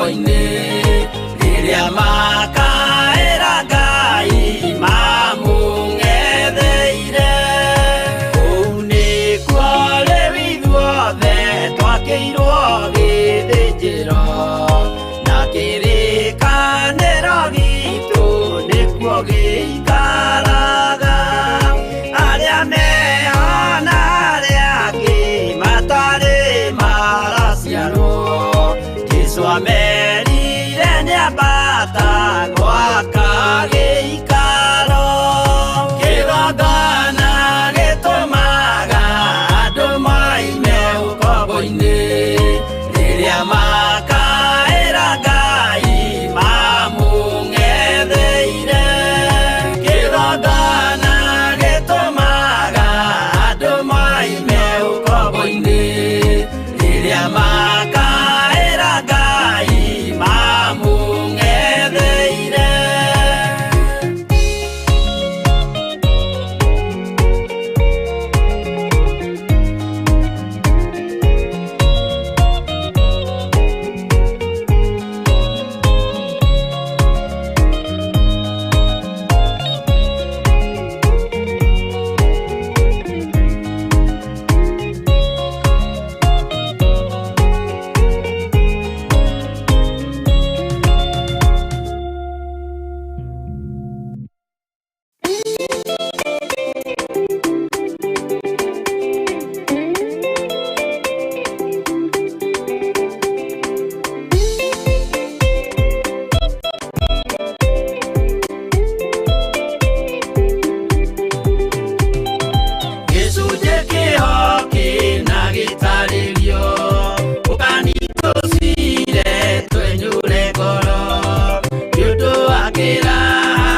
ũkombo-inĩ rĩrĩa makaĩra Ngai mamũng'etheire. Kũu nĩkuo rĩu ithuothe twakĩirwo gĩthĩnjĩro na kĩrĩkanĩro gitũ nĩkuo gĩikaraga. Arĩa meho na arĩa angĩ matarĩ maraciarwo, Jesũ amerire nĩambata gwaka gĩikaro. Kĩgongona gĩtũmaga andũ moime ũkombo-inĩ rĩrĩa makaĩra Ngai mamũng'etheire. Kĩgongona gĩtũmaga andũ moime ũkombo-inĩ rĩrĩa makaĩra Ngai mamũng'etheire. Gĩcunjĩ kĩho kĩna gĩtarĩrio ũkanitũcire twenyũre ngoro nĩ ũndũ wa kĩraha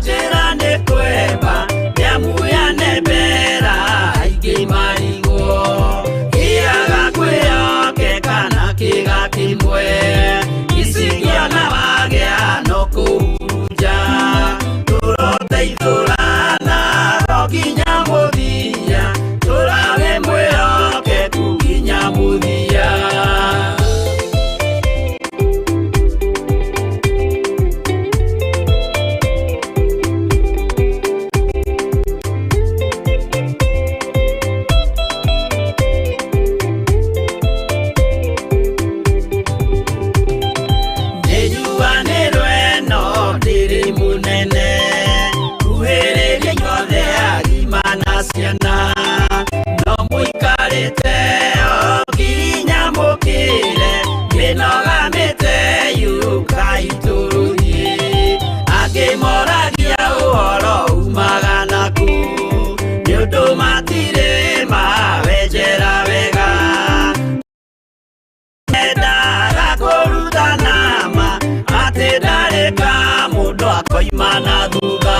njĩra nĩ kwemba nĩamu yanembera aingĩ marigwo kĩaga kwĩyokeka na kĩga kĩmwe icingĩona wagĩa no kũhurunja tũroteithũrana ro nginya mũthia tũrawe mwĩhokeku nginya mũthia. Nĩnjuanĩrwo ĩno ndĩrĩ mũnene kuhĩrĩria inyuothe agima na ciana no mũikarĩte o nginya mũkĩre mĩnoga mĩte yũkai tũrũthiĩ angĩ moragia ũhoro umaga naku nĩ ũndũ matirĩ mawenjera wega endaga kũrutana ma atĩ ndarĩ ka mũndũ akoima na thutha.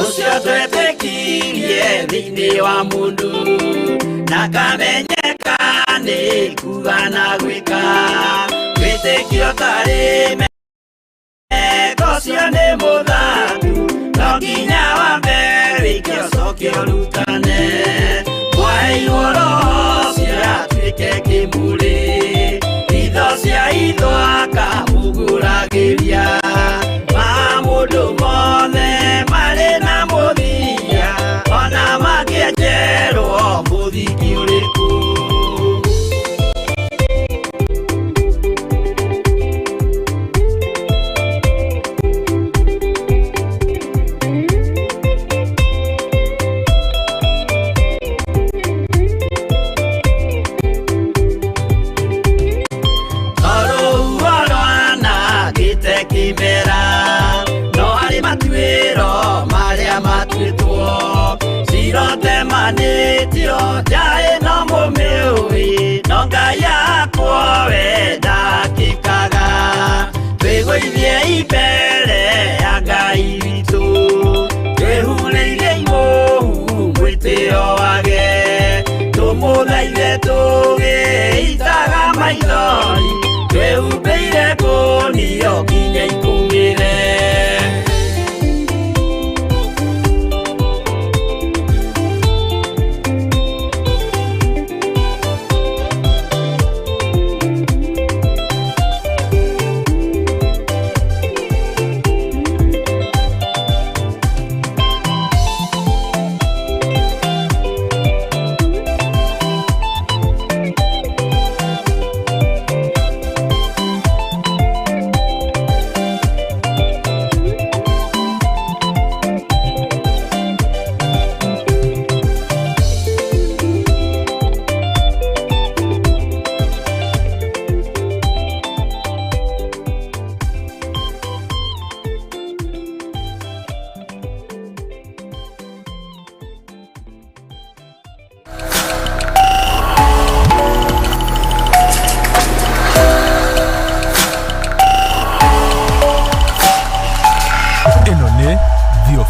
Ũcio twetĩkirie thĩinĩ wa mũndũ na kamenyeka nĩ kuga na gwĩka wĩtĩkio tarĩ meko ũcio nĩ mũthaku no nginya wambe wĩke ũcoke ũrutane mwaheirwo roho ũcio atuĩke kĩmũrĩ itho cia itho akamũgũragĩria ma mũndũ mothe marĩ na mũthia ona mangĩenjerwo mũthingi ũrĩkũ. Tondũ rwanangĩte kĩmera no harĩ matuĩro marĩa matuĩtwo cirotemanĩtio nja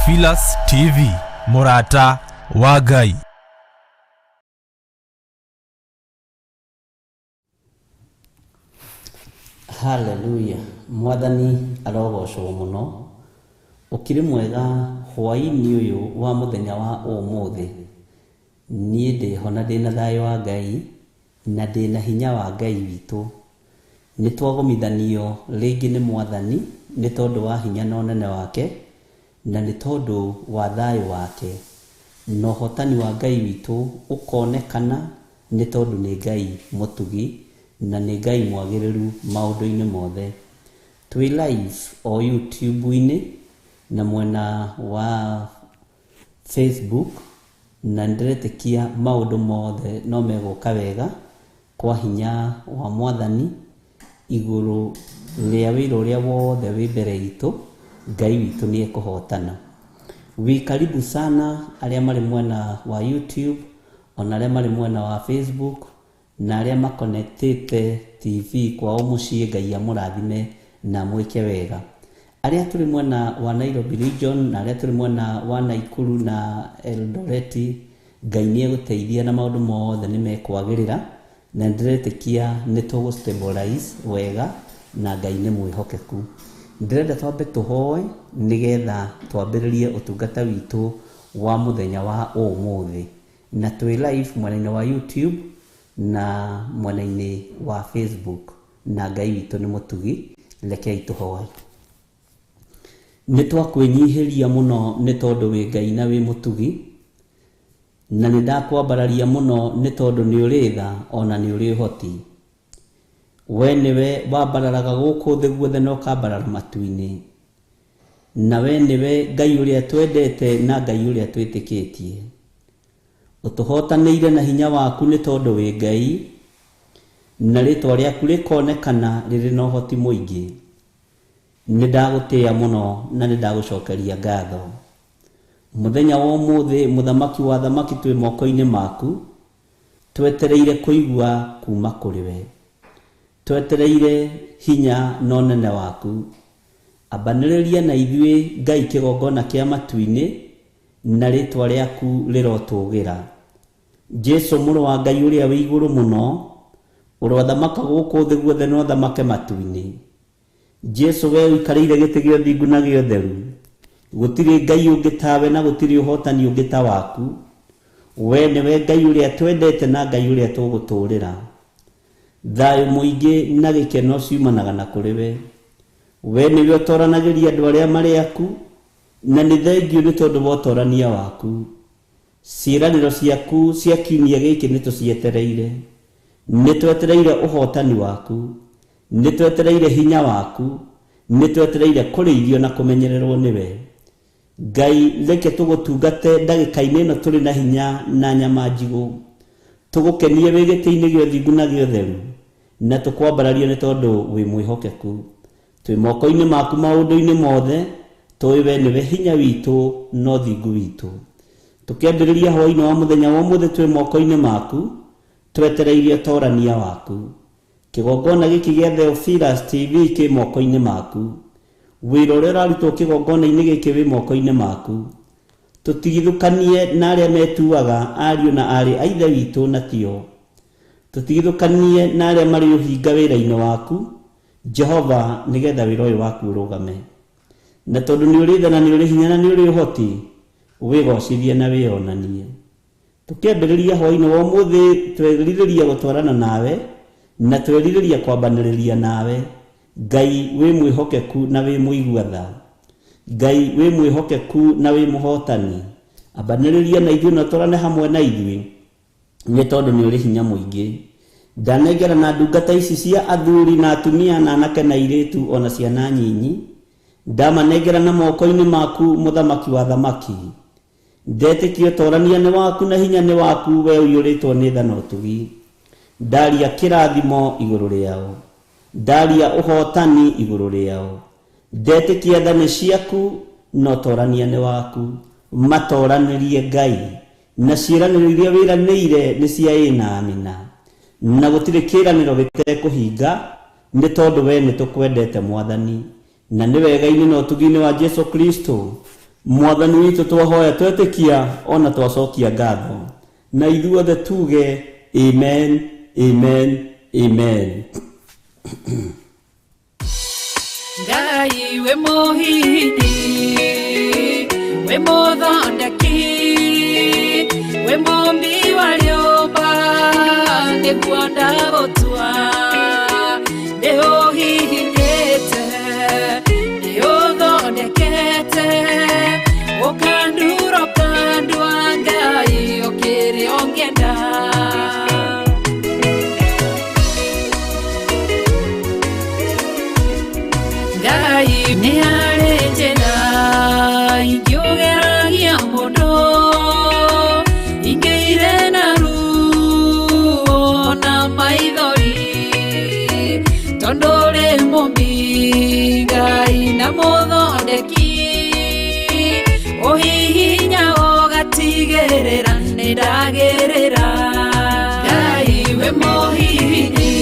Theophilus TV, mũrata wa Ngai. Haleluya, Mwathani arogocwo mũno. Ũkĩrĩ mwega hwaĩ-inĩ ũyũ wa mũthenya wa ũmũthĩ. Niĩ ndĩho na ndĩna thayũ wa Ngai na ndĩna hinya wa Ngai witũ. Nĩ twagomithanio rĩngĩ nĩ Mwathani nĩ tondũ wa hinya na ũnene wake na nĩ tondũ wa thayũ wake. Na ũhotani wa Ngai witũ ũkonekana nĩ tondũ nĩ Ngai mũtugi na nĩ Ngai mwagĩrĩru maũndũ-inĩ mothe. Twĩ live o YouTube-inĩ na mwena wa Facebook, na nĩndĩretĩkia maũndũ mothe no megũka wega kwa hinya wa Mwathani igũrũ rĩa wĩra ũrĩa wothe wĩ mbere itũ. Ngai witũ nĩ ekũhotana. Wĩ karibu sana arĩa marĩ mwena wa YouTube ona arĩa marĩ mwena wa Facebook na arĩa makonectĩte TV kwao mũciĩ. Ngai amũrathime na mwĩke wega. Arĩa tũrĩ mwena wa Nairobi region na arĩa tũrĩ mwena wa Nakuru na Eldoret, Ngai nĩ egũteithia na maũndũ mothe nĩ mekwagĩrĩra, na ndĩretĩkia nĩ tũgũ stabilize wega na Ngai nĩ mwĩhokeku. Ndĩrenda twambe tũhoe nĩgetha twambĩrĩrie ũtungata witũ wa mũthenya wa ũmũthĩ, na twĩ live mwena-inĩ wa YouTube na mwena-inĩ wa Facebook, na Ngai witũ nĩ mũtugi. Rekei tũhoe. Nĩ twakwĩnyihĩria mũno nĩ tondũ wĩ Ngai na wĩ mũtugi, na nĩ ndakwambararia mũno nĩ tondũ nĩ ũrĩ tha ona nĩ ũrĩ ũhoti. We nĩwe wambararaga gũkũ thĩ guothe na ũkambarara matu-inĩ, na we nĩwe Ngai ũrĩa twendete na Ngai ũrĩa twĩtĩkĩtie. Ũtũhotanĩire na hinya waku nĩ tondũ wĩ Ngai, na rĩtwa rĩaku rĩkonekana rĩrĩ na ũhoti mũingĩ. Nĩ ndagũtĩĩa mũno na nĩ ndagũcokeria ngatho. Mũthenya wa ũmũthĩ, mũthamaki wa thamaki, twĩ moko-inĩ maku, twetereire kũigua kuma kũrĩ we, twetereire hinya na ũnene waku. Ambanĩrĩria na ithuĩ, Ngai kĩgongona kĩa matu-inĩ, na rĩtwa rĩaku rĩrotũgĩra. Jesu mũrũ wa Ngai ũrĩa wĩ igũrũ mũno, ũrothamaka gũkũ thĩ guothe na ũthamake matu-inĩ. Jesu, we ũikarĩire gĩtĩ gĩa ũthingu na gĩa ũtheru, gũtirĩ Ngai ũngĩ tawe na gũtirĩ ũhotani ũngĩ ta waku. We nĩwe Ngai ũrĩa twendete na Ngai ũrĩa tũgũtũũrĩra. Thayũ mũingĩ na gĩkeno ciumanaga na kũrĩ we. We nĩwe ũtoranagĩria andũ arĩa marĩ aku, na nĩ thengio nĩ tondũ wa ũtorania waku. Ciĩranĩro ciaku cia kiumia gĩkĩ nĩ tũcietereire. Nĩ twetereire ũhotani waku, nĩ twetereire hinya waku, nĩ twetereire kũrĩithio na kũmenyererwo nĩwe. Ngai, reke tũgũtungate ndagĩka-inĩ ĩno tũrĩ na hinya na nyama njigũ, tũgũkenie wĩ gĩtĩ-inĩ gĩa ũthingu na gĩa ũtheru, na tũkwambararie nĩ tondũ wĩ mwĩhokeku. Twĩ moko-inĩ maku maũndũ-inĩ mothe, tũĩ we nĩwe hinya witũ na ũthingu witũ. Tũkĩambĩrĩria hwaĩ-inĩ wa mũthenya wa ũmũthĩ, twĩ moko-inĩ maku, twetereirie ũtorania waku. Kĩgongona gĩkĩ gĩa Theophilus TV kĩ moko-inĩ maku. Wĩra ũrĩa ũrarutwo kĩgongona-inĩ gĩkĩ wĩ moko-inĩ maku. Tũtigithũkanie na arĩa metuaga ariũ na aarĩ a Ithe witũ na tio. Tũtigithũkanie na arĩa marĩ ũhinga wĩra-inĩ waku, Jehova, nĩgetha wĩra ũyũ waku ũrũgame. Na tondũ nĩ ũrĩ tha na nĩ ũrĩ hinya na nĩ ũrĩ ũhoti, wĩgocithie na wĩonanie. Tũkĩambĩrĩria hwaĩ-inĩ wa ũmũthĩ, twerirĩria gũtwarana nawe na twerirĩria kwambanĩrĩria nawe. Ngai wĩ mwĩhokeku na wĩ mũigua tha, Ngai wĩ mwĩhokeku na wĩ mũhotani, ambanĩrĩria na ithuĩ na ũtwarane hamwe na ithuĩ nĩ tondũ nĩ ũrĩ hinya mũingĩ. Ndanengera na ndungata ici cia athuri na atumia na anake na airĩtu ona ciana nyinyi, ndamanengera na moko-inĩ maku, mũthamaki wa thamaki. Ndetĩkia ũtorania nĩ waku na hinya nĩ waku, we ũiyũrĩtwo nĩ tha na ũtugi. Ndaria kĩrathimo igũrũ rĩao, ndaria ũhotani igũrũ rĩao. Ndetĩkia tha nĩ ciaku na ũtorania nĩ waku. Matoranĩrie, Ngai, na ciĩranĩro iria wĩranĩire nĩ cia ĩ na amina, na gũtirĩ kĩĩranĩro gĩtekũhinga nĩ tondũ we nĩ tũkwendete, Mwathani, na nĩ wega-inĩ na ũtugi-inĩ wa Jesu Kristo. Mwathani witũ, twahoya twetĩkia ona twacokia ngatho, na ithuothe tuge amen, amen, amen. Ngai we mũhihinyi, we mũthondeki, we mũmbi wa rĩũmba, nĩguo ndagũtua. Nĩ ũhihinyĩte, nĩ ũthondekete, ũkandura ũkandua, Ngai ũkĩrĩ ũngĩenda. Ngai nĩ harĩ njĩra ingĩũgeragia mũndũ, ingĩire na ruo na maithori, tondũ ũrĩ mũmbi Ngai na mũthondeki, ũhihinya ũgatigĩrĩra nĩ ndagĩrĩra. Ngai we mũhihinyi,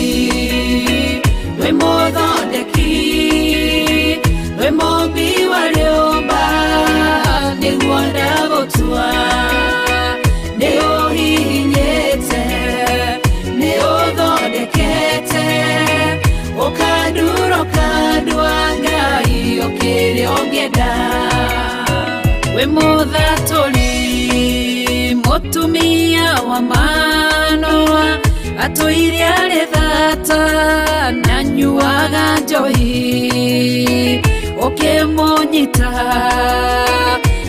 we mũthondeki, we mũmbi wa rĩũmba, nĩguo ndagũtua. Nĩ ũhihinyĩte, nĩ ũthondekete, ũkandura ũkandua, Ngai ũkĩrĩ ũngĩenda. We mũthatũri, mũtumia wa Manoa, atũire arĩ thata na nyuaga njohi, ũkĩmũnyita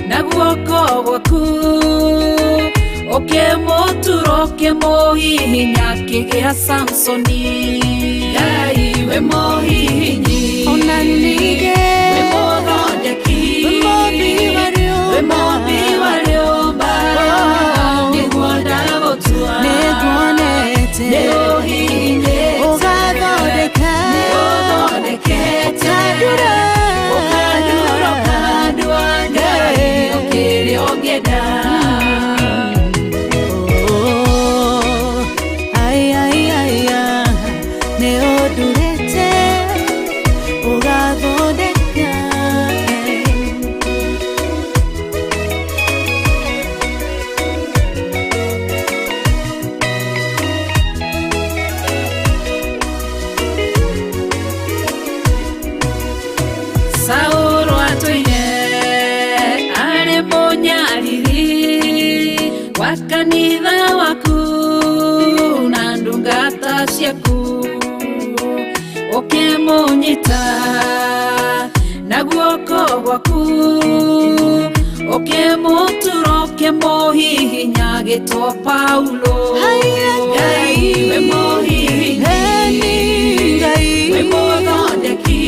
na guoko gwaku, ũkĩmũtura ũkĩmũhihinya akĩgĩa Samsoni. Ngai we mũhihinyi, Ona ningĩ we mũthondeki, we mũmbi wa rĩũmba, we mũmbi wa rĩũmba, nĩguo ndagũtua. Nĩnguonete Nĩ ũhihinyĩte, ũgathondeka, nĩ ũthondekete, ũkandura, ũkandura ũkandua, Ngai ũkĩrĩ ũngĩenda. Oh, ai, ai, ai, ah, nĩ ũndurĩte ũgathondeka. Saũlũ atũire arĩ mũnyariri wa kanitha waku na ndungata ciaku, ũkĩmũnyita na guoko gwaku, ũkĩmũtura ũkĩmũhihinya agĩtwo Paulo. Haiya, Ngai we mũhihinyi, Eni Ngai, we mũthondeki,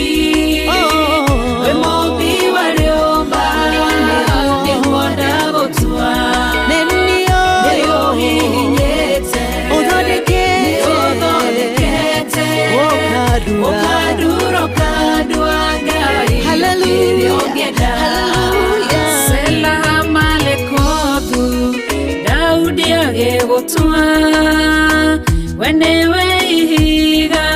Oh. we mũmbi wa rĩũmba, nĩguo ndagũtua. Nĩ Nĩ niĩ ũhihinyĩte, ũthondekete, nĩ ũthondekete, ũkandura, ũkandura ũkandua, Ngai Hallelujah. ũkĩrĩ ũngĩenda. Hallelujah. Sela Malekothu, Daudi agĩgũtua, we nĩwe ihiga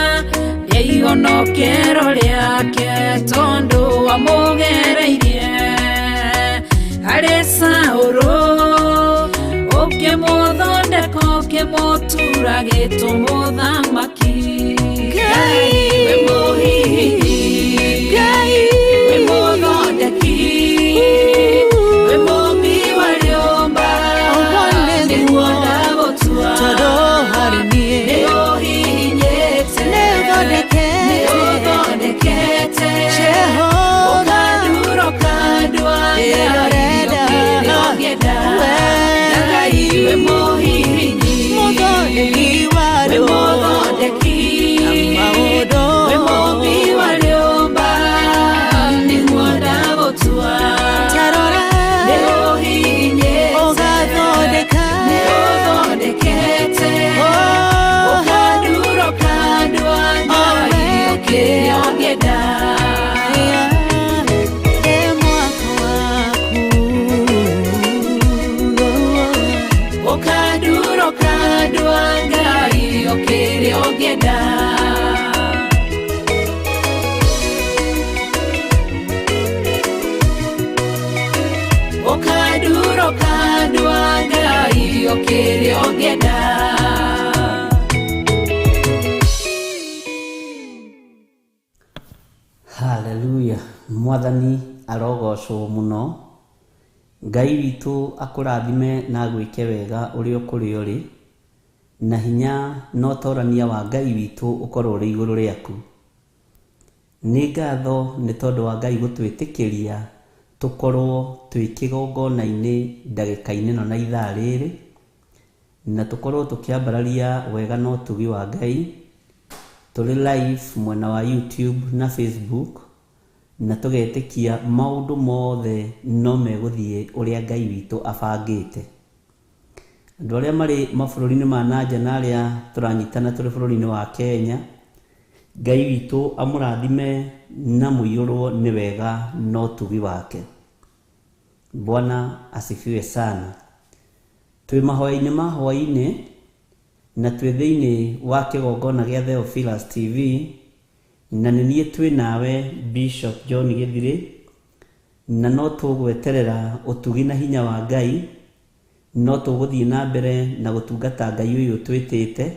rĩa ihonokero rĩake, tondũ wamũgereirie harĩ Saũlũ, ũkĩmũthondeka ũkĩmũtura gĩtũ mũthamaki. Ngai, we mũhihinyi, Ngai, we mũthondeki, we mũmbi wa rĩũmba, Ũguo nĩguo nĩguo, ndagũtua. tondũ harĩ niĩ Nĩ ũhihinyĩte, nĩ ũthondekete, nĩ ũthondekete, Jehova, ũkandura ũkandua, Ngai Ĩrorenda, ũkĩrĩ ũngĩenda. we Ngai we mũhihinyi, mũthondeki wa we rĩũmba. mũthondeki, Haleluya. Mwathani arogocwo mũno. Ngai witũ akũrathime na agwĩke wega ũrĩa ũkũrĩ ũrĩ, na hinya na ũtorania wa Ngai witũ ũkorwo ũrĩ igũrũ rĩaku. Nĩ ngatho nĩ tondũ wa Ngai gũtwĩtĩkĩria tũkorwo twĩ kĩgongona-inĩ ndagĩka-inĩ ĩno na ithaa rĩrĩ, na tũkorwo tũkĩambararia wega na ũtugi wa Ngai tũrĩ live mwena wa YouTube na Facebook, na tũgetĩkia maũndũ mothe no megũthiĩ ũrĩa Ngai witũ abangĩte. Andũ arĩa marĩ mabũrũri-inĩ ma nanja na arĩa tũranyitana tũrĩ bũrũri-inĩ wa Kenya, Ngai witũ amũrathime na mũiyũrwo nĩ wega na ũtugi wake. Bwana asifiwe sana. Twĩ mahoya-inĩ ma hwaĩ-inĩ na twĩ thĩinĩ wa kĩgongona gĩa Theophilus TV, na nĩ niĩ twĩ nawe Bishop John Gĩthirĩ, na no tũgweterera ũtugi na hinya wa Ngai, no tũgũthiĩ na mbere na gũtungata Ngai ũyũ twĩtĩte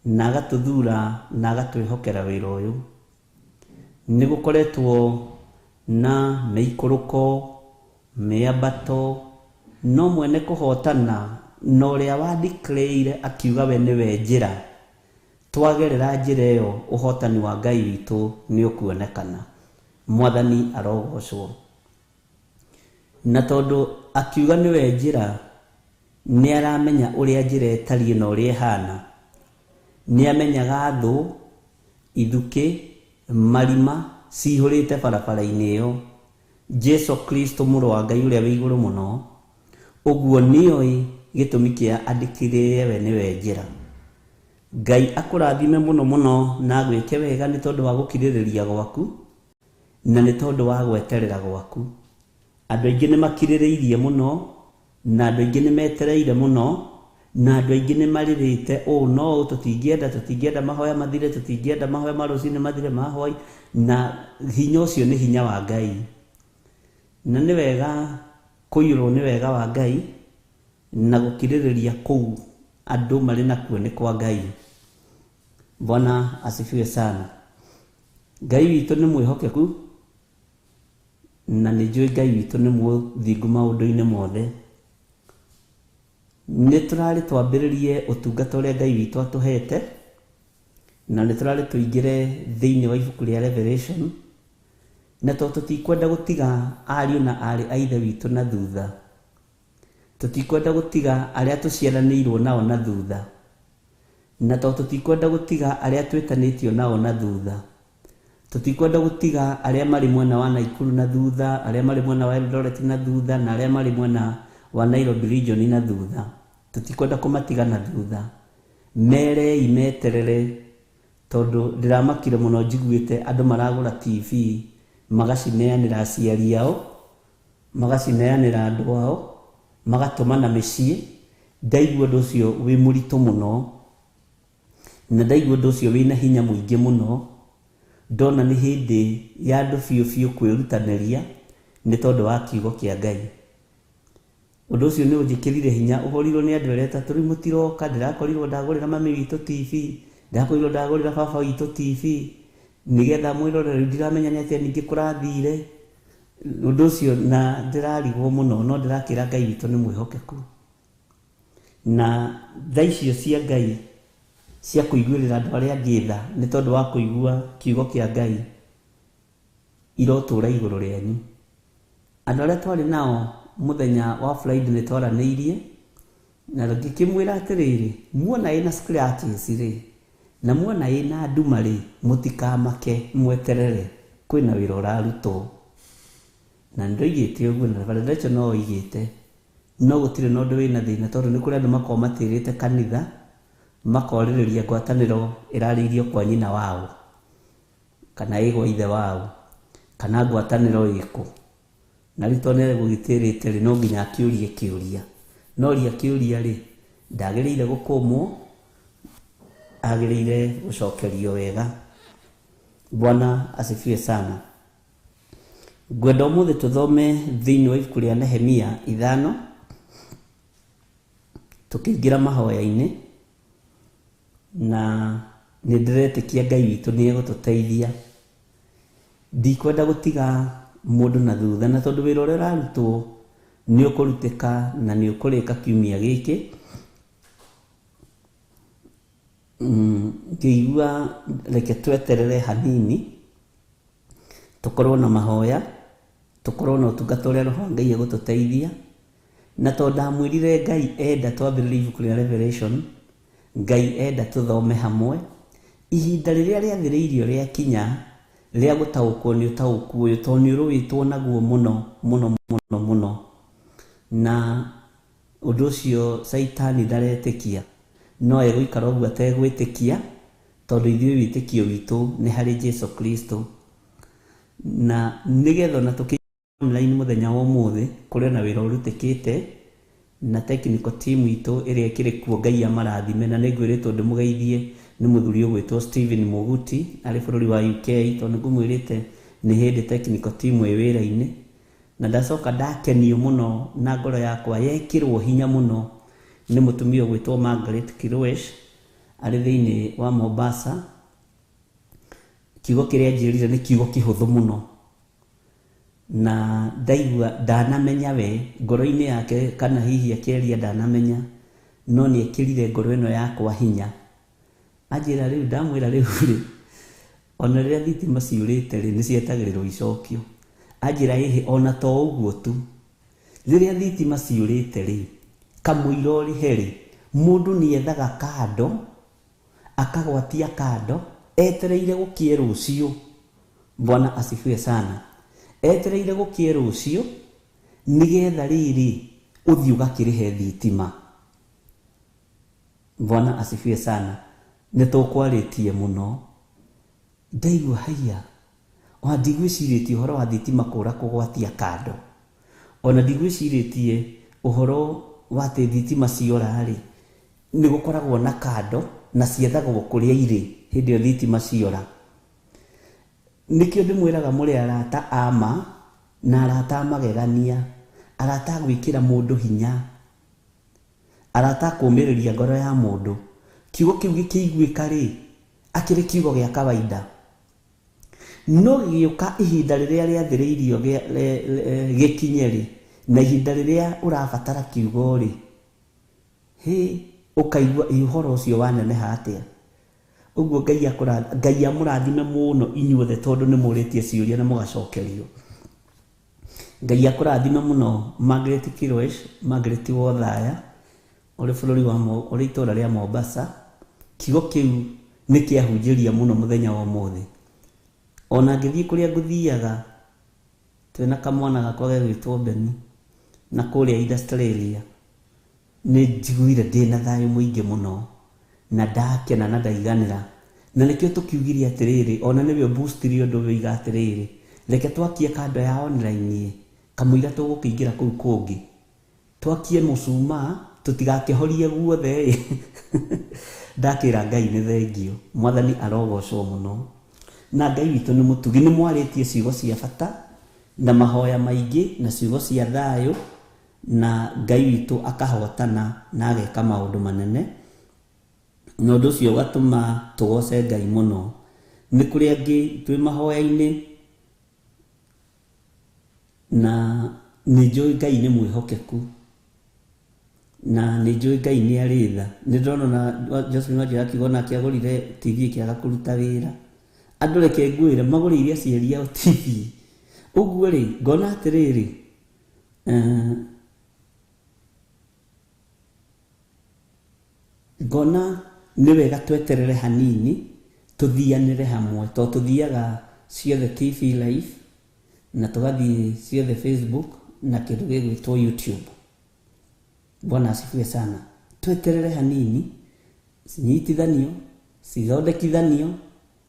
na agatũthura na agatwĩhokera wĩra ũyũ. Nĩ gũkoretwo na mĩikũrũko, mĩambato, no mwene kũhotana na ũrĩa wa declare akiuga we nĩwe njĩra, twagerera njĩra ĩyo ũhotani wa Ngai witũ nĩ ũkuonekana. Mwathani arogocwo. Na tondũ akiuga nĩwe njĩra, nĩ aramenya ũrĩa njĩra ĩtariĩ na ũrĩa ĩhana. Nĩ amenyaga thũ, ithukĩ, marima cihũrĩte barabara-inĩ ĩyo. Jesu Kristo mũrũ wa Ngai ũrĩa wĩ igũrũ mũno, ũguo nĩoĩ gĩtũmi kĩa andĩkĩrĩre we nĩwe njĩra. Ngai akũrathime mũno mũno na agwĩke wega nĩ tondũ wa gũkirĩrĩria gwaku na nĩ tondũ wa gweterera gwaku. Andũ aingĩ nĩ makirĩrĩirie mũno, na andũ aingĩ nĩ metereire mũno, na andũ aingĩ nĩ marĩrĩte ũũ no ũũ, tũtingĩenda mahoya mathire, tũtingĩenda mahoya ma rũcinĩ mathire, ma hwaĩ, na hinya ũcio nĩ hinya wa Ngai. Na nĩ wega kũiyũrwo nĩ wega wa Ngai na gũkirĩrĩria kũu andũ marĩ nakuo nĩ kwa Ngai. Bwana asifiwe sana. Ngai witũ nĩ mwĩhokeku, na nĩ njũĩ Ngai witũ nĩ mũthingu maũndũ-inĩ mothe. Nĩ tũrarĩ twambĩrĩrie ũtungata ũrĩa Ngai witũ atũhete, na nĩ tũrarĩ tũingĩre thĩinĩ wa ibuku rĩa Revelation, na tondũ tũtikwenda gũtiga ariũ na aarĩ a ithe witũ na thutha, tũtikwenda gũtiga arĩa tũciaranĩirwo nao na thutha, na tondũ tũtikwenda gũtiga arĩa twĩtanĩtio nao na thutha, tũtikwenda gũtiga arĩa marĩ mwena wa Naikuru na thutha, arĩa marĩ mwena wa Eldoret na thutha, na arĩa marĩ mwena wa Nairobi region na thutha. Tũtikwenda kũmatiga na thutha. Merei meterere, tondũ ndĩramakire mũno njiguĩte andũ maragũra TV magacineanĩra aciari ao, magacineanĩra andũ ao, magatũmana mĩciĩ. Ndaigua ũndũ ũcio wĩ mũritũ mũno, na ndaigua ũndũ ũcio wĩna hinya mũingĩ mũno. Ndona nĩ hĩndĩ ya andũ biũ biũ kwĩrutanĩria nĩ tondũ wa kiugo kĩa Ngai. Ũndũ ũcio nĩ ũnjĩkĩrire hinya, ũhũrirwo nĩ andũ arĩa atatũ, rĩu mũtiroka, ndĩrakorirwo ndagũrĩra mami witũ TV, ndĩrakorirwo ndagũrĩra baba witũ TV, nĩgetha mwĩrorere, rĩu ndiramenya nĩ atĩa ningĩ kũrathire. Ũndũ ũcio na ndĩrarigwo mũno, no ndĩrakĩra Ngai witũ nĩ mwĩhokeku. Na tha icio cia Ngai cia kũiguĩrĩra andũ arĩa angĩ tha nĩ tondũ wa kũigua kiugo kĩa Ngai irotũra igũrũ rĩanyu. Andũ arĩa twarĩ nao mũthenya wa Friday nĩ twaranĩirie, na ngĩkĩmwĩra atĩrĩrĩ, muona ĩna scratches rĩ, na muona ĩna nduma rĩ, mũtikamake, mweterere, kwĩna wĩra ũrarutwo. Na nĩndoigĩte ũguo, na Reverend Rachel no oigĩte, no gũtirĩ na ũndũ wĩna thĩna, tondũ nĩ kũrĩ andũ makoragwo matĩrĩte kanitha, makorĩrĩria ngwatanĩro ĩrarĩirio kwa nyina wao, kana ĩ gwa ithe wao, kana ngwatanĩro ĩkũ. Na rĩu tondũ nĩegũgĩtĩrĩte rĩ, no nginya akĩũrie kĩũria. No ũria kĩũria rĩ, ndagĩrĩire gũkũmwo, agĩrĩire gũcokerio wega. Bwana asifiwe sana. Ngwenda ũmũthĩ tũthome thĩinĩ wa ibuku rĩa Nehemia 5, tũkĩingĩra mahoya-inĩ, na nĩ ndĩretĩkia Ngai witũ nĩ egũtũteithia. Ndikwenda gũtiga mũndũ na thutha, na tondũ wĩra ũrĩa ũrarutwo nĩ ũkũrutĩka na nĩ ũkũrĩka kiumia gĩkĩ. Ngĩigua reke tweterere hanini, tũkorwo na mahoya, tũkorwo na ũtungata ũrĩa Roho wa Ngai egũtũteithia. Na tondũ ndamwĩrire Ngai enda twambĩrĩrie ibuku rĩa Revelation, Ngai enda tũthome hamwe. Ihinda rĩrĩa rĩathĩrĩirio rĩakinya rĩa gũtaũkwo nĩ ũtaũku ũyũ, tondũ nĩ ũrũĩtwo naguo mũno mũno mũno mũno, na ũndũ ũcio Caitani ndaretĩkia, no egũikara ũguo ategwĩtĩkia, tondũ ithuĩ wĩtĩkio witũ nĩ harĩ Jesu Kristo. Na nĩgetha ona tũkĩ online mũthenya wa ũmũthĩ, kũrĩ na wĩra ũrutĩkĩte na technical team itũ ĩrĩa ĩkĩrĩ kuo, Ngai amarathime. Na nĩngwĩrĩtwo ndĩmũgeithie nĩ mũthuri ũgwĩtwo Stephen Muguti arĩ bũrũri wa UK, tondũ nĩngũmwĩrĩte nĩ hĩndĩ technical team ĩ wĩra-inĩ. Na ndacoka ndakenio mũno na ngoro yakwa yekĩrwo hinya mũno nĩ mũtumia ũgwĩtwo Margaret Kirwesh arĩ thĩinĩ wa Mombasa. Kiugo kĩrĩa anjĩrire nĩ kiugo kĩhũthũ mũno, na ndaigua ndanamenya we ngoro-inĩ yake, kana hihi akĩaria ndanamenya, no nĩ ekĩrire ngoro ĩno yakwa hinya. Anjĩra rĩu, ndamwĩra rĩu rĩ, ona rĩrĩa thitima ciũrĩte rĩ, nĩ cietagĩrĩrwo icokio. Anjĩra ĩhĩ, ona to ũguo tu, rĩrĩa thitima ciũrĩte rĩ, kamũira ũrĩhe rĩ, mũndũ nĩ ethaga kando, akagwatia kando, etereire gũkie rũciũ. Bwana asifiwe sana. Etereire gũkie rũciũ nĩgetha rĩrĩ ũthiĩ ũgakĩrĩhe thitima. Bwana asifiwe sana. Nĩ tũkwarĩtie mũno, ndaigua haiya, ona ndigwĩcirĩtie ũhoro wa thitima kũra kũgwatia kando, ona ndigwĩcirĩtie ũhoro wa atĩ thitima ciora rĩ, nĩ gũkoragwo na kando na ciethagwo kũrĩa irĩ hĩndĩ ĩyo thitima ciora. Nĩkĩo ndĩmwĩraga mũrĩ arata a ma na arata a magegania, arata a gwĩkĩra mũndũ hinya, arata a kũũmĩrĩria ngoro ya mũndũ. Kiugo kĩu gĩkĩiguĩka rĩ, akĩrĩ kiugo gĩa kawaida, no gĩgĩũka ihinda rĩrĩa rĩathĩrĩirio gĩkinye rĩ, na ihinda rĩrĩa ũrabatara kiugo rĩ, hĩ, ũkaigua ĩ ũhoro ũcio waneneha atĩa. Ũguo Ngai amũrathime mũno inyuothe, tondũ nĩ mũrĩtie ciũria na mũgacokerio. Ngai akũrathime mũno Margaret Kirwesh, Margaret Wothaya, ũrĩ bũrũri wa ũrĩ itũũra rĩa Mombasa. Kiugo kĩu nĩ kĩahunjĩria mũno mũthenya wa ũmũthĩ. Ona ngĩthiĩ kũrĩa ngũthiaga, twĩna kamwana gakwa gegwĩtwo Beni, na kũrĩa Australia, nĩ njiguire ndĩna thayũ mũingĩ mũno, na ndakena na ndaiganĩra. Na nĩkĩo tũkiugire atĩrĩrĩ, ona nĩwe ũboostire ũndũ ũyũ ũiga atĩrĩrĩ, reke twakie kando ya online, kamũira tũgũkĩingĩra kũu kũngĩ, twakie mũcumaa, tũtigakĩhorie guothe. Ndakĩra Ngai nĩ thengio, Mwathani arogocwo mũno. Na Ngai witũ nĩ mũtugi, nĩ mwarĩtie ciugo cia bata na mahoya maingĩ na ciugo cia thayũ, na Ngai witũ akahotana na ageka maũndũ manene, na ũndũ ũcio ũgatũma tũgoce Ngai mũno. Nĩ kũrĩ angĩ twĩ mahoya-inĩ, na nĩ njũĩ Ngai nĩ mwĩhokeku, na nĩ njũĩ Ngai nĩ arĩ tha. Nĩ ndĩrona na Josephine Wanjĩra akiuga onake agũrire TV ĩkĩaga kũruta wĩra. Andũ reke ngwĩre, magũrĩire aciari ao TV. Ũguo rĩ, ngona atĩrĩrĩ, ngona nĩ wega tweterere hanini, tũthianĩre hamwe, tondũ tũthiaga ciothe TV live, na tũgathiĩ ciothe Facebook, na kĩndũ gĩgwĩtwo YouTube. Bwana asifiwe sana. Tweterere hanini, cinyitithanio, cithondekithanio,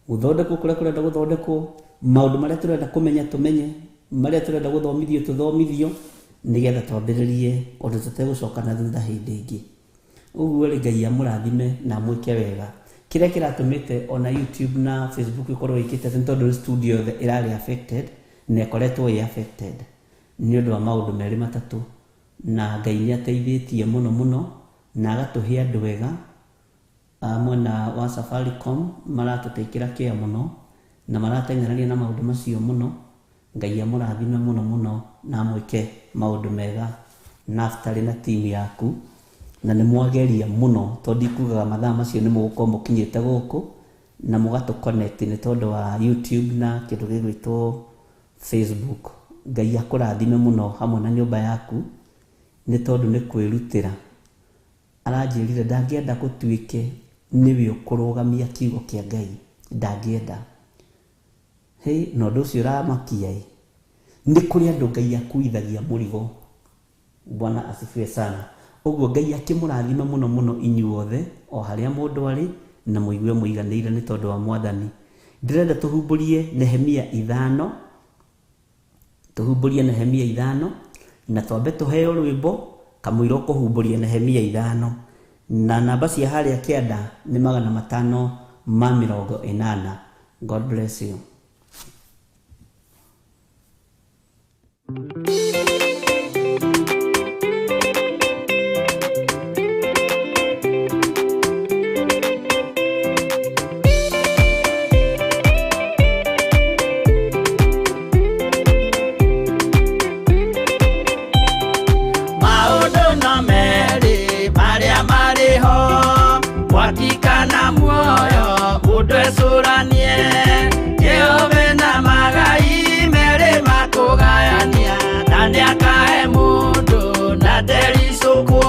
gũthondekwo kũrĩa kũrenda gũthondekwo, maũndũ marĩa tũrenda kũmenya tũmenye, marĩa tũrenda gũthomithio tũthomithio, nĩgetha twambĩrĩrie ũndũ tũtegũcoka na thutha hĩndĩ ĩngĩ. Ũguo rĩ, Ngai amũrathime na amwĩke wega. Kĩrĩa kĩratũmĩte ona YouTube na Facebook ĩkorwo ĩkĩte nĩ tondũ studio yothe ĩrarĩ affected, na ĩkoretwo ĩ affected nĩ ũndũ wa maũndũ merĩ matatũ, na Ngai nĩ ateithĩtie mũno mũno na agatũhe andũ ega. Mwena wa Safaricom maratũtĩkĩra care mũno, Na marateng'erania na maũndũ macio mũno. Ngai amũrathime mũno mũno na amwĩke maũndũ mega Naftali na timu yaku. Na nĩ mwageria mũno tondũ ikugaga mathaa macio nĩ mũgũkorwo mũkinyĩte gũkũ na mũgatũ connect nĩ tondũ wa YouTube na kĩndũ gĩgwĩtwo Facebook. Ngai akũrathime mũno hamwe na nyũmba yaku nĩ tondũ nĩ kwĩrutĩra. Aranjĩrire ndangĩenda gũtuĩke nĩwe ũkũrũgamia kiugo kĩa Ngai, ndangĩenda. Hĩ, na ũndũ ũcio ũramakia ĩ, nĩ kũrĩ andũ Ngai akuithagia mũrigo. Bwana asifiwe sana. Ũguo Ngai akĩmũrathime mũno mũno inyuothe o harĩa mũndũ arĩ na mũigue mũiganĩire nĩ tondũ wa Mwathani. Ndĩrenda tũhumbũrie Nehemia 5, tũhumbũrie Nehemia 5 na twambe tũheo rwĩmbo kamũira ũkũhumbũria Nehemia 5 na namba cia harĩa kĩanda nĩ 580. God bless you. Maũndũ no merĩ marĩa marĩ ho, mwaki kana muoyo, mũndũ ecũranie. Jehova na magai merĩ makũgayania, na nĩakahe mũndũ na ndericũkwo.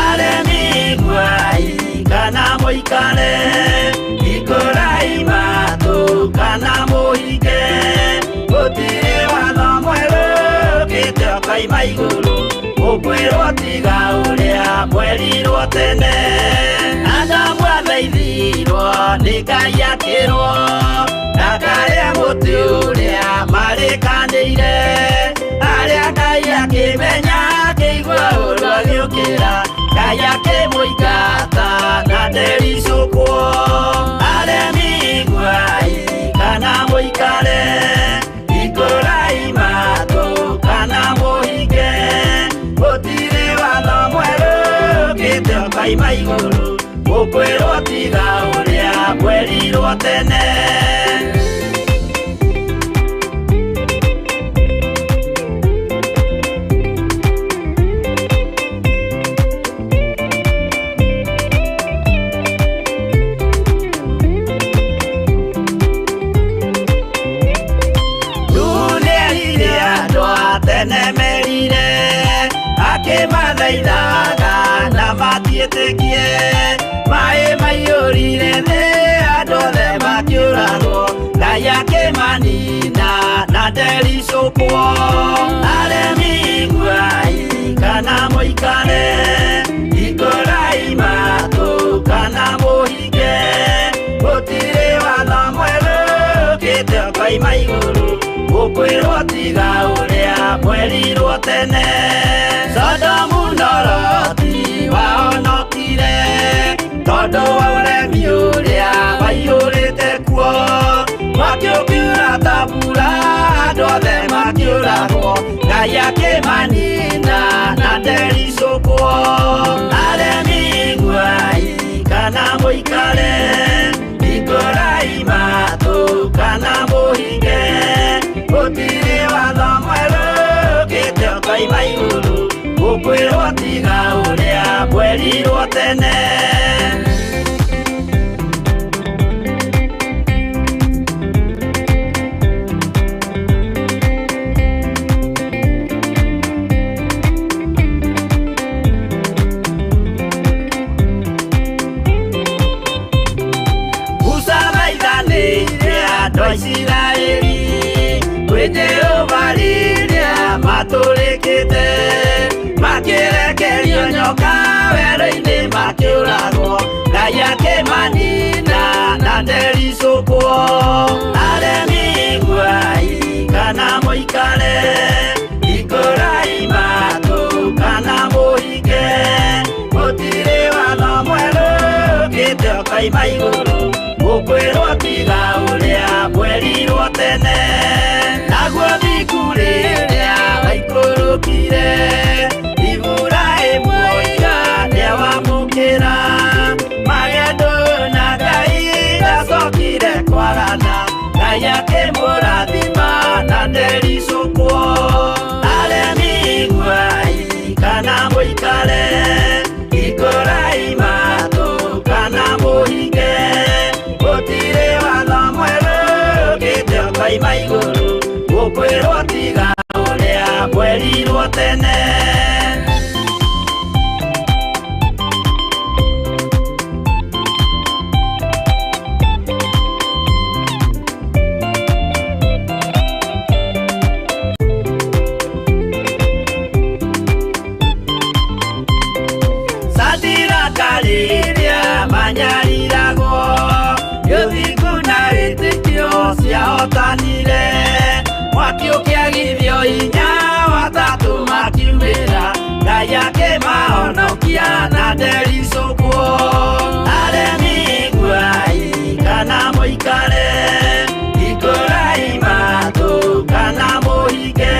Aremi iguai kana mũikare, hingũrai matũ kana mũhinge. Gũtirĩ watho mwerũ ũkĩte ũkoima igũrũ, ũkwĩrwo tiga ũrĩa mwerirwo tene. Adamu athaithirwo nĩ Ngai akĩrwo, ndakarĩe mũtĩ ũrĩa marĩkanĩire. Arĩa Ngai akĩmenya akĩigua ũũru agĩũkĩra, Ngai akĩmũingata na ndericũkwo. Aremi iguai kana mũikare, hingũrai matũ kana mũhinge. Gũtirĩ watho mwerũ ũkĩte ũkoima igũrũ, ũkwĩrwo tiga ũrĩa mwerirwo tene. Nĩerire andũ a tene merire, akĩmathaithaga na matiĩtĩkie. Maĩ maiyũrire thĩ, andũ othe makĩũragwo, Ngai akĩmanina na ndericũkwo. Aremi iguai kana mũikare, hingũrai matũ kana mũhinge. Gũtirĩ watho mwerũ ũkĩte ũkoima igũrũ, ũkwĩrwo tiga ũrĩa mwerirwo tene. Sodomu na Loti wahonokire, tondũ wa ũremi ũrĩa waiyũrĩte kuo. Mwaki ũkiura ta mbura, andũ othe makĩũragwo, Ngai akĩmanina na ndericũkwo. Aremi iguai kana mũikare, hingũrai matũ kana mũhinge. Gũtirĩ watho mwerũ ũkĩte ũkoima igũrũ, ũkwĩrwo tiga ũrĩa mwerirwo tene. Musa thaithanĩire andũ a Isiraeli kwĩ Jehova rĩrĩa matũrĩkĩte, makĩrekerio nyoka werũ-inĩ makĩũragwo, Ngai akĩmanina na ndericũkwo. Aremi iguai kana mũikare, hingũrai matũ kana mũhinge. Gũtirĩ watho mwerũ ũkĩte ũkoima igũrũ, ũkwĩrwo tiga ũrĩa mwerirwo tene. Naguo thiku rĩrĩa waikũrũkire, Iburahĩmu oiga nĩawamũkĩra. Magendo na Ngai ndacokire kwarana, Ngai akĩmũrathima na ndericũkwo. Aremi iguai kana mũikare, ikũrai matũ kana mũhinge, gũtirĩ watho mwerũ ũkĩte ũkoima igũrũ, gũkwĩrwo tiga ũrĩa mwerirwo tene. Satira manyariragwo, gĩthingu na wĩtĩkio ciahotanire, mwaki ũkĩagithio hinya watatũ makiumĩra, Ngai akĩmahonokia na ndericũkwo. Aremi iguai kana mũikare, ikũrai matũ kana mũhinge,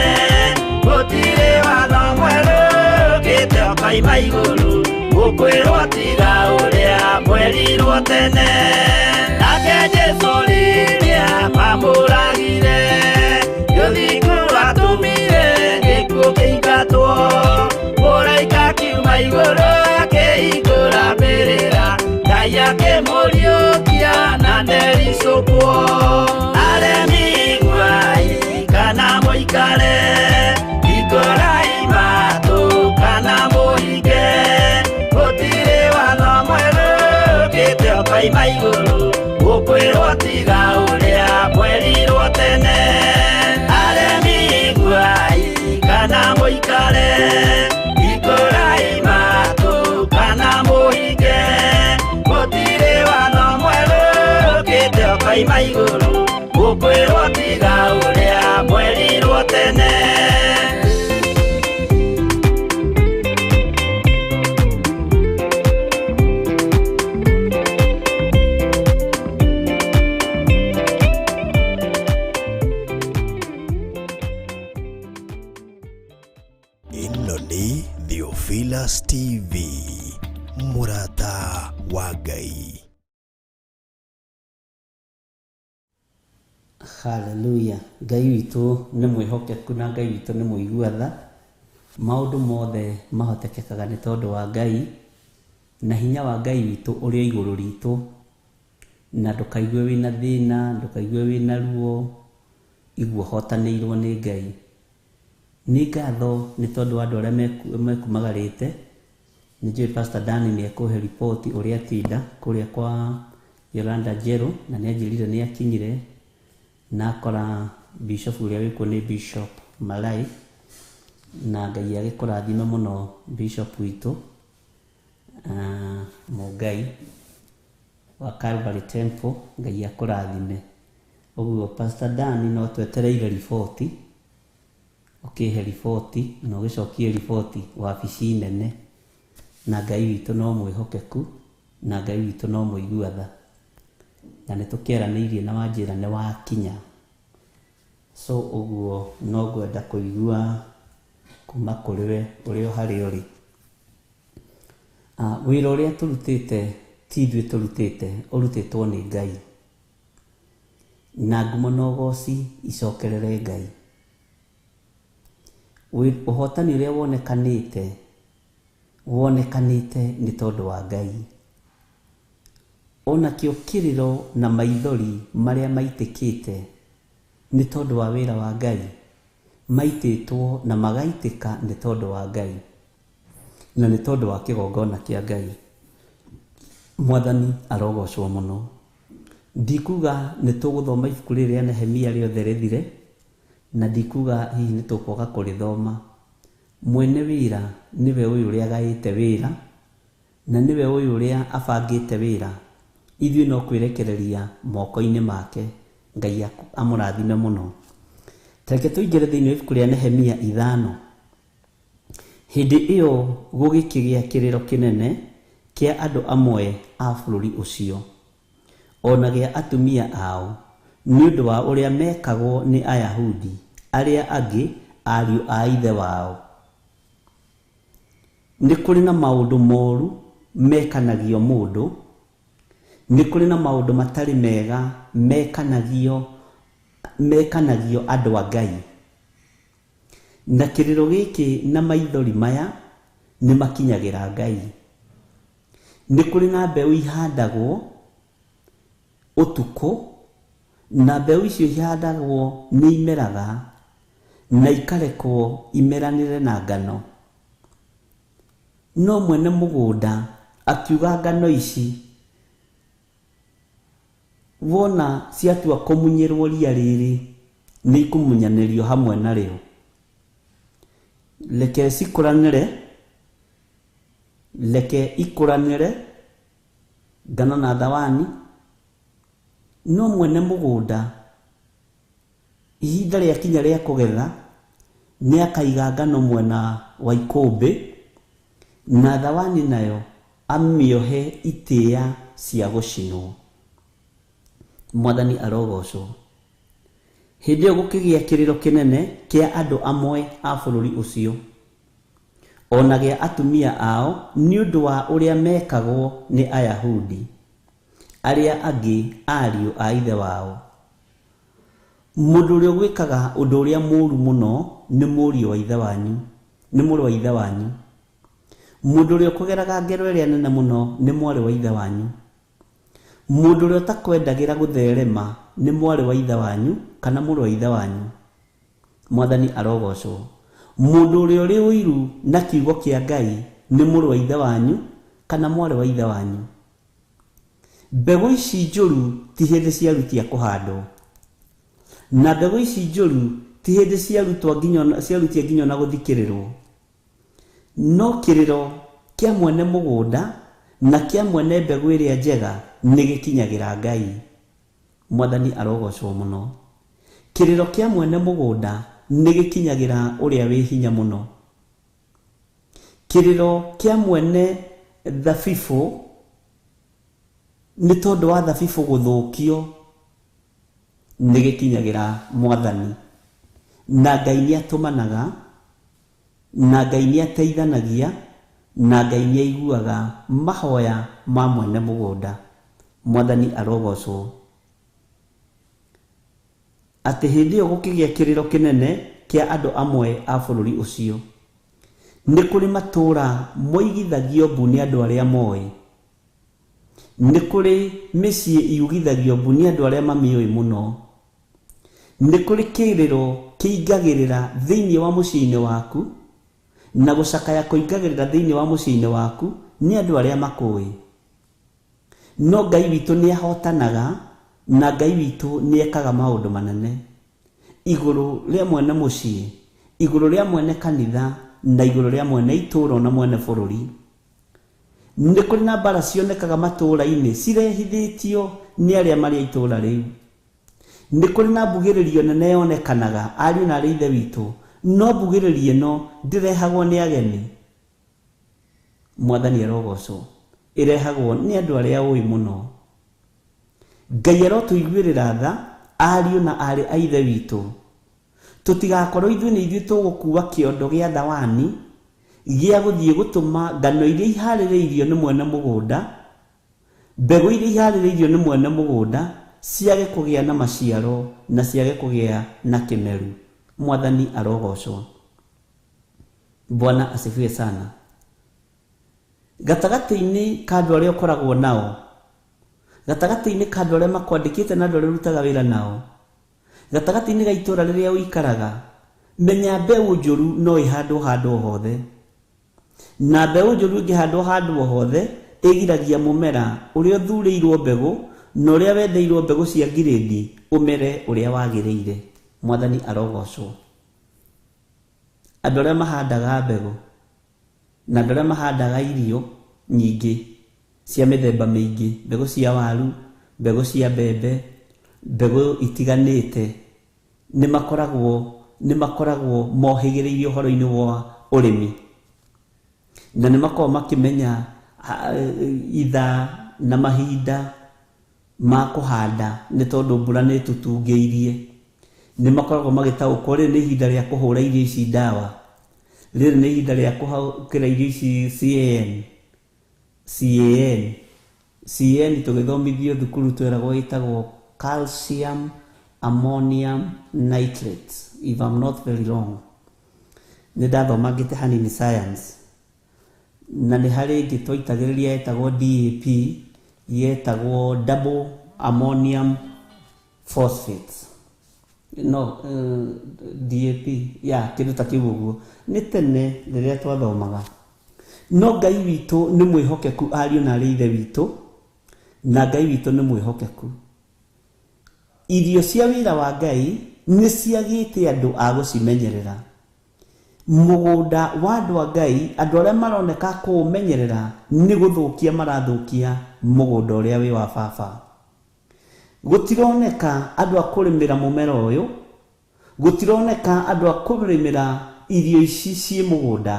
gũtirĩ watho mwerũ ũkĩte ũkoima igũrũ, gũkwĩrwo tiga ũrĩa mwerirwo tene. Nake Jesũ rĩrĩa mamũragire, gĩthingu atũmire gĩkuũ kĩingatwo, mũraika akiuma igũrũ akĩhingũra mbĩrĩra, Ngai akĩmũriũkia na ndericũkwo. Aremi iguai kana mũikare, ikũrai matũ kana mũhinge, gũtirĩ watho mwerũ ũkĩte ũkoima igũrũ, gũkwĩrwo tiga ũrĩa mwerirwo tene. Aremi iguai kana mũikare, ikũrai matũ kana mũhinge, gũtirĩ watho mwerũ ũkĩte ũkoima igũrũ, gũkwĩrwo tiga ũrĩa mwerirwo tene. Ĩno nĩ Theophilus TV, mũrata wa Ngai. Haleluya. Ngai witũ nĩ mwĩhokeku na Ngai witũ nĩ mũigua tha. Maũndũ mothe mahotekekaga nĩ tondũ wa Ngai na hinya wa Ngai witũ ũrĩ igũrũ ritũ, na ndũkaigue wĩna thĩna, ndũkaigue wĩna ruo, igua ũhotanĩirwo nĩ Ngai. Nĩ ngatho nĩ tondũ wa andũ arĩa mekumagarĩte. Nĩ njũĩ Pastor Dani nĩ ekũhe riboti ũrĩa atinda kũrĩa kwa Yolanda Njerũ, na nĩ anjĩrire nĩ akinyire na akora bishop ũrĩa wĩkuo nĩ Bishop Malai, na Ngai agĩkũrathime mũno bishop witũ, Mũngai wa Calvary Temple, Ngai akũrathime. Ũguo Pastor Dani no twetereire riboti, ũkĩhe riboti na ũgĩcokie riboti wabici nene, na Ngai witũ no mwĩhokeku na Ngai witũ no mũigua tha, na nĩ tũkĩaranĩirie na wanjĩra nĩ wakinya. So ũguo no ngwenda kũigua kuma kũrĩ we ũrĩa harĩa ũrĩ. Wĩra ũrĩa tũrutĩte ti ithuĩ tũrutĩte, ũrutĩtwo nĩ Ngai, na ngumo na ũgoci icokerere Ngai. Ũhotani ũrĩa wonekanĩte wonekanĩte nĩ tondũ wa Ngai. Onakĩo kĩrĩro na maithori marĩa maitĩkĩte nĩ tondũ wa wĩra wa Ngai, maitĩtwo na magaitĩka nĩ tondũ wa Ngai na nĩ tondũ wa kĩgongona kĩa Ngai. Mwathani arogocwo mũno. Ndikuga nĩ tũgũthoma ibuku rĩrĩ rĩa Nehemia rĩothe rĩthire, na ndikuga hihi nĩ tũkwaga kũrĩthoma. Mwene wĩra nĩwe ũyũ ũrĩa agaĩte wĩra, na nĩwe ũyũ ũrĩa abangĩte wĩra. Ithuĩ no kwĩrekereria moko-inĩ make. Ngai amũrathime mũno. Tareke tũingĩre thĩinĩ wa ibuku rĩa Nehemia 5. Hĩndĩ ĩyo gũgĩkĩgĩa kĩrĩro kĩnene kĩa andũ amwe a bũrũri ũcio, ona gĩa atumia ao, nĩ ũndũ wa ũrĩa mekagwo nĩ Ayahudi arĩa angĩ ariũ a ithe wao. Nĩ kũrĩ na maũndũ moru mekanagio mũndũ, nĩ kũrĩ na maũndũ matarĩ mega mekanagio Mekanagio andũ a Ngai. Na kĩrĩro gĩkĩ na maithori maya nĩ makinyagĩra Ngai. Nĩ kũrĩ na mbeũ ihandagwo ũtukũ, na mbeũ icio ihandagwo nĩ imeraga na ikarekwo imeranĩre na ngano. No mwene mũgũnda akiuga ngano ici wona ciatua kũmunyĩrwo ria rĩrĩ nĩ ikũmunyanĩrio hamwe narĩo. Reke cikũranĩre, reke ikũranĩre ngano na thawani. No mwene mũgũnda ihinda rĩakinya rĩa kũgetha nĩ akaiga ngano mwena wa ikũmbĩ na thawani nayo amĩohe itĩĩa cia gũcinwo. Mwathani arogocwo. Hĩndĩ ĩyo gũkĩgĩa kĩrĩro kĩnene kĩa andũ amwe a bũrũri ũcio ona gĩa atumia ao nĩ ũndũ wa ũrĩa mekagwo nĩ Ayahudi arĩa angĩ ariũ a ithe wao. Mũndũ ũrĩa ũgwĩkaga ũndũ ũrĩa mũũru mũno nĩ mũriũ wa ithe wanyu, nĩ mũrũ wa ithe wanyu. Mũndũ ũrĩa ũkũgeraga ngero ĩrĩa nene mũno nĩ mwarĩ wa ithe wanyu. Mũndũ ũrĩa ũtakwendagĩra gũtherema nĩ mwarĩ wa ithe wanyu kana mũrũ wa ithe wanyu. Mwathani arogocwo. Mũndũ ũrĩa ũrĩ ũiru na kiugo kĩa Ngai nĩ mũrũ wa ithe wanyu kana mwarĩ wa ithe wanyu. Mbegũ ici njũru ti hĩndĩ ciarutia kũhandwo, na mbegũ ici njũru ti hĩndĩ ciarutia nginya ona gũthikĩrĩrwo. No kĩrĩro kĩa mwene mũgũnda na kĩa mwene mbegũ ĩrĩa njega nĩ gĩkinyagĩra Ngai. Mwathani arogocwo mũno. Kĩrĩro kĩa mwene mũgũnda nĩ gĩkinyagĩra ũrĩa wĩ hinya mũno. Kĩrĩro kĩa mwene thabibũ nĩ tondũ wa thabibũ gũthũkio nĩ gĩkinyagĩra Mwathani. Na Ngai nĩ atũmanaga, na Ngai nĩ ateithanagia, na Ngai nĩ aiguaga mahoya ma mwene mũgũnda. Mwathani arogocwo. Atĩ hĩndĩ ĩyo gũkĩgĩa kĩrĩro kĩnene kĩa andũ amwe a bũrũri ũcio. Nĩ kũrĩ matũũra moigithagio mbu nĩ andũ arĩa moĩ. Nĩ kũrĩ mĩciĩ yugithagio mbu nĩ andũ arĩa mamĩũĩ mũno. Nĩ kũrĩ kĩrĩro kĩingagĩrĩra thĩinĩ wa mũciĩ-inĩ waku, na gũcakaya kũingagĩrĩra thĩinĩ wa mũciĩ-inĩ waku nĩ andũ arĩa makũĩ. No Ngai witũ nĩ ahotanaga, na Ngai witũ nĩ ekaga maũndũ manene. Igũrũ rĩa mwene mũciĩ, igũrũ rĩa mwene kanitha, na igũrũ rĩa mwene itũũra na mwene bũrũri. Nĩ kũrĩ na mbara cionekaga matũũra-inĩ cirehithĩtio nĩ arĩa marĩ a itũũra rĩu. Nĩ kũrĩ na mbugĩrĩrio nene yonekanaga ariũ na arĩ ithe witũ, no mbugĩrĩrio ĩno ndĩrehagwo nĩ ageni. Mwathani arogocwo. Ĩrehagwo nĩ andũ arĩa ũĩ mũno. Ngai arotũiguĩrĩra tha ariũ na arĩ a ithe witũ. Tũtigakorwo ithuĩ nĩ ithuĩ tũgũkua kĩondo gĩa thawani gĩa gũthiĩ gũtũma ngano iria iharĩrĩirio nĩ mwene mũgũnda, mbegũ iria iharĩrĩirio nĩ mwene mũgũnda ciage kũgĩa na maciaro na ciage kũgĩa na kĩmeru. Mwathani arogocwo. Bwana asifiwe sana. Gatagatĩ-inĩ ka andũ arĩa ũkoragwo nao, gatagatĩ-inĩ ka andũ arĩa makwandĩkĩte na andũ arĩa ũrutaga wĩra nao, gatagatĩ-inĩ ga itũũra rĩrĩa ũikaraga, menya mbeũ njũru no ĩhandwo handũ o hothe. Na mbeũ njũru ĩngĩhandwo handũ o hothe ĩgiragia mũmera ũrĩa ũthurĩirwo mbegũ na ũrĩa wendeirwo mbegũ cia ngirĩndi ũmere ũrĩa wagĩrĩire. Mwathani arogocwo. Andũ arĩa mahandaga mbegũ na andũ arĩa mahandaga irio nyingĩ cia mĩthemba mĩingĩ, mbegũ cia waru, mbegũ cia mbembe, mbegũ itiganĩte, nĩ makoragwo mohĩgĩrĩirie ũhoro-inĩ wa ũrĩmi, na nĩ makoragwo makĩmenya ithaa na mahinda ma kũhanda nĩ tondũ mbura nĩ ĩtũtungĩirie. Nĩ makoragwo magĩtaũkwo rĩrĩ nĩ ihinda rĩa kũhũra irio ici ndawa, rĩrĩ nĩ ihinda rĩa kũhũkĩra irio ici CAN. CAN tũgĩthomithio thukuru tweragwo ĩtagwo calcium ammonium nitrate, if I'm not very wrong. Nĩ ndathomangĩte hanini science, na nĩ harĩ ĩngĩ twaitagĩrĩria yetagwo DAP, yetagwo double ammonium phosphate, no DAP ya kĩndũ ta kĩu ũguo. Nĩ tene rĩrĩa twathomaga. No Ngai witũ nĩ mwĩhokeku, ariũ na arĩ ithe witũ, na Ngai witũ nĩ mwĩhokeku. Irio cia wĩra wa Ngai nĩ ciagĩte andũ a gũcimenyerera. Mũgũnda wa andũ a Ngai, andũ arĩa maroneka kũũmenyerera nĩ gũthũkia marathũkia mũgũnda ũrĩa wĩ wa baba. Gũtironeka andũ a kũrĩmĩra mũmera ũyũ, gũtironeka andũ a kũrĩmĩra irio ici ciĩ mũgũnda.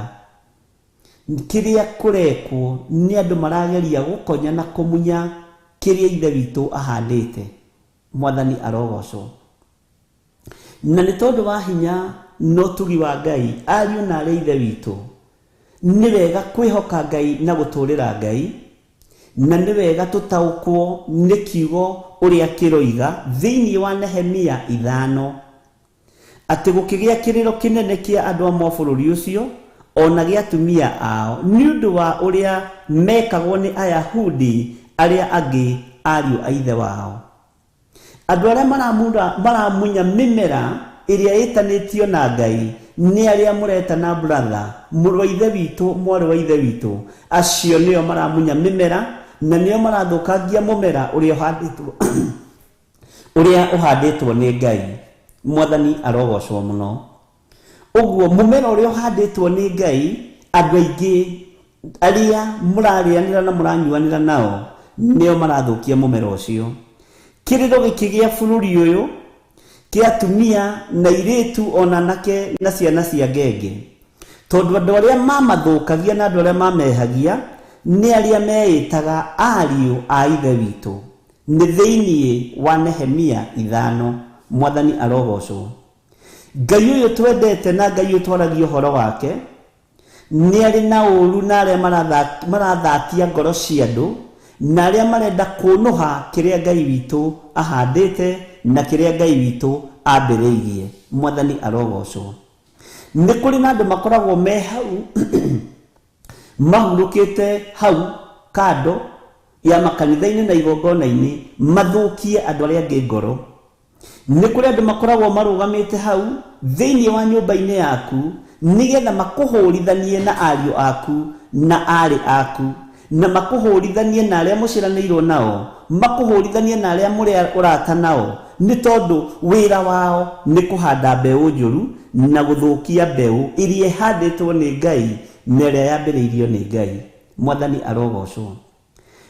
Kĩrĩa kũrekwo nĩ andũ marageria gũkonya na kũmunya kĩrĩa ithe witũ ahandĩte. Mwathani arogocwo. Na nĩ tondũ wa hinya na ũtugi wa Ngai, ariũ na arĩ ithe witũ, nĩ wega kwĩhoka Ngai na gũtũrĩra Ngai, na nĩ wega tũtaũkwo nĩ kiugo ũrĩa kĩroiga thĩinĩ wa Nehemia 5, atĩ gũkĩgĩa kĩrĩro kĩnene kĩa andũ amwe a bũrũri ũcio ona gĩa atumia ao nĩ ũndũ wa ũrĩa mekagwo nĩ Ayahudi arĩa angĩ ariũ a ithe wao. Andũ arĩa maramunya mĩmera ĩrĩa ĩtanĩtio na Ngai nĩ arĩa mũretana brother, mũrũ wa ithe witũ, mwarĩ wa ithe witũ, acio nĩo maramunya mĩmera na nĩo marathũkangia mũmera ũrĩa ũhandĩtwo ũrĩa ũhandĩtwo nĩ Ngai. Mwathani arogocwo mũno. Ũguo mũmera ũrĩa ũhandĩtwo nĩ Ngai, andũ aingĩ arĩa mũrarĩanĩra na mũranyuanĩra nao nĩo marathũkia mũmera ũcio. Kĩrĩro gĩkĩgĩa bũrũri ũyũ kĩa atumia na airĩtu ona anake na ciana cia ngenge, tondũ andũ arĩa mamathũkagia na andũ arĩa mamehagia nĩ arĩa meĩtaga ariũ a ithe witũ. Nĩ thĩinĩ wa Nehemia 5. Mwathani arogocwo. Ngai ũyũ twendete na Ngai ũyũ twaragia ũhoro wake nĩ arĩ na ũru na arĩa marathatia ngoro cia andũ na arĩa marenda kũnũha kĩrĩa Ngai witũ ahandĩte na kĩrĩa Ngai witũ ambĩrĩirie. Mwathani arogocwo. Nĩ kũrĩ na andũ makoragwo me hau mahurũkĩte hau kando ya makanitha-inĩ na igongona-inĩ mathũkie andũ arĩa angĩ ngoro. Nĩ kũrĩ andũ makoragwo marũgamĩte hau thĩinĩ wa nyũmba-inĩ yaku nĩgetha makũhũrithanie na ariũ aku na aarĩ aku, na makũhũrithanie na arĩa mũciaranĩirwo nao, makũhũrithanie na arĩa mũrĩ ũrata nao, nĩ tondũ wĩra wao nĩ kũhanda mbeũ njũru na gũthũkia mbeũ iria ĩhandĩtwo nĩ Ngai na ĩrĩa yambĩrĩirio nĩ Ngai. Mwathani arogocwo.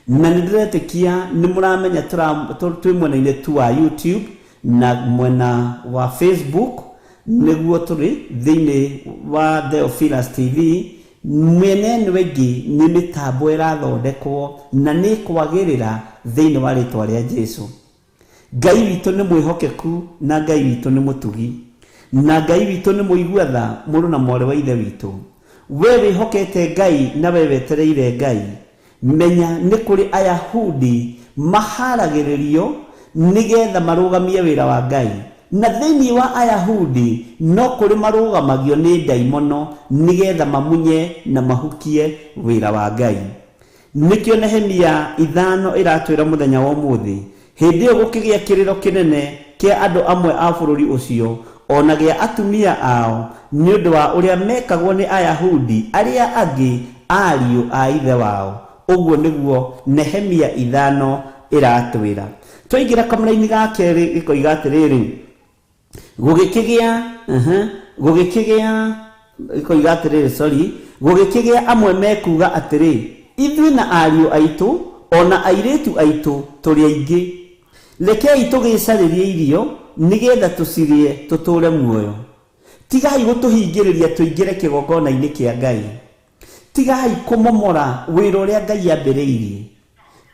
Na nĩ ndĩretĩkia nĩ mũramenya twĩ mwena-inĩ tu wa YouTube na mwena wa Facebook, nĩguo tũrĩ thĩinĩ wa Theophilus TV. Mĩena ĩno ĩngĩ nĩ mĩtambo ĩrathondekwo na nĩ kwagĩrĩra thĩinĩ wa rĩtwa rĩa Jesũ. Ngai witũ nĩ mwĩhokeku na Ngai witũ nĩ mũtugi na Ngai witũ nĩ mũigua tha, mũrũ na mwarĩ wa ithe witũ. We wĩhokete Ngai na we wetereire Ngai, menya nĩ kũrĩ Ayahudi maharagĩrĩrio nĩgetha marũgamie wĩra wa Ngai. Na thĩinĩ wa Ayahudi no kũrĩ marũgamagio nĩ ndaimono nĩgetha mamunye na mahukie wĩra wa Ngai. Nĩkĩo Nehemia 5 ĩratwĩra mũthenya wa ũmũthĩ, hĩndĩ ĩyo gũkĩgĩa kĩrĩro kĩnene kĩa andũ amwe a bũrũri ũcio ona gĩa atumia ao nĩ ũndũ wa ũrĩa mekagwo nĩ Ayahudi arĩa angĩ ariũ a ithe wao. Ũguo nĩguo Nehemia 5 ĩratwĩra. Twaingĩra kamũra-inĩ ga kerĩ gĩkoiga atĩrĩrĩ, gũgĩkĩgĩa gũgĩkĩgĩa gĩkoiga atĩrĩrĩ, sorry, gũgĩkĩgĩa amwe mekuga atĩrĩ, ithuĩ na ariũ aitũ ona airĩtu aitũ tũrĩ aingĩ, rekei tũgĩcarĩrie irio nĩgetha tũcirĩe tũtũre muoyo. Tigai gũtũhingĩrĩria tũingĩre kĩgongona-inĩ kĩa Ngai. Tigai kũmomora wĩra ũrĩa Ngai ambĩrĩirie,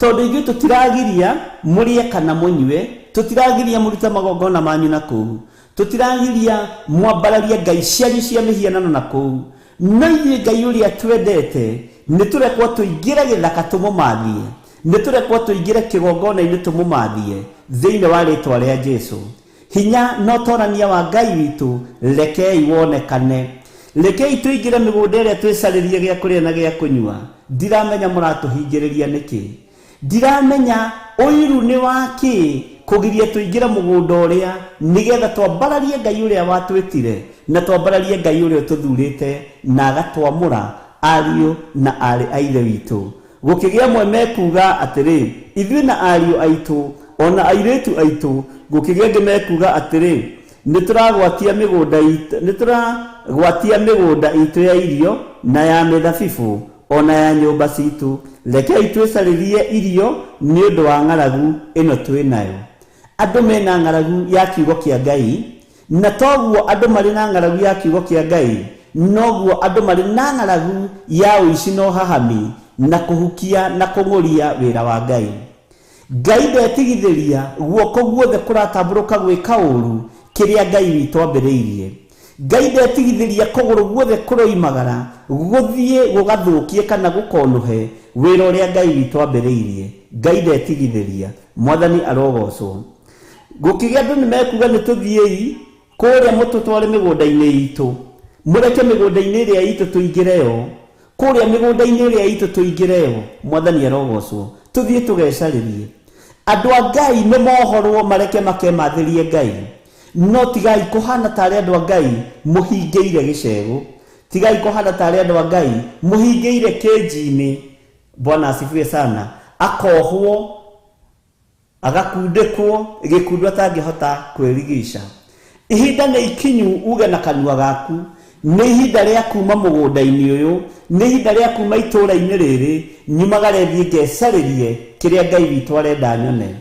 tondũ ithuĩ tũtiragiria mũrĩe kana mũnyue, tũtiragiria mũrute magongona manyu na kũu, tũtiragiria mwambararie ngai cianyu cia mĩhianano na kũu, no ithuĩ Ngai ũrĩa twendete nĩ tũrekwo tũingĩre gĩthaka tũmũmathie, nĩ tũrekwo tũingĩre kĩgongona-inĩ tũmũmathie thĩinĩ wa rĩtwa rĩa Jesũ. Hinya na ũtorania wa Ngai witũ rekei wonekane. Rekei tũingĩre mĩgũnda ĩrĩa twĩcarĩrie gĩa kũrĩa na gĩa kũnyua. Ndiramenya mũratũhingĩrĩria nĩkĩ. Ndiramenya ũiru nĩ wakĩ kũgiria tũingĩre mũgũnda ũrĩa nĩgetha twambararie Ngai ũrĩa watwĩtire na twambararie Ngai ũrĩa ũtũthurĩte na agatwamũra ariũ na aarĩ a Ithe witũ. Gũkĩgĩa amwe mekuuga atĩrĩ, ithuĩ na ariũ aitũ ona airĩtu aitũ. Gũkĩgĩa angĩ mekuuga atĩrĩ, nĩtũragwatia mĩgũnda itũ ya irio na ya mĩthabibũ ona ya nyũmba citũ. Rekei twĩcarĩrie irio nĩ ũndũ wa ng'aragu ĩno twĩ nayo. Andũ mena ng'aragu ya kiugo kĩa Ngai, na toguo andũ marĩ na ng'aragu ya kiugo kĩa Ngai, noguo andũ marĩ na ng'aragu ya ũici na ũhahami na kũhukia na kũng'ũria wĩra wa Ngai. Ngai ndetigithĩria guoko guothe kũratambũrũka gwĩka ũũru kĩrĩa Ngai witũ ambĩrĩirie. Ngai ndetigithĩria kũgũrũ guothe kũroimagara gũthiĩ gũgathũkie kana gũkonũhe wĩra ũrĩa Ngai witũ ambĩrĩirie. Ngai ndetigithĩria. Mwathani arogocwo. Gũkĩgĩa andũ nĩmekuga nĩtũthiĩi kũrĩa mũtũtware mĩgũnda-inĩ itũ, mũreke mĩgũnda-inĩ ĩrĩa itũ tũingĩre yo, kũrĩa mĩgũnda-inĩ ĩrĩa itũ tũingĩre yo. Mwathani arogocwo. Tũthiĩ tũgecarĩrie. Andũ a Ngai nĩmohorwo mareke makemathĩrie Ngai. No tigai kũhana tarĩ andũ a Ngai mũhingĩire gĩcegũ. Tigai kũhana tarĩ andũ a Ngai mũhingĩire kĩnji-inĩ. Bwana asifiwe sana. Akohwo agakundĩkwo gĩkundu atangĩhota kwĩrigica. Ihinda nĩ ikinyu uge na kanua gaku, nĩ ihinda rĩa kuma mũgũnda-inĩ ũyũ, nĩ ihinda rĩa kuma itũũra-inĩ rĩrĩ, nyumagare thiĩ ngecarĩrie kĩrĩa Ngai witũ arenda nyone,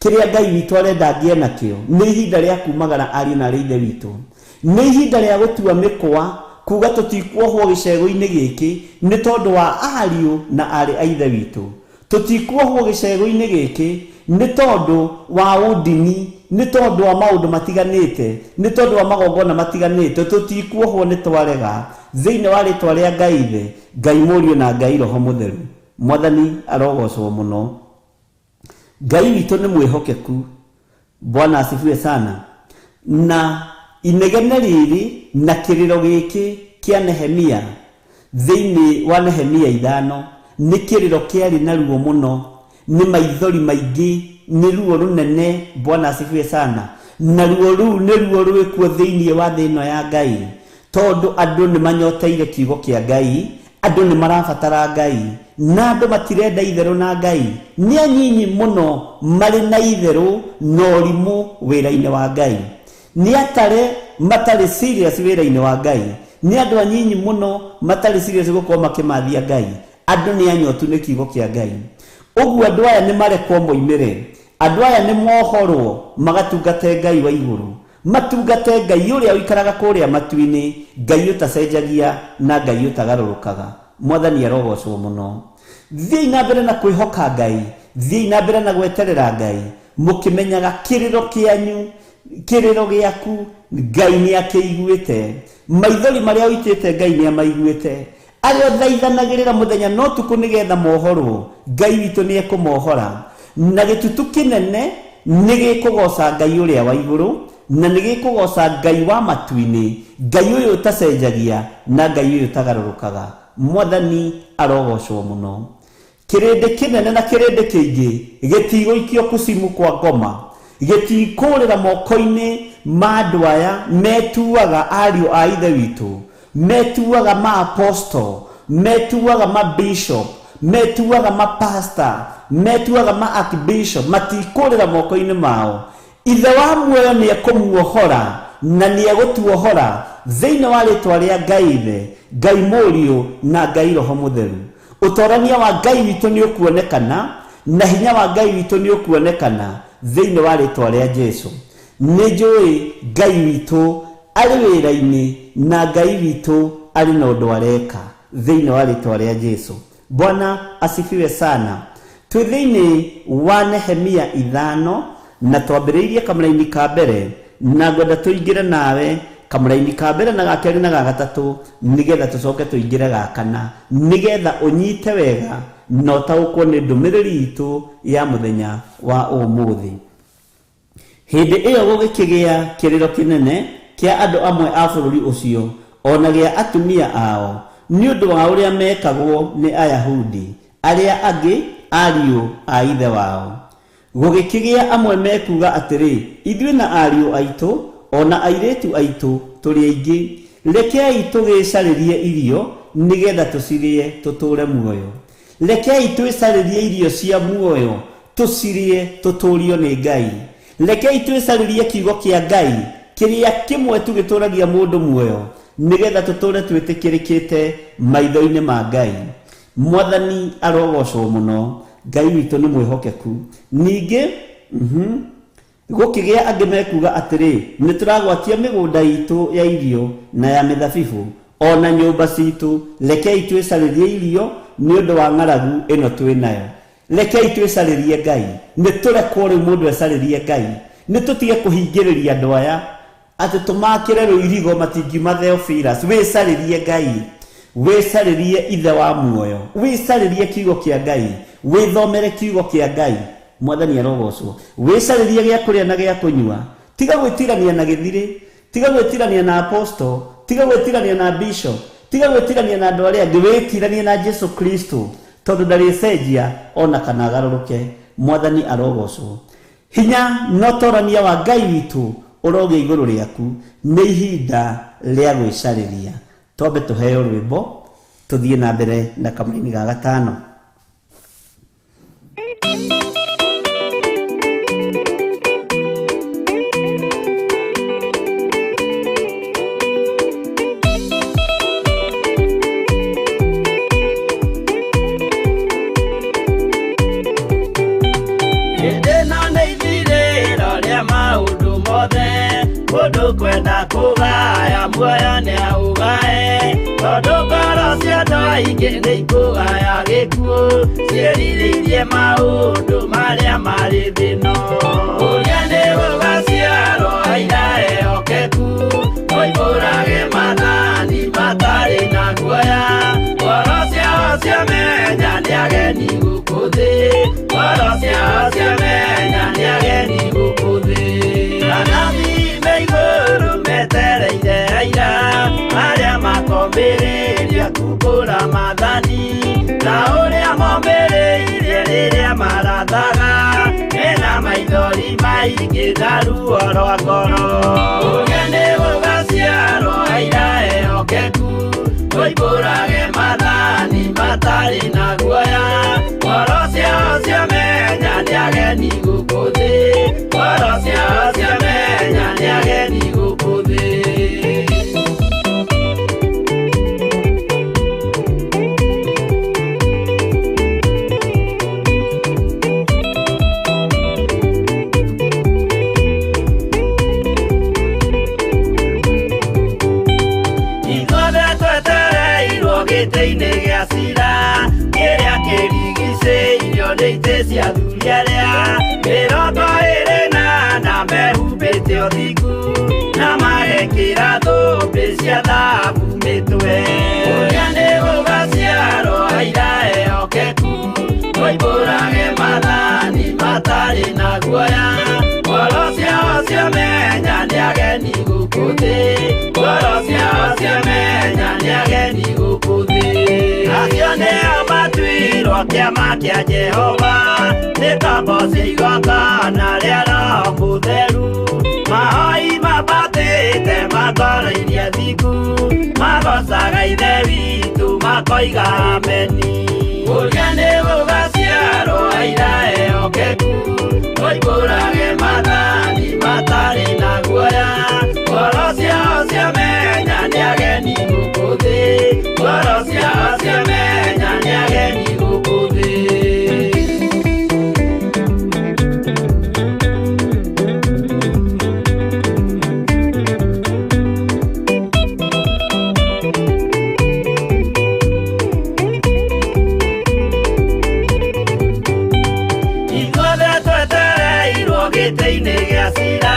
kĩrĩa Ngai witũ arenda ngĩe nakĩo. Nĩ ihinda rĩa kumagara ariũ na aarĩ Ithe witũ. Nĩ ihinda rĩa gũtua mĩkwa kuga tũtikuohwo gĩcegũ-inĩ gĩkĩ nĩ tondũ wa ariũ na aarĩ a Ithe witũ. Tũtikuohwo gĩcegũ-inĩ gĩkĩ nĩ tondũ wa ũndini, nĩ tondũ wa maũndũ matiganĩte, nĩ tondũ wa magongona matiganĩte. Tũtikuohwo nĩ twarega thĩinĩ wa rĩtwa rĩa Ngai Ithe, Ngai Mũriũ na Ngai Roho Mũtheru. Mwathani arogocwo mũno. Ngai witũ nĩ mwĩhokeku. Bwana asifiwe sana. Na inegene rĩrĩ na kĩrĩro gĩkĩ kĩa Nehemia thĩinĩ wa Nehemia 5 nĩ kĩrĩro kĩarĩ na ruo mũno, nĩ maithori maingĩ, nĩ ruo rũnene. Bwana asifiwe sana. Na ruo rũu nĩ ruo rwĩkuo thĩinĩ wa thĩ ĩno ya Ngai, tondũ andũ nĩ manyoteire kiugo kĩa Ngai, andũ nĩ marabatara Ngai, na andũ matirenda itherũ na Ngai. Nĩ anyinyi mũno marĩ na itherũ na ũrimũ wĩra-inĩ wa Ngai. Nĩ atare matarĩ serious wĩra-inĩ wa Ngai. Nĩ andũ anyinyi mũno matarĩ serious gũkorwo makĩmathia Ngai. Andũ nĩ anyotu nĩ kiugo kĩa Ngai. Ũguo andũ aya nĩ marekwo moimĩre. Andũ aya nĩ mohorwo magatungate Ngai wa igũrũ, matungate Ngai ũrĩa ũikaraga kũrĩa matu-inĩ, Ngai ũtacenjagia na Ngai ũtagarũrũkaga. Mwathani arogocwo mũno. Thiĩi na mbere na kwĩhoka Ngai, thiĩi na mbere na gweterera Ngai, mũkĩmenyaga kĩrĩro kĩanyu, kĩrĩro gĩaku Ngai nĩ akĩiguĩte. Maithori marĩa ũitĩte Ngai nĩ amaiguĩte. Arĩa ũthaithanagĩrĩra mũthenya na ũtukũ nĩgetha mohorwo, Ngai witũ nĩ ekũmohora. Na gĩtutu kĩnene nĩ gĩkũgoca Ngai ũrĩa wa igũrũ, na nĩ gĩkũgoca Ngai wa matu-inĩ, Ngai ũyũ ũtacenjagia na Ngai ũyũ ũtagarũrũkaga. Mwathani arogocwo mũno. Kĩrĩndĩ kĩnene na kĩrĩndĩ kĩingĩ gĩtigũikio kucimu kwa ngoma, gĩtikũrĩra moko-inĩ ma andũ aya metuaga ariũ a Ithe witũ, metuaga ma apostle, metuaga ma bishop, metuaga ma pastor, metuaga ma archbishop, matikũrĩra moko-inĩ mao. Ithe wa muoyo nĩ ekũmuohora na nĩ egũtuohora thĩinĩ wa rĩtwa rĩa Ngai Ithe, Ngai Mũriũ na Ngai Roho Mũtheru. Ũtorania wa Ngai witũ nĩ ũkuonekana na hinya wa Ngai witũ nĩ ũkuonekana thĩinĩ wa rĩtwa rĩa Jesu. Nĩ njũĩ Ngai witũ arĩ wĩra-inĩ na Ngai witũ arĩ na ũndũ areka thĩinĩ wa rĩtwa rĩa Jesu. Bwana asifiwe sana. Twĩ thĩinĩ wa Nehemia 5 na twambĩrĩirie kamũraini ka mbere, na ngwenda tũingĩre nawe kamũraini ka mbere na ga kerĩ na ga gatatũ, nĩgetha tũcoke tũingĩre ga kana, nĩgetha ũnyite wega na ũtaũkwo nĩ ndũmĩrĩri itũ ya mũthenya wa ũmũthĩ. Hĩndĩ ĩyo gũgĩkĩgĩa kĩrĩro kĩnene kĩa andũ amwe a bũrũri ũcio ona gĩa atumia ao nĩ ũndũ wa ũrĩa mekagwo nĩ Ayahudi arĩa angĩ ariũ a ithe wao. Gũgĩkĩgĩa amwe mekuuga atĩrĩ, ithuĩ na ariũ aitũ ona airĩtu aitũ tũrĩ aingĩ, rekei tũgĩcarĩrie irio nĩgetha tũcirĩe tũtũũre muoyo. Rekei twĩcarĩrie irio cia muoyo tũcirĩe tũtũũrio nĩ Ngai. Rekei twĩcarĩrie kiugo kĩa Ngai kĩrĩa kĩmwe tu gĩtũũragia mũndũ muoyo nĩgetha tũtũũre twĩtĩkĩrĩkĩte maitho-inĩ ma Ngai. Mwathani arogocwo mũno, Ngai witũ nĩ mwĩhokeku. Ningĩ gũkĩgĩa angĩ mekuuga atĩrĩ, nĩ tũragwatia mĩgũnda itũ ya irio na ya mĩthabibũ ona nyũmba citũ, rekei twĩcarĩrie irio nĩ ũndũ wa ng'aragu ĩno twĩ nayo. Rekei twĩcarĩrie Ngai. Nĩ tũrekwo rĩu mũndũ ecarĩrie Ngai. Nĩ tũtige kũhingĩrĩria andũ aya atĩ tũmakĩre rũirigo matingiuma Theophilus. Wĩcarĩrie Ngai, wĩcarĩrie ithe wa muoyo, wĩcarĩrie kiugo kĩa Ngai, wĩthomere kiugo kĩa Ngai. Mwathani arogocwo. Wĩcarĩrie gĩa kũrĩa na gĩa kũnyua. Tiga gwĩtirania na gĩthirĩ, tiga gwĩtirania na apostle, tiga gwĩtirania na bishop, tiga gwĩtirania na andũ arĩa angĩ, wĩtiranie na Jesu Kristo tondũ ndarĩcenjia ona kana agarũrũke. Mwathani arogocwo. Hinya na ũtorania wa Ngai witũ ũrogĩa igũrũ rĩaku. Nĩ ihinda rĩa gwĩcarĩria. Twambe tũheo rwĩmbo tũthiĩ na mbere na kamũini ga gatano. Kwenda kũgaya muoyo nĩ aũgae, tondũ ngoro cia andũ aingĩ nĩ ikũgaya gĩkuũ, ciĩrirĩirie maũndũ marĩa marĩ thĩ-ĩno. Ũrĩa nĩ gũgaciarwo aira ehokeku, moimbũrage maathani matarĩ na guoya. Ngoro ciao ciamenya nĩ ageni gũkũ thĩ, ngoro ciao ciamenya nĩ ageni gũkũ thĩ. Anabii me igũrũ metereire aira arĩa makombĩrĩria kumbũra maathani, ta ũrĩa mombĩrĩirie rĩrĩa marathaga, mena maithori maingĩ na ruo rwa ngoro. Ũrĩa nĩ gũgaciarwo aira ehokeku, moimbũrage maathani matarĩ na guoya. Ngoro ciao ciamenya nĩ ageni gũkũ thĩ, ngoro ciao ciamenya nĩ ageni gũkũ thĩ. Ithuothe twetereirwo gĩtĩ-inĩ gĩa cira kĩrĩa kĩrigicĩirio nĩ itĩ cia athuri arĩa mĩrongo ĩrĩ na ana mehumbĩte ũthingu na magekĩra thũmbĩ cia thahabu mĩtwe. Ũrĩa nĩ gũgaciarwo aira ehokeku, moimbũrage maathani matarĩ na guoya. Ngoro ciao ciamenya nĩ ageni gũkũ thĩ, ngoro ciao ciamenya nĩ ageni gũkũ thĩ. Acio nĩo matuirwo kĩama kĩa Jehova, nĩ kamboci igongona rĩa Roho Mũtheru. Mahoi mabatĩte matoroirie thingu, magocaga Ithe witũ makoiga ameni. Ũrĩa nĩ gũgaciarwo aira ehokeku, moimbũrage maathani matarĩ na guoya. Ngoro ciao ciamenya nĩ ageni gũkũ thĩ, ngoro ciao ciamenya nĩ ageni gũkũ thĩ. Ithuothe twetereirwo gĩtĩ-inĩ gĩa cira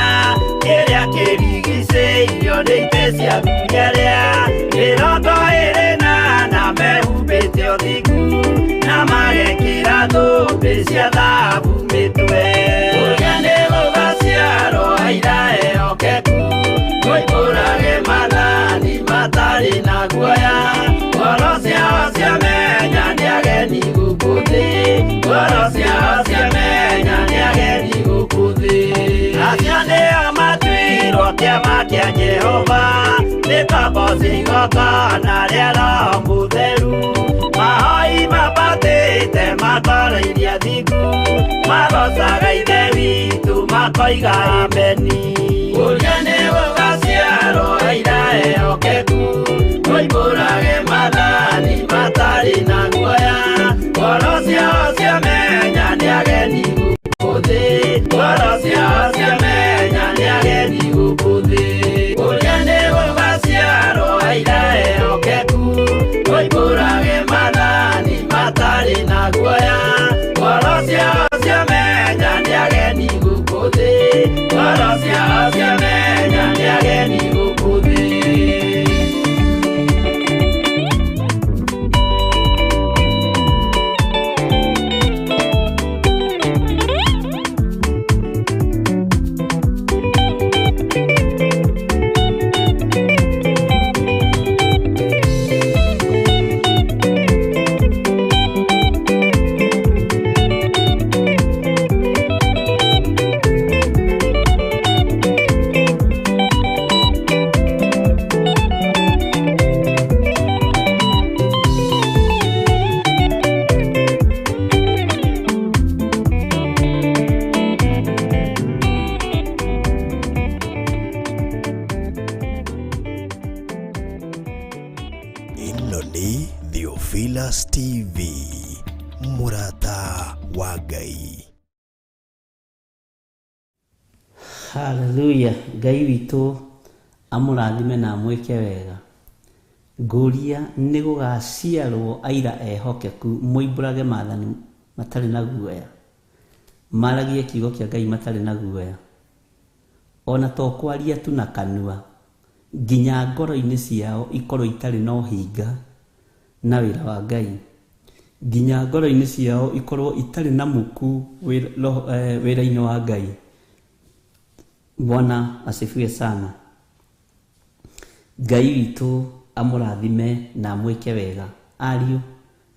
kĩrĩa kĩrigicĩirio nĩ itĩ cia athuri arĩa mĩrongo ĩrĩ na ana mehumbĩte ũthingu na magekĩra thũmbĩ cia thahabu mĩtwe. Ũrĩa nĩ gũgaciarwo Kĩama kĩa Jehova nĩ komboci igongona rĩa Roho Mũtheru. Mahoi mambatĩte matoroirie athingu, magocaga Ithe witũ makoiga ameni. Ũrĩa nĩ gũgaciarwo aira ehokeku, moimbũrage maathani matarĩ na guoya. Ngoro ciao ciamenya nĩ ageni gũkũ thĩ, ngoro ciao ciamenya nĩ ageni gũkũ thĩ. Ũrĩa nĩ gũgaciarwo aira ehokeku, moimbũrage maathani matarĩ na guoya. Ngoro ciao ciamenya nĩ ageni gũkũ thĩ, ngoro ciao ciamenya nĩ ageni gũkũ thĩ. Ĩno nĩ Theophilus TV, mũrata wa Ngai. Haleluya. Ngai witũ amũrathime na amwĩke wega. Ngũria nĩ gũgaciarwo aira ehokeku, moimbũrage maathani matarĩ na guoya, maragie kiugo kĩa Ngai matarĩ na guoya, ona to kwaria tu na kanua, nginya ngoro-inĩ ciao ikorwo itarĩ na ũhinga na wĩra wa Ngai, nginya ngoro-inĩ ciao ikorwo itarĩ na muku wĩra-inĩ wa Ngai. Bwana asifiwe sana. Ngai witũ amũrathime na amwĩke wega, ariũ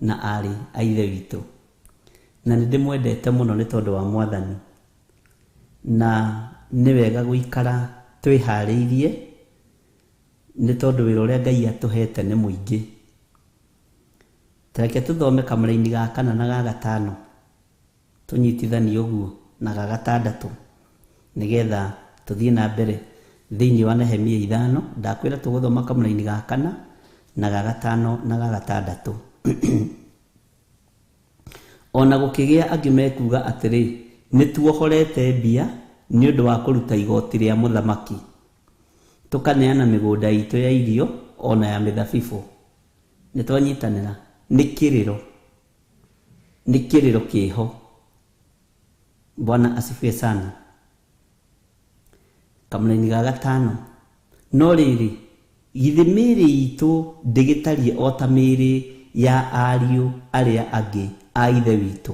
na aarĩ a Ithe witũ. Na nĩ ndĩmwendete mũno nĩ tondũ wa Mwathani, na nĩ wega gũikara twĩharĩirie nĩ tondũ wĩra ũrĩa Ngai atũhete nĩ mũingĩ. Tareke tũthome kamũraini ga kana na ga gatano, tũnyitithanie ũguo na ga gatandatũ, nĩgetha tũthiĩ na mbere thĩinĩ wa Nehemia 5. Ndakwĩra tũgũthoma kamũraini ga kana na ga gatano na ga gatandatũ. Ona gũkĩgĩa angĩ mekuuga atĩrĩ, nĩ tuohorete mbia nĩ ũndũ wa kũruta igoti rĩa mũthamaki, tũkaneana mĩgũnda itũ ya irio ona ya mĩthabibũ. Nĩ twanyitanĩra, nĩ kĩrĩro, nĩ kĩrĩro kĩho. Bwana asifiwe sana. Kamũraini ga gatano, no rĩrĩ, githĩ mĩĩrĩ itũ ndĩgĩtariĩ o ta mĩĩrĩ ya ariũ arĩa angĩ a Ithe witũ?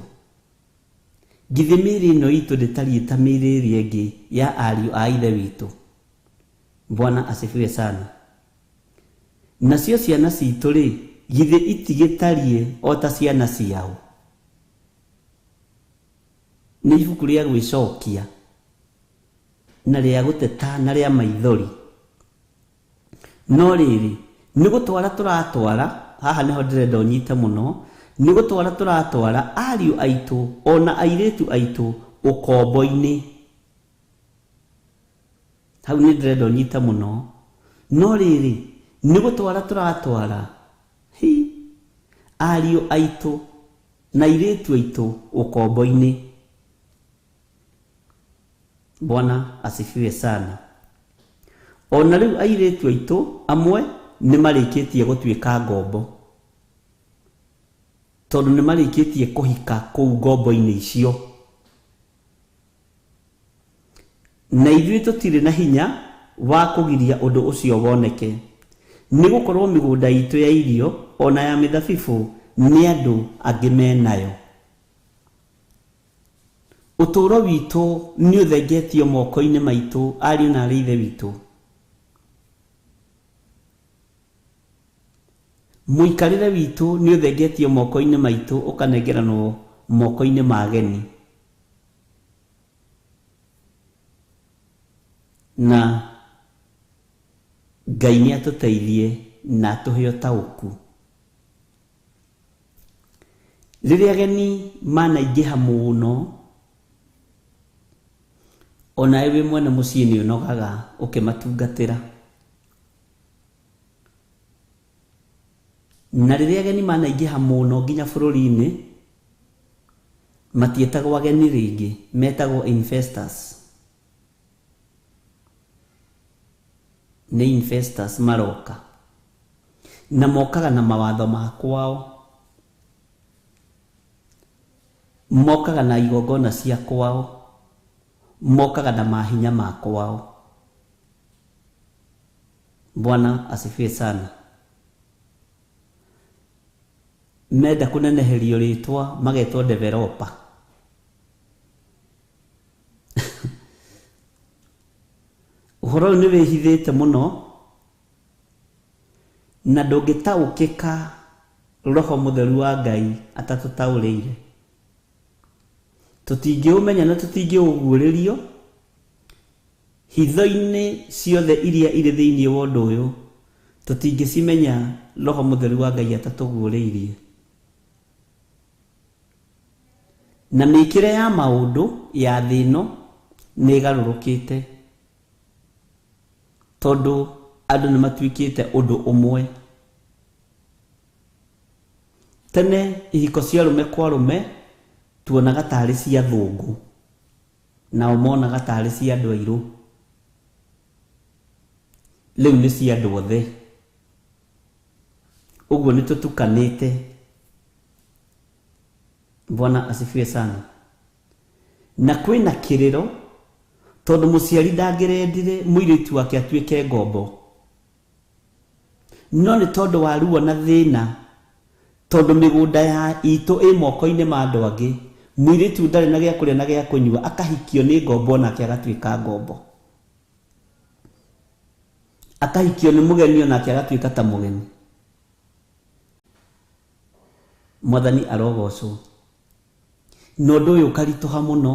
Githĩ mĩĩrĩ ĩno itũ ndĩtariĩ ta mĩĩrĩ ĩrĩa ĩngĩ ya ariũ a Ithe witũ? Bwana asifiwe sana. Nacio ciana citũ rĩ, githĩ itigĩtariĩ o ta ciana ciao? Nĩ ibuku rĩa gwĩcokia na rĩa gũteta na rĩa maithori. No rĩrĩ, nĩ gũtwara tũratwara, haha nĩho ndĩrenda ũnyite mũno, nĩ gũtwara tũratwara ariũ aitũ ona airĩtu aitũ ũkombo-inĩ. Hau nĩ ndĩrenda ũnyite mũno. No rĩrĩ, nĩ gũtwara tũratwara hi ariũ aitũ na airĩtu aitũ ũkombo-inĩ. Bwana asifiwe sana. Ona rĩu airĩtu aitũ amwe nĩ marĩkĩtie gũtuĩka ngombo, tondũ nĩ marĩkĩtie kũhika kũu ngombo-inĩ icio. Na ithuĩ tũtirĩ na hinya wa kũgiria ũndũ ũcio woneke, nĩ gũkorwo mĩgũnda itũ ya irio ona ya mĩthabibũ nĩ andũ angĩ menayo. Ũtũũro witũ nĩ ũthengetio moko-inĩ maitũ, ariũ na aarĩ a Ithe witũ. Mũikarĩre witũ nĩ ũthengetio moko-inĩ maitũ, ũkanengeranwo moko-inĩ ma ageni. Na Ngai nĩ atũteithie na atũhe ũtaũku. Rĩrĩa ageni manaingĩha mũno, onawe wĩ mwene mũciĩ nĩ ũnogaga ũkĩmatungatĩra. Na rĩrĩa ageni manaingĩha mũno nginya bũrũri-inĩ, matiĩtagwo ageni rĩngĩ, metagwo investors. Nĩ investors maroka, na mokaga na mawatho ma kwao, mokaga na igongona cia kwao, mokaga na mahinya ma kwao. Bwana asifiwe sana. Menda kũneneherio rĩtwa magetwo developer. Ũhoro ũyũ nĩ wĩhithĩte mũno na ndũngĩtaũkĩka Roho Mũtheru wa Ngai atatũtaũrĩire. Tũtingĩũmenya na tũtingĩũguũrĩrio. Hitho-inĩ ciothe iria irĩ thĩinĩ wa ũndũ ũyũ tũtingĩcimenya Roho Mũtheru wa Ngai atatũguũrĩirie. Na mĩkĩre ya maũndũ ya thĩ ĩno nĩ ĩgarũrũkĩte, tondũ andũ nĩ matuĩkĩte ũndũ ũmwe. Tene ihiko cia arũme kwa arũme tuonaga tarĩ cia athũngũ, nao monaga tarĩ cia andũ airũ. Rĩu nĩ cia andũ othe. Ũguo nĩ tũtukanĩte. Bwana asifiwe sana. Na kwĩna kĩrĩro, tondũ mũciari ndangĩrendire mũirĩtu wake atuĩke ngombo, no nĩ tondũ wa ruo na thĩna, tondũ mĩgũnda ya itũ ĩ moko-inĩ ma andũ angĩ, mũirĩtu ndarĩ na gĩa kũrĩa na gĩa kũnyua, akahikio nĩ ngombo nake agatuĩka ngombo, akahikio nĩ mũgeni onake agatuĩka ta mũgeni. Mwathani arogocwo. Na ũndũ ũyũ ũkaritũha mũno,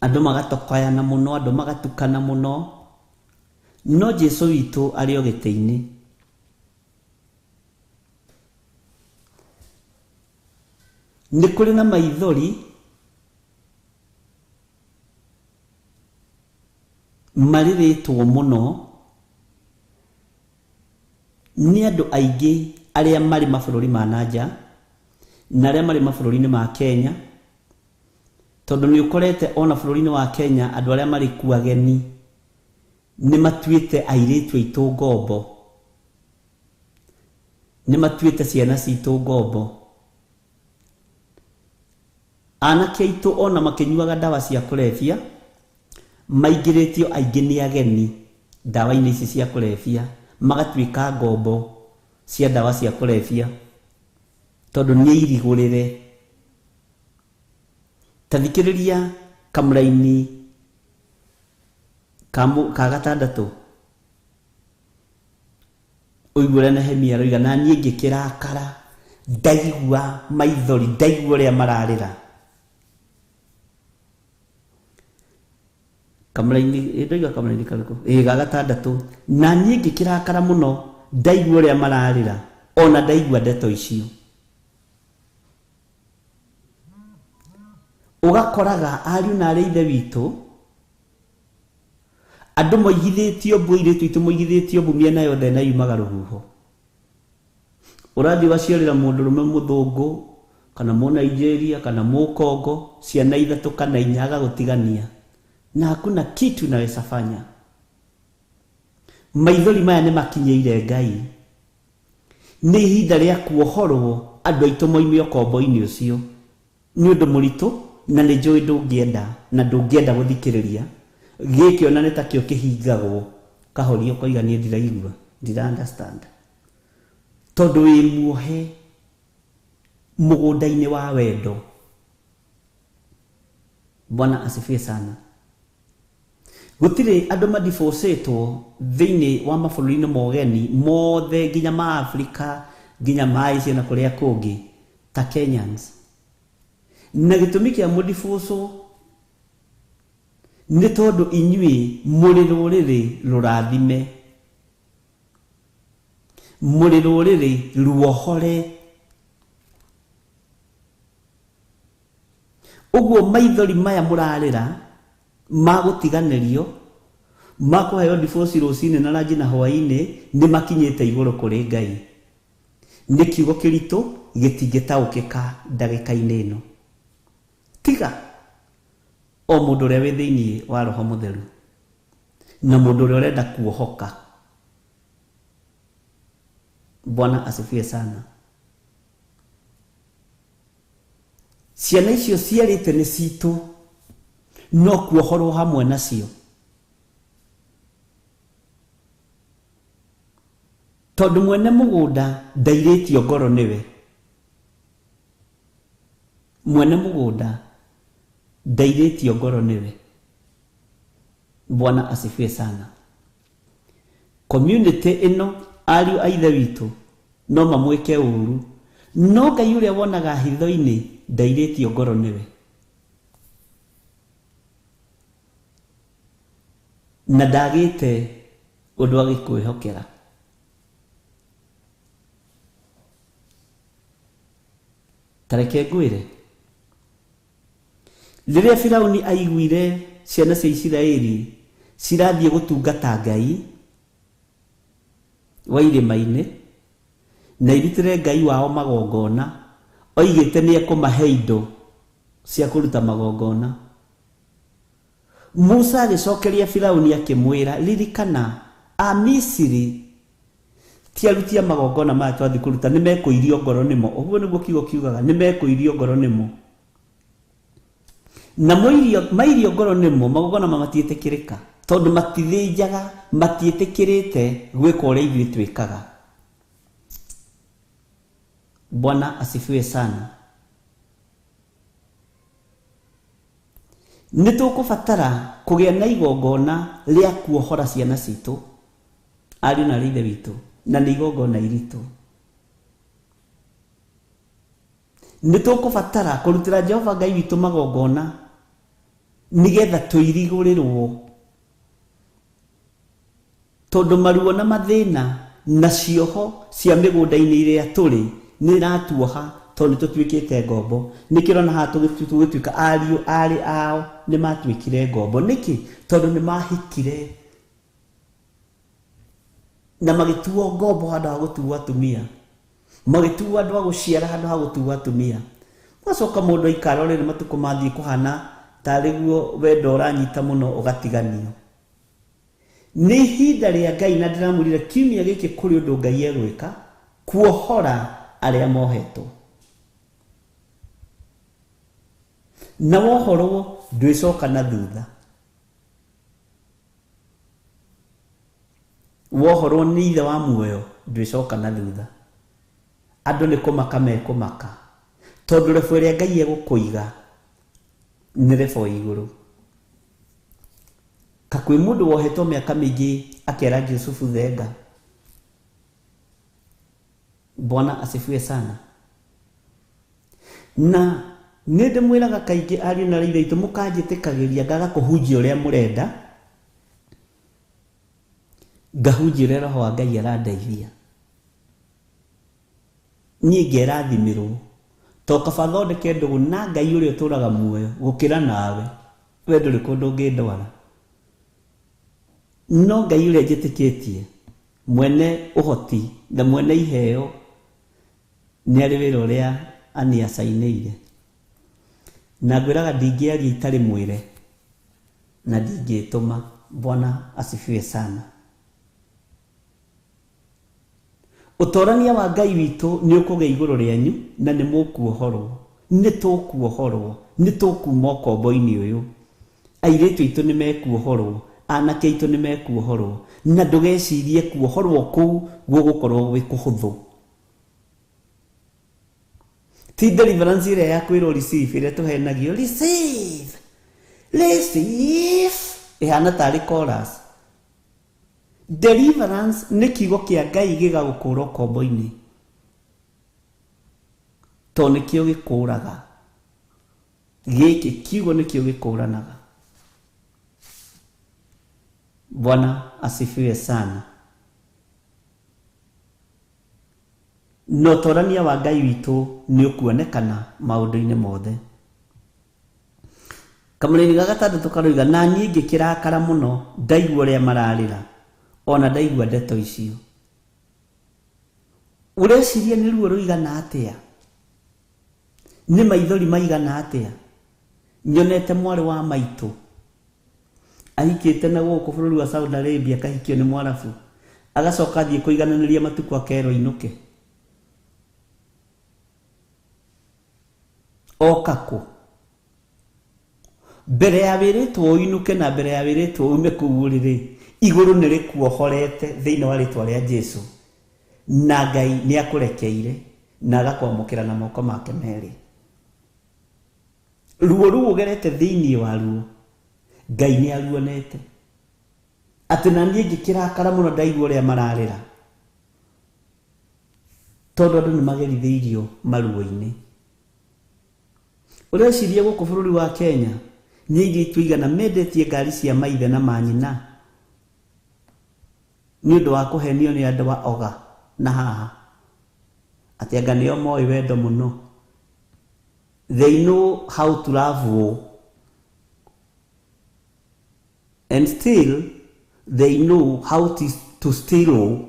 andũ magatokoyana mũno, andũ magatukana mũno, no Jesu witũ arĩ o gĩtĩ-inĩ. Nĩ kũrĩ na maithori marĩrĩtwo mũno nĩ andũ aingĩ arĩa marĩ mabũrũri ma nanja na arĩa marĩ mabũrũri-inĩ ma Kenya, tondũ nĩ ũkorete ona bũrũri-inĩ wa Kenya andũ arĩa marĩ kuo ageni nĩ matuĩte airĩtu aitũ ngombo, nĩ matuĩte ciana citũ ngombo. Anake aitũ ona makĩnyuaga ndawa cia kũrebia maingĩrĩtio aingĩ nĩ ageni ndawa-inĩ ici cia kũrebia, magatuĩka ngombo cia ndawa cia kũrebia tondũ nĩ irigũrĩre. Ta thikĩrĩria kamũraini ka gatandatũ ũigue ũrĩa Nehemia aroiga, na niĩ ngĩkĩrakara ndaigua maithori, ndaigua ũrĩa mararĩra. Kamũraini ndoiga kamũraini karĩkũ? Ĩĩ, ga gatandatũ. Na niĩ ngĩkĩrakara mũno ndaigua ũrĩa mararĩra, ona ndaigua ndeto icio. Ũgakoraga ariũ na arĩ ithe witũ andũ moigithĩtio mbu, airĩtu aitũ moigithĩtio mbu mĩena yothe na yumaga rũhuho. Ũrathiĩ ũgaciarĩra mũndũrũme mũthũngũ kana mũnaijeria kana mũkongo ciana ithatũ kana inya agagũtigania, na hakuna kitu unaweza fanya. Maithori maya nĩ makinyĩire Ngai. Nĩ ihinda rĩa kuohorwo andũ aitũ moime ũkombo-inĩ ũcio. Nĩ ũndũ mũritũ na nĩ njũĩ ndũngĩenda na ndũngĩenda gũthikĩrĩria. Gĩkĩ ona nĩ takĩo kĩhingagwo kahoria ũkoiga niĩ ndiraigua, ndira understand, tondũ wĩ muohe mũgũnda-inĩ wa wendo. Bwana asifiwe sana. Gũtirĩ andũ madibocĩtwo thĩinĩ wa mabũrũri-inĩ mogeni mothe nginya ma Afrika nginya ma Asia na kũrĩa kũngĩ ta Kenyans. Na gĩtũmi kĩa mũdibocwo nĩ tondũ inyuĩ mũrĩ rũrĩrĩ rũrathime. Mũrĩ rũrĩrĩ ruohore. Ũguo maithori maya mũrarĩra ma gũtiganĩrio, ma kũheo divorce rũcinĩ na ranji na hwaĩ-inĩ, nĩ makinyĩte igũrũ kũrĩ Ngai. Nĩ kiugo kĩritũ gĩtingĩtaũkĩka ndagĩka-inĩ ĩno. Tiga o mũndũ ũrĩa wĩ thĩinĩ wa Roho Mũtheru na mũndũ ũrĩa ũrenda kuohoka. Bwana asifiwe sana. Ciana icio ciarĩte nĩ citũ, no kuohorwo hamwe nacio. Tondũ mwene mũgũnda ndairĩtio ngoro nĩwe. Mwene mũgũnda ndairĩtio ngoro nĩwe. Bwana asifiwe sana. Community ĩno ariũ a ithe witũ no mamwĩke ũru, no Ngai ũrĩa wonaga hitho-inĩ ndairĩtio ngoro nĩwe. Na ndagĩte ũndũ agĩkwĩhokera. Tareke ngwĩre, rĩrĩa Firauni aiguire ciana cia Isiraeli cirathiĩ gũtungata Ngai wa irĩma-inĩ na irutĩre Ngai wao magongona, oigĩte nĩ ekũmahe indo cia kũruta magongona. Musa agĩcokeria Firauni akĩmwĩra, ririkana Amisiri ti aruti a magongona maya twathiĩ kũruta nĩ mekũirio ngoro nĩmo. Ũguo nĩguo kiugo kiugaga, nĩ mekũirio ngoro nĩmo. Na mairio ngoro nĩmo, magongona ma matiĩtĩkĩrĩka, tondũ matithĩnjaga, matiĩtĩkĩrĩte gwĩka ũrĩa ithuĩ twĩkaga. Bwana asifiwe sana. Nĩ tũkũbatara kũgĩa na igongona rĩa kuohora ciana citũ, ariũ na ithe witũ, na nĩ igongona iritũ. Nĩ tũkũbatara kũrutĩra Jehova Ngai witũ magongona nĩgetha tũirigũrĩrwo, tondũ maruo na mathĩna na cioho cia mĩgũnda-inĩ ĩrĩa tũrĩ nĩ iratuoha, tondũ nĩ tũtuĩkĩte ngombo. Nĩkĩo ũrona haha tũgĩtuĩka ariũ arĩ ao nĩ matuĩkire ngombo. Nĩkĩ? Tondũ nĩ mahikire na magĩtuo ngombo handũ ha gũtuo atumia, magĩtuo andũ a gũciara handũ ha gũtuo atumia. Ũgacoka mũndũ aikara rĩrĩ matukũ mathiĩ kũhana tarĩ guo wendo ũranyita mũno ũgatiganio. Nĩ ihinda rĩa Ngai, na ndĩramwĩrire kiumia gĩkĩ kũrĩ ũndũ Ngai egwĩka kuohora arĩa mohetwo. Na wohorwo ndwĩcoka na thutha. Wohorwo nĩ ithe wa muoyo ndwĩcoka na thutha. Andũ nĩ kũmaka mekũmaka, tondũ rebo ĩrĩa Ngai egũkũiga nĩ rebo igũrũ. Ka kwĩ mũndũ wohetwo mĩaka mĩingĩ akera Jusufu thenga. Bwana asifiwe sana. Na nĩ ndĩmwĩraga kaingĩ ariũ na airĩtu mũkanjĩtĩkagĩria ngaga kũhunjia ũrĩa mũrenda, ngahunjia ũrĩa Roho wa Ngai arandeithia. Niĩ ngerathimĩrwo to kaba thondeke ndũgũ na Ngai ũrĩa ũtũũraga muoyo gũkĩra nawe. We ndũrĩ kũndũ ũngĩndwara. No Ngai ũrĩa njĩtĩkĩtie, mwene ũhoti na mwene iheo, nĩ arĩ wĩra ũrĩa aniacainĩire. Na ngwĩraga ndingĩaria itarĩ mwĩre na ndingĩtũma. Bwana asifiwe sana. Ũtorania wa Ngai witũ nĩ ũkũgĩa igũrũ rĩanyu na nĩ mũkuohorwo. Nĩ tũkuohorwo, nĩ tũkuma ũkombo-inĩ ũyũ. Airĩtu aitũ nĩ mekuohorwo, anake aitũ nĩ mekuohorwo, na ndũgecirie kuohorwo kũu gũgũkorwo gwĩ kũhũthũ. Ti deliverance ĩrĩa ya kwĩrwo receive ĩrĩa tũhenagio, receive, receive, ĩhana tarĩ chorus. Deliverance nĩ kiugo kĩa Ngai gĩgagũkũra ũkombo-inĩ, tondũ nĩkĩo gĩkũraga. Gĩkĩ kiugo nĩkĩo gĩkũranaga. Bwana asifiwe sana. Na ũtorania wa Ngai witũ nĩ ũkuonekana maũndũ-inĩ mothe. Kamũrĩri ga gatandatũ karoiga, na niĩ ngĩkĩrakara mũno ndaigua ũrĩa mararĩra, ona ndaigua ndeto icio. Ũreciria nĩ ruo rũigana atĩa? Nĩ maithori maigana atĩa? Nyonete mwarĩ wa maitũ ahikĩte na gũkũ bũrũri wa Saudi Arabia, akahikio nĩ Mwarabu, agacoka athiĩ kũigananĩria matukũ akerwo inũke. Oka kũ? Mbere ya wĩrĩtwo ũinũke na mbere ya wĩrĩtwo ume kũu ũrĩrĩ, igũrũ nĩ rĩkuohorete thĩinĩ wa rĩtwa rĩa Jesu, na Ngai nĩ akũrekeire na agakwamũkĩra na moko make merĩ. Ruo rũu ũgerete thĩinĩ wa ruo, Ngai nĩ aruonete. Atĩ na niĩ ngĩkĩrakara mũno ndaigua ũrĩa mararĩra, tondũ andũ nĩ magerithĩirio maruo-inĩ. Ũreciria gũkũ bũrũri wa Kenya nĩ airĩtu aigana mendetie ngari cia maithe na manyina nĩ ũndũ wa kũhenio nĩ andũ a oga na haha, atĩ anga nĩo moĩ wendo mũno. They know how to love you, and still they know how to steal you.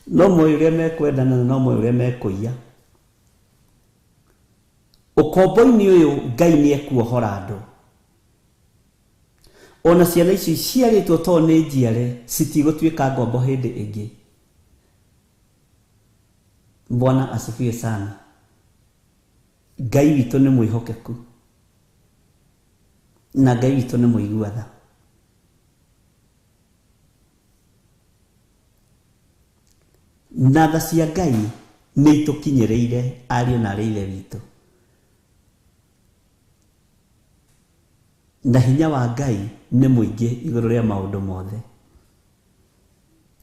No moĩ ũrĩa mekwendana na no moĩ ũrĩa mekũiya. Ũkombo-inĩ ũyũ Ngai nĩ ekuohora andũ. Ona ciana ici ciarĩtwo to nĩ njiare citigũtuĩka ngombo hĩndĩ ĩngĩ. Bwana asifiwe sana. Ngai witũ nĩ mwĩhokeku na Ngai witũ nĩ mũigua tha. Na tha cia Ngai nĩ itũkinyĩrĩire ariũ na aarĩ ithe witũ. Na hinya wa Ngai nĩ mũingĩ igũrũ rĩa maũndũ mothe.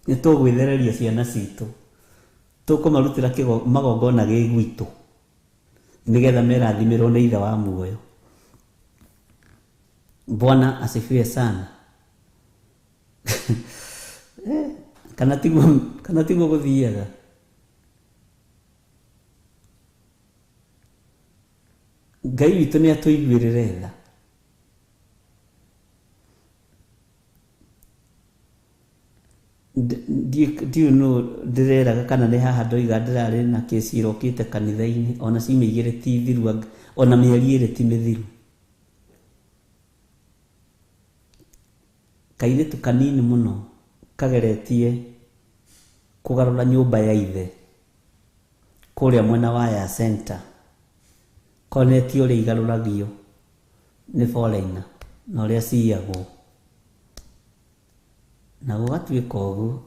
Nĩ tũgwĩthereria ciana citũ, tũkũmarutĩra magongona gĩ gwitũ nĩgetha merathimĩrwo nĩ ithe wa muoyo. Bwana asifiwe sana. Kana tiguo gũthiaga. Ngai witũ nĩ atũiguĩrĩre tha. Ndiũ nũ ndĩreraga kana nĩ haha ndoiga ndĩrarĩ na kĩci ĩrokĩte kanitha-inĩ, ona ciumia igĩrĩ ti thiru, ona mĩeri ĩrĩ ti mĩthiru. Kairĩtu kanini mũno kageretie kũgarũra nyũmba ya ithe kũrĩa mwena wa ya center, konetio ũrĩa igarũragio nĩ foreigner na ũrĩa ciyagwo, na gũgatuĩka ũguo.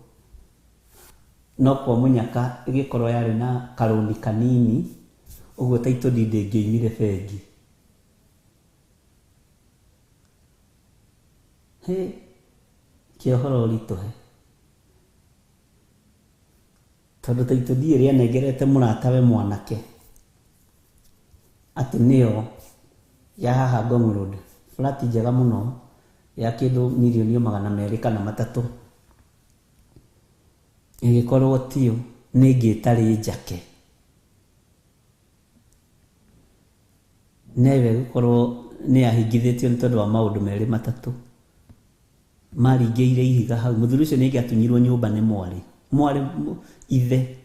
No kwa mũnyaka ĩgĩkorwo yarĩ na karũni kanini ũguo title deed ĩngĩoimire bengi. Hĩ, kĩohoro ũritũhe, tondũ title deed ĩrĩa anengerete mũratawe mwanake atĩ nĩyo ya haha Ngong Road, flat njega mũno ya kĩndũ mirioni 200 kana 3, ĩgĩkorwo tiyo, nĩ ĩngĩ ĩtarĩ njake. Newe ĩgĩkorwo nĩ yahingithĩtio nĩ tondũ wa maũndũ merĩ matatũ maringĩire ihiga hau. Mũthuri ũcio nĩ angĩatunyirwo nyũmba nĩ mwarĩ ithe.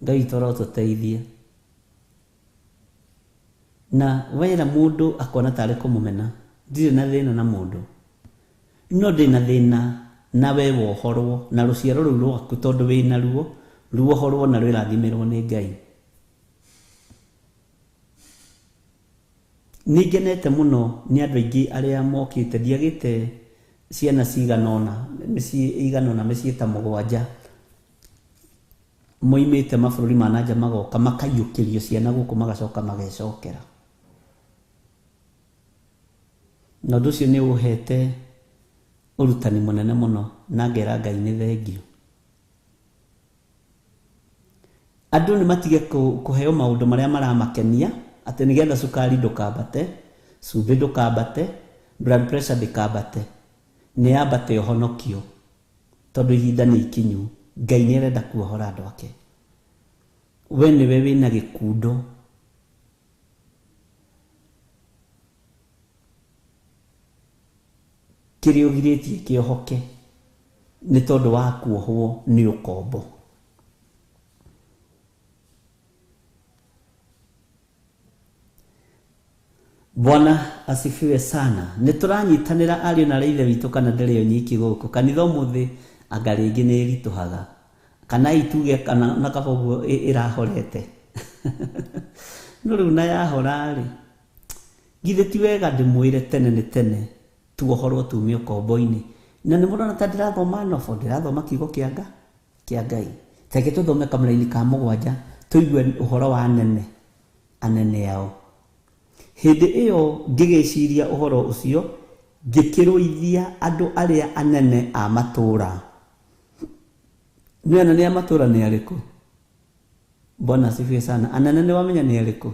Ngai witũ arotũteithia. Na wera mũndũ akona tarĩ kũmũmena, ndirĩ na thĩna na mũndũ, no ndĩ na thĩna na we wohorwo na rũciaro rũu rwaku, tondũ wĩna ruo ruohorwo na rwĩrathimĩrwo nĩ Ngai. Nĩ ngenete mũno nĩ andũ aingĩ arĩa mokĩte. Ndiagĩte ciana cigana ũna, mĩciĩ ĩigana ũna, mĩciĩ ta 7 moimĩte mabũrũri ma nanja, magoka makaiyũkĩrio ciana gũkũ, magacoka magecokera. Na ũndũ ũcio nĩ ũhete ũrutani mũnene mũno, na ngera Ngai nĩ thengio. Andũ nĩ matige kũheo maũndũ marĩa maramakenia, atĩ nĩgetha cukari ndũkambate, cumbĩ ndũkambate, blood pressure ndĩkambate. Nĩ yambate ũhonokio tondũ ihinda nĩ ikinyu. Ngai nĩ arenda kuohora andũ ake. We nĩwe wĩna gĩkundo kĩrĩa ũgirĩtie kĩohoke nĩ tondũ wa kuohwo nĩ ũkombo. Bwana asifiwe sana. Nĩ tũranyitanĩra ariũ na ithe witũ kana ndĩrĩ o nyiki gũkũ kanitha ũmũthĩ anga rĩngĩ nĩ ĩritũhaga kana ituge kana na kaba ũguo ĩrahorete no rĩu na yahora rĩ githĩ ti wega ndĩmwĩre tene nĩ tene tuohorwo tume ũkombo-inĩ. Na nĩ mũrona ta ndĩrathoma nobo, ndĩrathoma kiugo kĩa Ngai. Reke tũthome kamũraini ka 7 tũigue ũhoro wa anene anene ao. Hĩndĩ ĩyo ngĩgĩciria ũhoro ũcio ngĩkĩrũithia andũ arĩa anene a matũũra. Nĩ anene a matũũra nĩ arĩkũ? Bwana asifiwe sana. Anene nĩ wamenya nĩ arĩkũ?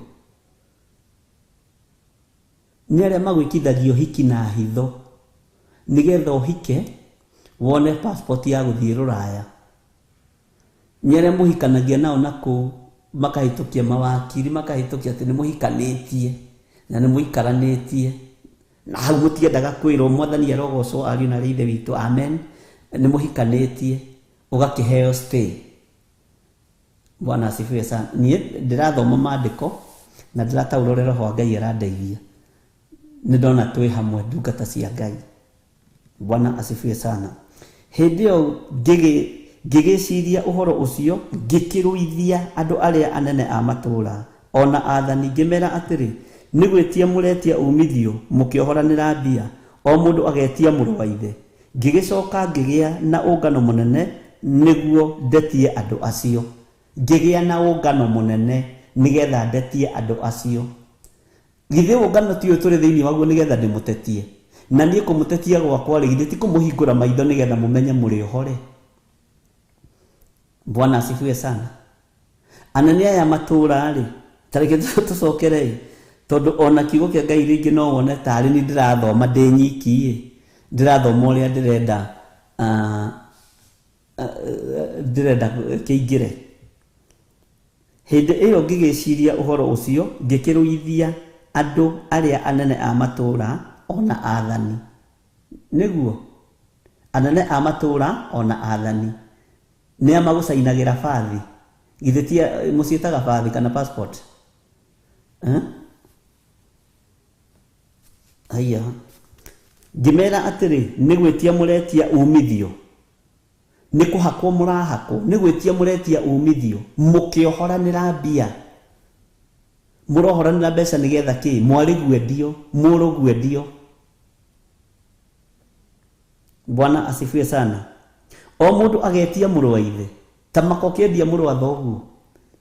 Nĩ arĩa magwĩkithagio hiki na hitho nĩgetha ũhike wone passport ya gũthiĩ rũraya. Nĩ arĩa mũhikanagia nao na kũu makahĩtũkia mawakiri makahĩtũkia atĩ nĩ mũhikanĩtie na nĩ mũikaranĩtie na hau mũtiendaga kwĩrwo mwathani arogocwo ariũ na ithe witũ amen. Nĩ mũhikanĩtie ũgakĩheo stay. Bwana asifiwe sana. Niĩ ndĩrathoma maandĩko na ndĩrataũra ũrĩa Roho wa Ngai arandeithia. Nĩ ndona twĩ hamwe ndungata cia Ngai. Bwana asifiwe sana. Hĩndĩ ĩyo ngĩgĩciria ũhoro ũcio ngĩkĩrũithia andũ arĩa anene a matũũra ona athani ngĩmera atĩrĩ, nĩ gwĩtia mũretia umithio mũkĩohoranĩra mbia o mũndũ agetia mũrũ wa ithe. Ngĩgĩcoka ngĩgĩa na ũngano mũnene nĩguo ndetie andũ acio. Ngĩgĩa na ũngano mũnene nĩgetha ndetie andũ acio. Githĩ ũngano ti ũyũ tũrĩ thĩinĩ waguo nĩgetha ndĩmũtetie? Na niĩ kũmũtetia gwakwa rĩ, githĩ ti kũmũhingũra maitho nĩgetha mũmenye mũrĩ ũhore? Bwana asifiwe sana. Anene aya matũũra rĩ, ta reke tũcokere tondũ ona kiugo kĩa Ngai rĩngĩ no wone tarĩ ni ndĩrathoma ndĩ nyiki ĩ, ndĩrathoma ũrĩa ndĩrenda ndĩrenda kĩingĩre. Hĩndĩ ĩyo ngĩgĩciria ũhoro ũcio ngĩkĩrũithia andũ arĩa anene a matũũra ona athani. Nĩguo anene a matũũra ona athani nĩ a magũcainagĩra bathi. Githĩ ti mũciĩtaga bathi kana passport? Haiya. Ngĩmera atĩrĩ, nĩ gwĩtia mũretia umithio, nĩ kũhakwo mũrahakwo, nĩ gwĩtia mũretia umithio mũkĩohoranĩra mbia. Mũrohoranĩra mbeca nĩgetha kĩ? Mwarĩ gwendio, mũrũ gwendio. Bwana asifiwe sana. O mũndũ agetia mũrũ wa ithe ta maka ũkĩendia mũrũ wa thoguo,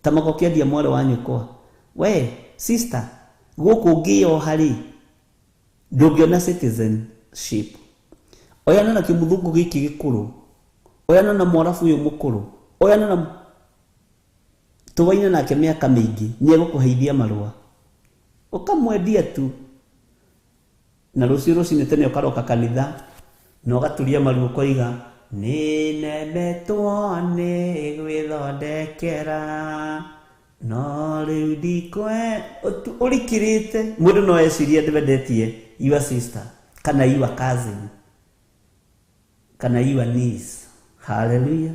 ta maka ũkĩendia mwarĩ wa nyũkwa. We sister, gũkũ ũngĩyoha rĩ ndũngĩona citizenship. Oyana na kĩmũthũngũ gĩkĩ gĩkũrũ, oyana na mwarabu ũyũ mũkũrũ, oyana na tũwaine nake mĩaka mĩingĩ, nĩ egũkũheithia marũa ũkamwendia tu. Na rũciũ rũcinĩ tene ũkaroka kanitha na ũgaturia maru ũkoiga nĩ nemetwo nĩ gwĩthondekera no rĩu ndikwe. Ũrikĩrĩte mũndũ no ecirie ndĩwendetie your sister kana your cousin kana your niece. Hallelujah.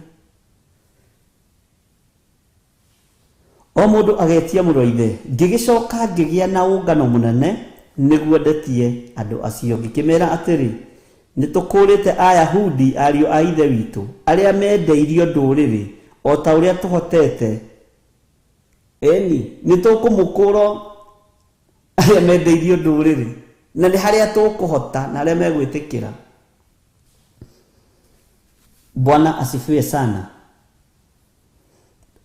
O mũndũ agetia mũrũ wa ithe. Ngĩgĩcoka ngĩgĩa na ũngano mũnene nĩguo ndetie andũ acio. Ngĩkĩmera atĩrĩ, nĩ tũkũrĩte Ayahudi ariũ a ithe witũ arĩa mendeirio ndũrĩrĩ o ta ũrĩa tũhotete. Eni nĩ tũkũmũkũrwo arĩa mendeirio ndũrĩrĩ na nĩ harĩa tũkũhota na arĩa megwĩtĩkĩra. Bwana asifiwe sana.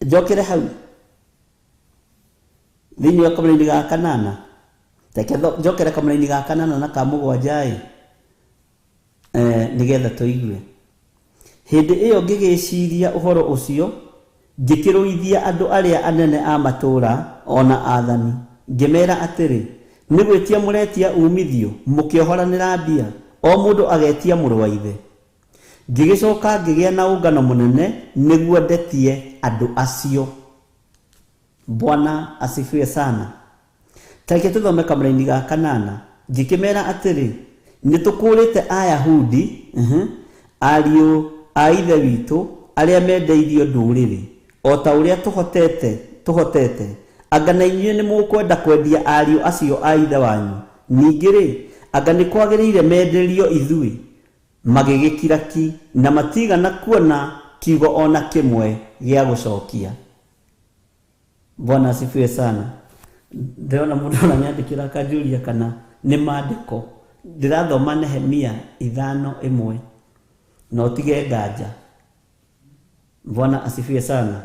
Njokere hau thĩinĩ wa kamũraini ga 8. Reke njokere kamũraini ga 8 na ka 7 ĩ, nĩgetha tũigue. Hĩndĩ ĩyo ngĩgĩciria ũhoro ũcio ngĩkĩrũithia andũ arĩa anene a matũũra ona athani ngĩmera atĩrĩ, nĩ gwĩtia mũretia umithio mũkĩohoranĩra mbia o mũndũ agetia mũrũ wa ithe. Ngĩgĩcoka ngĩgĩa na ũngano mũnene nĩguo ndetie andũ acio. Bwana asifiwe sana. Tareke tũthome kamũraini ga kanana. Ngĩkĩmera atĩrĩ, nĩ tũkũũrĩte Ayahudi, ariũ a ithe witũ arĩa mendeirio ndũrĩrĩ, o ta ũrĩa tũhotete. Anga na inyuĩ nĩ mũkwenda kwendia ariũ acio a ithe wanyu? Ningĩ rĩ, anga nĩ kwagĩrĩire menderio ithuĩ? Magĩgĩkira ki na matigana kuona kiugo ona kĩmwe gĩa gũcokia. Bwana asifiwe sana. Ndĩrona mũndũ aranyandĩkĩra akanjũria kana nĩ maandĩko. Ndĩrathoma Nehemia 5:1 na ũtige nganja. Bwana asifiwe sana.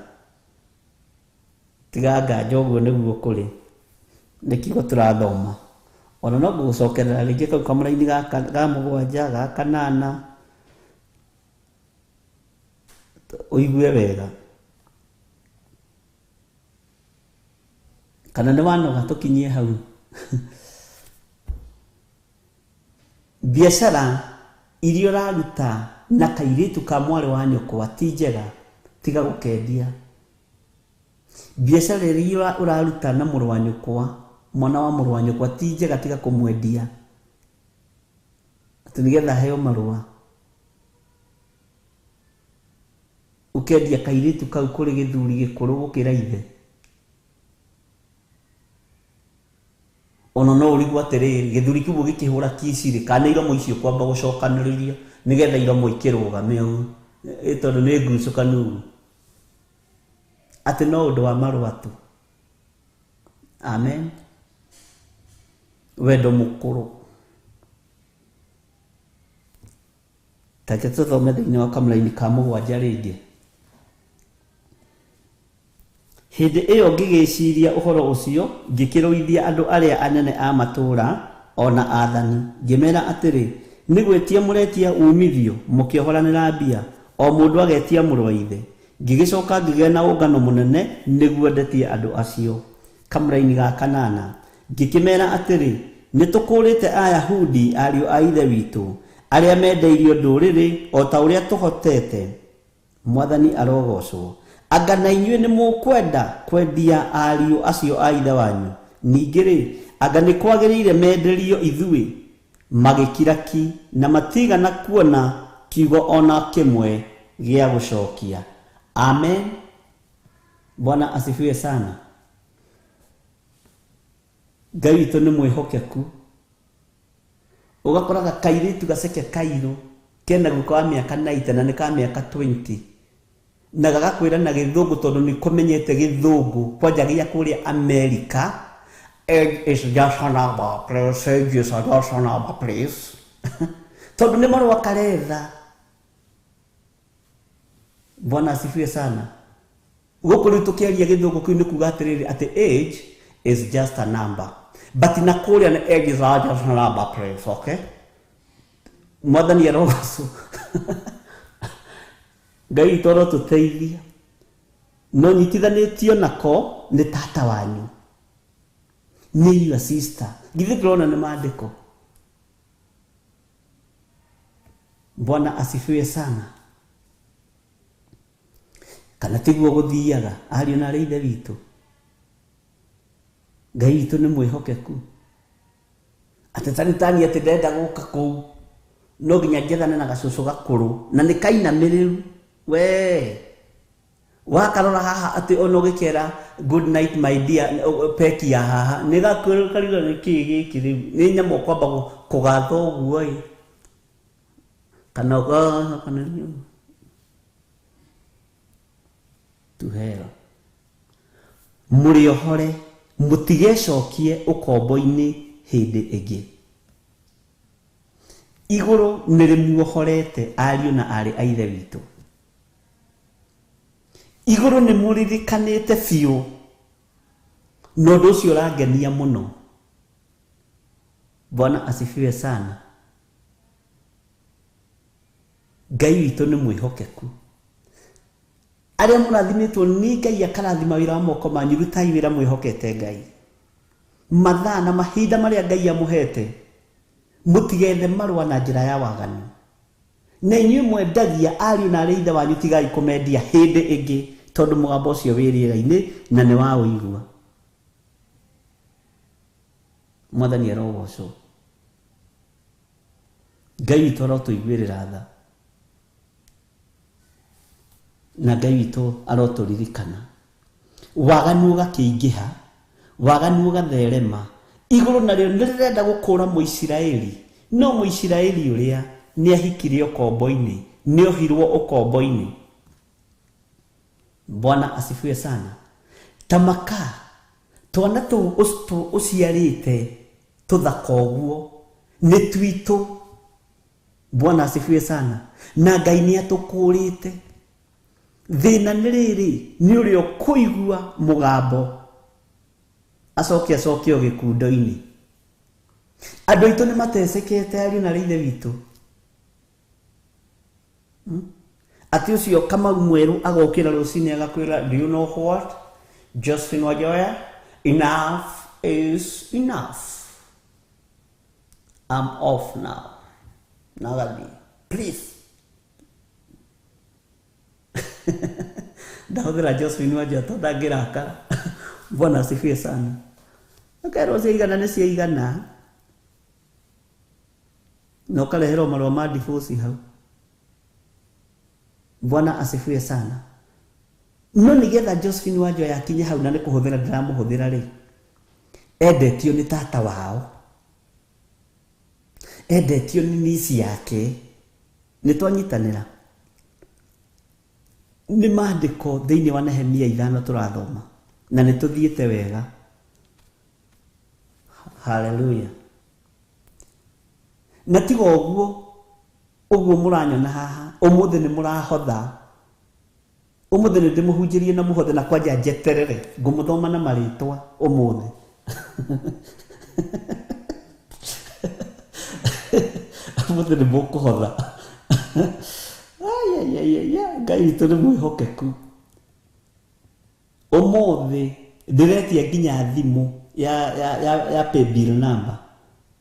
Tiga nganja ũguo nĩguo kũrĩ. Nĩ kiugo tũrathoma. Ona no ngũgũcokerera rĩngĩ kau kamũraini ga mũgwanja, ga kanana, ũigue wega. Kana nĩ wanoga tũkinyie hau. Biacara iria ũraruta na kairĩtu ka mwarĩ wa nyũkwa ti njega, tiga gũkendia. Biacara iria ũraruta na mũrũ wa nyũkwa, mwana wa mũrũ wa nyũkwa ti njega, tiga kũmwendia atĩ nĩgetha aheo marũa. Ũkendia kairĩtu kau kũrĩ gĩthuri gĩkũrũ gũkĩra ithe. Ona no ũrigwo atĩrĩrĩ, gĩthuri kĩu gĩkĩhũra kici rĩ, kana iromo icio kwamba gũcokanĩrĩria nĩgetha iromo ikĩrũgame ũguo, tondũ nĩ ngucũkanu ũguo, atĩ no ũndũ wa marũa tu. Amen. Wendo mũkũrũ. Take tũthome thĩinĩ wa kamũraini ka mũgwanja rĩngĩ. Hĩndĩ ĩyo ngĩgĩciria ũhoro ũcio, ngĩkĩrũithia andũ arĩa anene a matũũra ona aathani, ngĩmera atĩrĩ, nĩ gwĩtia mũretia umithio mũkĩohoranĩra mbia, o mũndũ agetia mũrũ wa ithe. Ngĩgĩcoka ngĩgĩa na ũngano mũnene nĩguo ndetie andũ acio. Kamũraini ga kanana. Ngĩkĩmera atĩrĩ, nĩ tũkũũrĩte Ayahudi ariũ a ithe witũ arĩa mendeirio ndũrĩrĩ o ta ũrĩa tũhotete. Mwathani arogocwo. Anga na inyuĩ nĩ mũkwenda kwendia ariũ acio a ithe wanyu? Ningĩ rĩ, anga nĩ kwagĩrĩire menderio ithuĩ? Magĩkira ki na matigana kuona kiugo ona kĩmwe gĩa gũcokia. Amen. Bwana asifiwe sana. Ngai witũ nĩ mwĩhokeku. Ũgakoraga kairĩtu gaceke kairũ kena guka wa mĩaka 90 na nĩ ka mĩaka 20, na gagakwĩra na gĩthũngũ tondũ nĩ kũmenyete gĩthũngũ kwanja gĩa kũrĩa America. Age is just a number, please. Age is just a number, please. Tondũ nĩ marũa karetha. Bwana asifiwe sana. Gũkũ rĩu tũkĩaria gĩthũngũ kĩu nĩ kuga atĩrĩrĩ, atĩ age is just a number. But na kũrĩa nĩ age is just a number, please, okay? Mwathani arogocwo. Ngai witũ arotũteithia. No nyitithanĩtio nako nĩ tata wanyu, nĩ your sister. Githĩ ndĩrona nĩ maandĩko. Bwana asifiwe sana. Kana tiguo gũthiaga ariũ na arĩ ithe witũ? Ngai witũ nĩ mwĩhokeku. Atĩ tanitani atĩ ndenda gũka kũu, no nginya njethane na gacũcũ gakũrũ na nĩ kainamĩrĩru. We wakarora haha atĩ ona ũgĩkera good night my dear, peki ya haha nĩ gakwĩrwo karigwo nĩ kĩĩ gĩkĩ rĩu, nĩ nyamũ ũkwamba kũgatha ũguo ĩ, kana kana tuhero. Mũrĩohore, mũtigecokie ũkombo-inĩ hĩndĩ ĩngĩ. Igũrũ nĩ rĩmuohorete ariũ na arĩ a ithe witũ. Igũrũ nĩ mũririkanĩte biũ, na ũndũ ũcio ũrangenia mũno. Bwana asifiwe sana. Ngai witũ nĩ mwĩhokeku. Arĩa mũrathimĩtwo nĩ Ngai akarathima wĩra wa moko manyu, rutai wĩra mwĩhokete Ngai. Mathaa na mahinda marĩa Ngai amũhete, Mũtigethe marũa na njĩra ya waganu. Na inyuĩ mwendagia ariũ na arĩ ithe wanyu tigai kũmendia hĩndĩ ĩngĩ tondũ mũgambo ũcio wĩ rĩera-inĩ na nĩ wa ũigua. Mwathani arogocwo. Ngai witũ arotũiguĩrĩra tha. Na Ngai witũ arotũririkana. Waganu ũgakĩingĩha, waganu ũgatherema. Igũrũ narĩo nĩrĩrenda gũkũra Mũisiraeli. No Mũisiraeli ũrĩa nĩahikire ũkombo-inĩ, nĩohirwo ũkombo-inĩ. Bwana asifiwe sana. Tamaka twana tũu ũciarĩte tũthaka ũguo nĩ twitũ. Bwana asifiwe sana. Na Ngai nĩatũkũrĩte. Thĩna nĩ rĩrĩ, nĩ ũrĩa ũkũigua mũgambo acoke acoke o gĩkundo-inĩ. Andũ aitũ nĩ matecekete ariũ na ithe witũ. Atĩ ũcio Kamau mwerũ agokĩra rũcinĩ agakwĩra, do you know what, Josephine Wanjoya, enough is enough, I'm off now. Na agathiĩ, please. Ndahũthĩra Josephine Wanjoya tondũ ndangĩrakara. Bwana asifiwe sana. Akerwo ciaigana nĩ ciaigana. Na ũkareherwo marũa ma divorce hau. Bwana asifiwe sana. No nĩgetha Josephine Wanjoya akinye hau na nĩ kũhũthĩra ndĩramũhũthĩra rĩ, endetio nĩ tata wao, endetio nĩ nici yake. Nĩ twanyitanĩra. Nĩ maandĩko thĩinĩ wa Nehemia 5 tũrathoma na nĩ tũthiĩte wega. Haleluya. Na tiga ũguo, ũguo mũranyona haha ũmũthĩ nĩ mũrahotha. Ũmũthĩ nĩ ndĩmũhunjĩrie na mũhothe na kwanja njeterere ngũmũthoma na marĩtwa ũmũthĩ. Ũmũthĩ nĩ mũkũhotha. Ai, Ngai witũ nĩ mwĩhokeku. Ũmũthĩ ndĩretia nginya thimũ ya paybill number.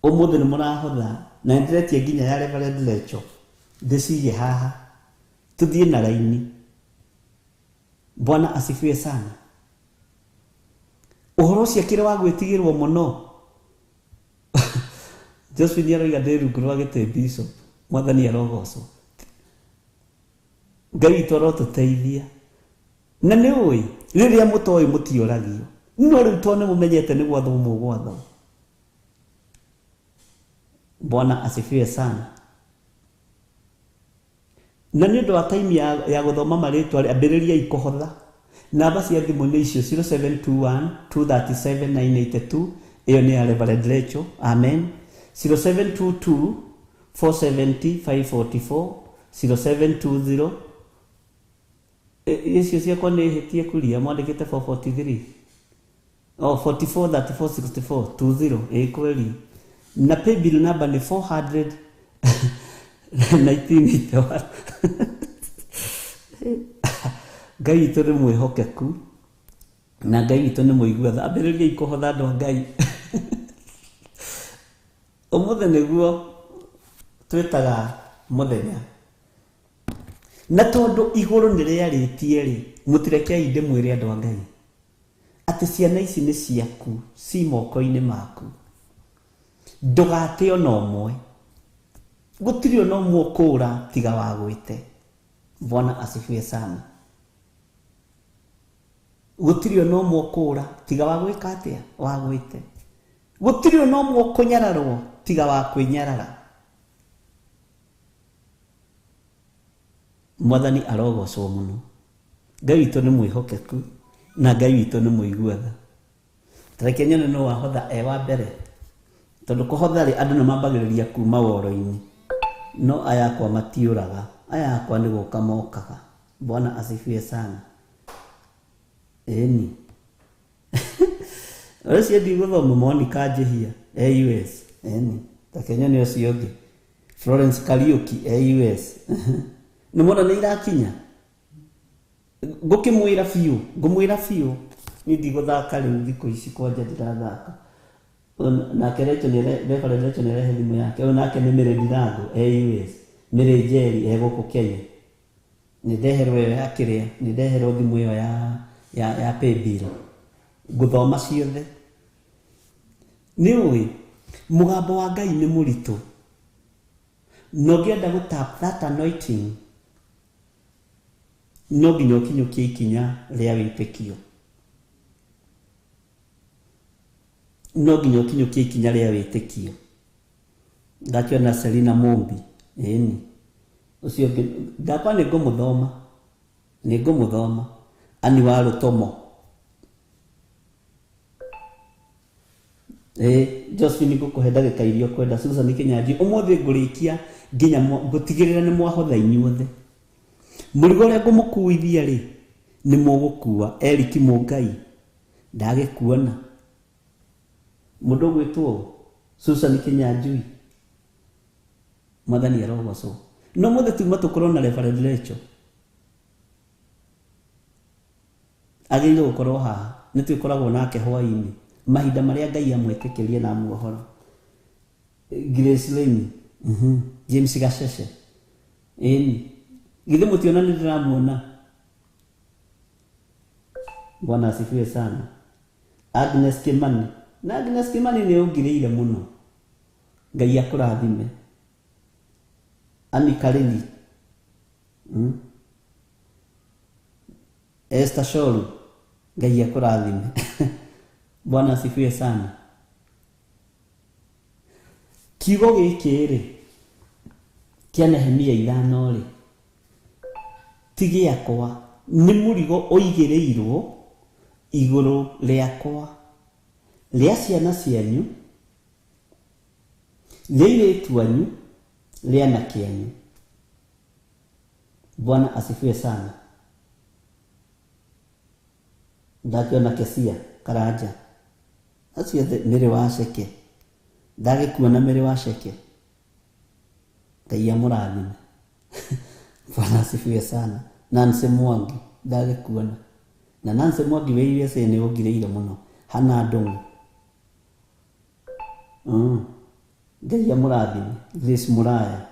Ũmũthĩ nĩ mũrahotha na ndĩretia nginya ya Reverend Lecho. Ndĩcige haha tũthiĩ na raini. Bwana asifiwe sana. Ũhoro ũcio akĩrĩ wa gwĩtigĩrwo mũno. Josephine aroiga ndĩ rungu rwa gĩtĩ bishop. Mwathani arogocwo. Ngai witũ arotũteithia. Na nĩ ũĩ rĩrĩa mũtoĩ mũtiũragio. No rĩu tondũ nĩ mũmenyete nĩ gwathwo mũgwathwo. Bwana asifiwe sana. Na nĩ ũndũ wa time ya gũthoma marĩtwa rĩ, ambĩrĩriai kũhotha. Namba cia thimũ nĩ icio 0721 237 982. Ĩyo nĩ ya Reverend Lecho. Amen. 0722 470 544. 0720 icio ciakwa nĩ hĩtie kuria mwandĩkĩte 443. Oh, 44 34 64 20. Ĩ kweli. Na paybill number nĩ 400 1981. Ngai witũ nĩ mwĩhokeku na Ngai witũ nĩ mũigua tha. Ambĩrĩriai kũhotha andũ a Ngai. Ũmũthĩ nĩguo twĩtaga mũthenya. Na tondũ igũrũ nĩ rĩarĩtie rĩ, mũtirekei ndĩmwĩre andũ a Ngai atĩ ciana ici nĩ ciaku, ci moko-inĩ maku. Ndũgate ona ũmwe. Gũtirĩ ona ũmwe ũkũũra tiga wagwĩte. Bwana asifiwe sana. Gũtirĩ ona ũmwe ũkũũra tiga wagwĩka atĩa? Wagwĩte. Gũtirĩ ona ũmwe ũkũnyararwo tiga wa kwĩnyarara. Mwathani arogocwo mũno. Ngai witũ nĩ mwĩhokeku na Ngai witũ nĩ mũigua tha. Tareke nyone no wahotha e wa mbere. Tondũ kũhotha rĩ, andũ nĩ mambagĩrĩria kuma woro-inĩ. No aya akwa matiũraga, aya akwa nĩ gũka mokaga. Bwana asifiwe sana. Ĩni. Ũcio ndigũthoma Monica Njihia e US. Ĩni. Tareke nyone ũcio ũngĩ. Florence Kariuki e US. Nĩ mwona nĩ irakinya. Ngũkĩmwĩra biũ, ngũmwĩra biũ. Niĩ ndigũthaka rĩu thikũ ici kwanja ndĩrathaka. Nake Rachel nĩ Reverend Rachel nĩ arehe thimũ yake. Ũyũ nake nĩ Mary Ndirango e US, Mary Njeri e gũkũ Kenya. Nĩ ndeherwo ĩyo ya kĩrĩa, nĩ ndeherwo thimũ ĩyo ya paybill. Ngũthoma ciothe. Nĩ ũĩ mũgambo wa Ngai nĩ mũritũ. Na ũngĩenda gũ tap that anointing no nginya ũkinyũkie ikinya rĩa wĩtĩkio. No nginya ũkinyũkie ikinya rĩa wĩtĩkio. Ndakĩona Selina Mumbi, ĩni ũcio ũngĩ ndakwa nĩ ngũmũthoma, nĩ ngũmũthoma. Ani wa Rũtomo. Josephine ngũkũhe ndagĩka iria ũkwenda. Susan Kĩnyanjui, ũmũthĩ ngũrĩkia nginya ngũtigĩrĩra nĩ mwahotha inyuothe. Mũrigo ũrĩa ngũmũkuithia rĩ, nĩ mũgũkua. Eric Mũngai, ndagĩkuona. Mũndũ ũgwĩtwo Susan Kĩnyanjui, Mwathani arogocwo. No mũthĩ tuma tũkorwo na Reverend Rachel. Agĩrĩirwo gũkorwo haha, nĩ twĩkoragwo nake hwaĩ-inĩ mahinda marĩa Ngai amwĩtĩkĩrie na amuohora. Grace Lane, James Gacece, ĩni githĩ mũtiona nĩ ndĩramuona. Bwana asifiwe sana. Agnes Kimani, na Agnes Kimani nĩ ũngirĩire mũno, Ngai akũrathime. Ani Karĩri, Esther Shoru, Ngai akũrathime. Bwana asifiwe sana. Kiugo gĩkĩ rĩ kĩa Nehemia 5 rĩ ti gĩakwa, nĩ mũrigo ũigĩrĩirwo igũrũ rĩakwa, rĩa ciana cianyu, rĩa airĩtu anyu, rĩa anake anyu. Bwana asifiwe sana. Ndakĩona Kesia Karanja, acio othe Mĩrĩ wa Ceke, ndagĩkuona Mĩrĩ wa Ceke, Ngai amũrathime. Bwana asifiwe sana. Nancy Mwangi, ndagĩkuona. Na Nancy Mwangi wĩ USA nĩ ũngirĩire mũno. Hana Ndung'u, Ngai amũrathime. Grace Muraya,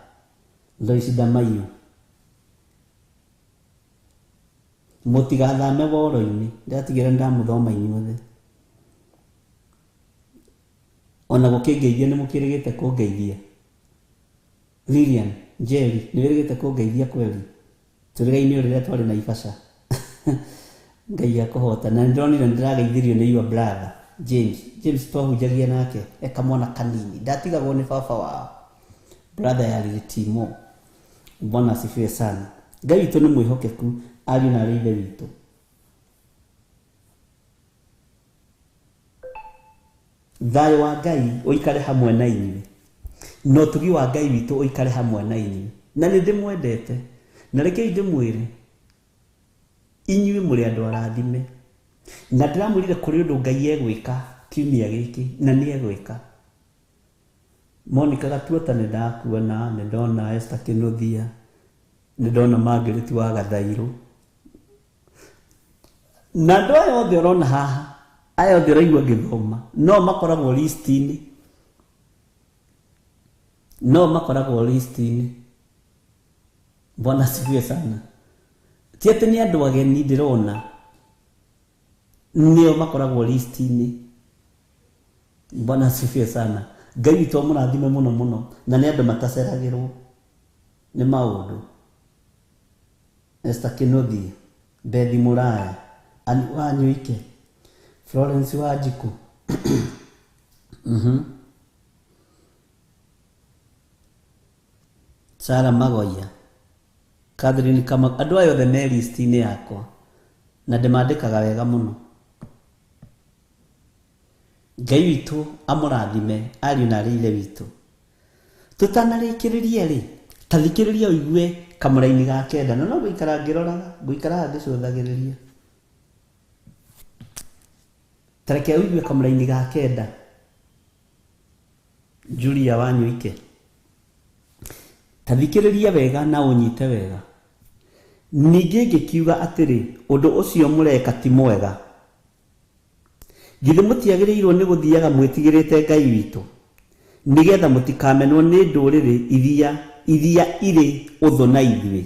Lois Damayo, mũtigathame woro-inĩ, ndatigĩra ndamũthoma inyuothe. Ona gũkĩngeithia nĩ mũkĩrĩgĩte kũngeithia. Lilian Njeri, nĩ wĩrĩgĩte kũngeithia kweli? Tũrĩgaine rĩrĩa twarĩ na Naivasha. Ngai akũhota. Na nĩndĩronire nĩndĩrageithirio nĩ your brother James. James twahunjagia nake e kamwana kanini, ndatigagwo nĩ baba wao, brother ya Timo. Bwana asifiwe sana. Ngai witũ nĩ mwĩhokeku, ariũ na arĩ ithe witũ. Thayũ wa Ngai ũikare hamwe na inyuĩ, na ũtugi wa Ngai witũ ũikare hamwe na inyuĩ. Na nĩ ndĩmwendete, na rekei ndĩmwĩre inyuĩ mũrĩ andũ arathime. Na ndĩramwĩrire kũrĩ ũndũ Ngai egwĩka kiumia gĩkĩ, na nĩ egwĩka. Monica Gatuota nĩ ndakuona, nĩ ndona Esther Kĩnuthia, nĩ ndona Margaret wa Gathairũ. Na andũ aya othe ũrona haha, aya othe ũraigua ngĩthoma, no makoragwo list-inĩ. No makoragwo list-inĩ. Bwana asifiwe sana. Ti atĩ nĩ andũ ageni ndĩrona, nĩo makoragwo list-inĩ. Bwana asifiwe sana. Ngai witũ amũrathime mũno mũno, na nĩ andũ mataceragĩrwo nĩ maũndũ. Esther Kĩnuthia, Bethi Muraya, Ani Wanyuike, Florence Wanjiku. Sarah Magoya, Catherine Kama, andũ aya othe me list-inĩ yakwa na ndĩmandĩkaga wega mũno. Ngai witũ amũrathime ariũ na arĩ ithe witũ. Tũtanarĩkĩrĩria rĩ, ta thikĩrĩria ũigue kamũraini ga 9, na no ngũikara ngĩroraga, ngũikara ngĩcũthagĩrĩria. Ta reke ũigue kamũraini ga 9. Julia Wanyuike, ta thikĩrĩria wega na ũnyite wega. Ningĩ ngĩkiuga atĩrĩ, ũndũ ũcio mũreka ti mwega. Githĩ mũtiagĩrĩirwo nĩ gũthiaga mwĩtigĩrĩte Ngai witũ, nĩgetha mũtikamenwo nĩ ndũrĩrĩ iria irĩ ũthũ na ithuĩ?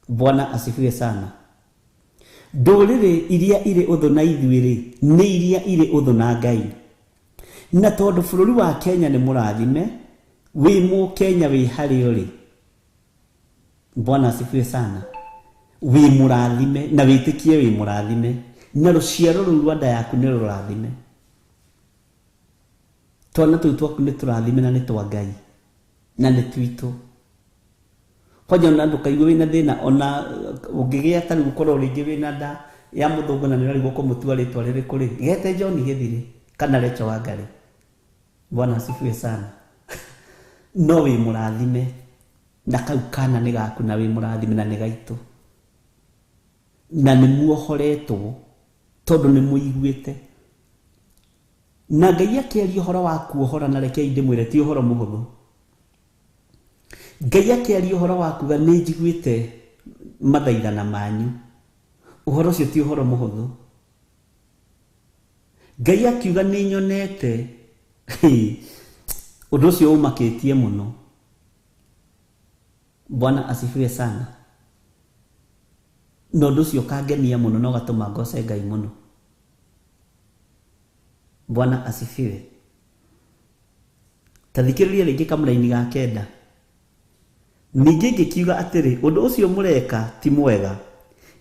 Bwana asifiwe sana. Ndũrĩrĩ iria irĩ ũthũ na ithuĩ rĩ, nĩ iria irĩ ũthũ na Ngai. Na tondũ bũrũri wa Kenya nĩ mũrathime, wĩ mũkenya wĩ harĩa ũrĩ, Bwana asifiwe sana, wĩ mũrathime na wĩtĩkie wĩ mũrathime, na rũciaro rũu rwa nda yaku nĩ rũrathime. Twana tũu twaku nĩ tũrathime na nĩ twa Ngai na nĩ twitũ. Kwanja ona ndũkaigue wĩna thĩna, ona ũngĩgĩa ta rĩu ũkorwo rĩngĩ wĩna nda ya mũthũngũ na nĩũrarigwo kũmũtua rĩtwa rĩrĩkũ rĩ, gete John Gĩthiri kana Rachel Wangari. Bwana asifiwe sana. No wĩ mũrathime na kau kana nĩ gaku na wĩ mũrathime na nĩ gaitũ, na nĩ muohoretwo tondũ nĩ mũiguĩte. Na Ngai akĩaria ũhoro wa kuohora, na rekei ndĩmwĩre ti ũhoro mũhũthũ. Ngai akĩaria ũhoro wa kuga nĩ njiguĩte mathaithana manyu, ũhoro ũcio ti ũhoro mũhũthũ. Ngai akiuga nĩ nyonete, ũndũ ũcio ũmakĩtie mũno. Bwana asifiwe sana. Na ũndũ ũcio ũkangenia mũno na ũgatũma ngoce Ngai mũno. Bwana asifiwe. Ta thikĩrĩria rĩngĩ kamũraini ga kenda. Ningĩ ngĩkiuga atĩrĩ, ũndũ ũcio mũreka ti mwega.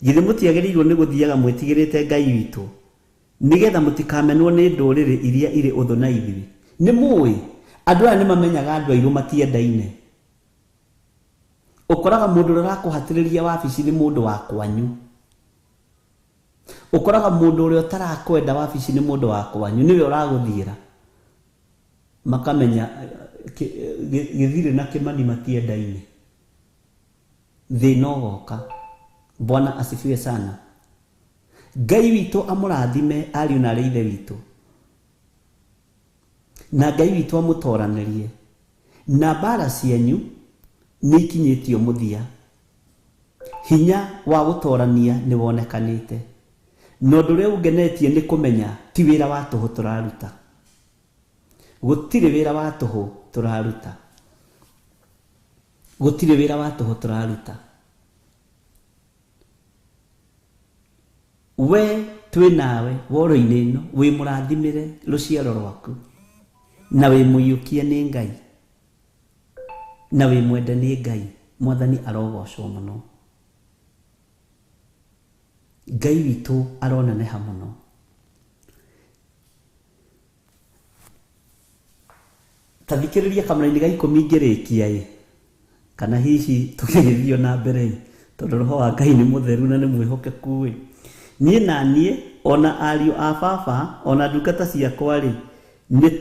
Githĩ mũtiagĩrĩirwo nĩ gũthiaga mwĩtigĩrĩte Ngai witũ, nĩgetha mũtikamenwo nĩ ndũrĩrĩ iria irĩ ũthũ na ithuĩ? Nĩ mũĩ andũ aya nĩ mamenyaga andũ airũ matiendaine. Ũkoraga mũndũ ũrĩa ũrakũhatĩrĩria wabici nĩ mũndũ wa kwanyu. Ũkoraga mũndũ ũrĩa ũtarakwenda wabici nĩ mũndũ wa kwanyu, nĩwe ũragũthiĩra. Makamenya Gĩthirĩ na Kĩmani matiendaine. Thĩna ũgoka. Bwana asifiwe sana. Ngai witũ amũrathime ariũ na arĩ ithe witũ, na Ngai witũ amũtoranĩrie, na mbara cianyu nĩ ikinyĩtio mũthia. Hinya wa gũtorania nĩ wonekanĩte. Na ũndũ ũrĩa ũngenetie nĩ kũmenya ti wĩra wa tũhũ tũraruta. Gũtirĩ wĩra wa tũhũ tũraruta. Gũtirĩ wĩra wa tũhũ tũraruta. We twĩ nawe woro-inĩ ĩno, wĩ mũrathimĩre rũciaro rwaku, na wĩ mũiyũkie nĩ Ngai, na wĩ mwende nĩ Ngai. Mwathani arogocwo mũno. Ngai witũ aroneneha mũno. Ta thikĩrĩria kamũraini ga ikũmi ngĩrĩkia ĩ, kana hihi tũgĩgĩthiĩ na mbere ĩ, tondũ roho wa Ngai nĩ mũtheru na nĩ mwĩhokeku ĩ. Niĩ na niĩ ona ariũ a baba ona ndungata ciakwa rĩ, nĩ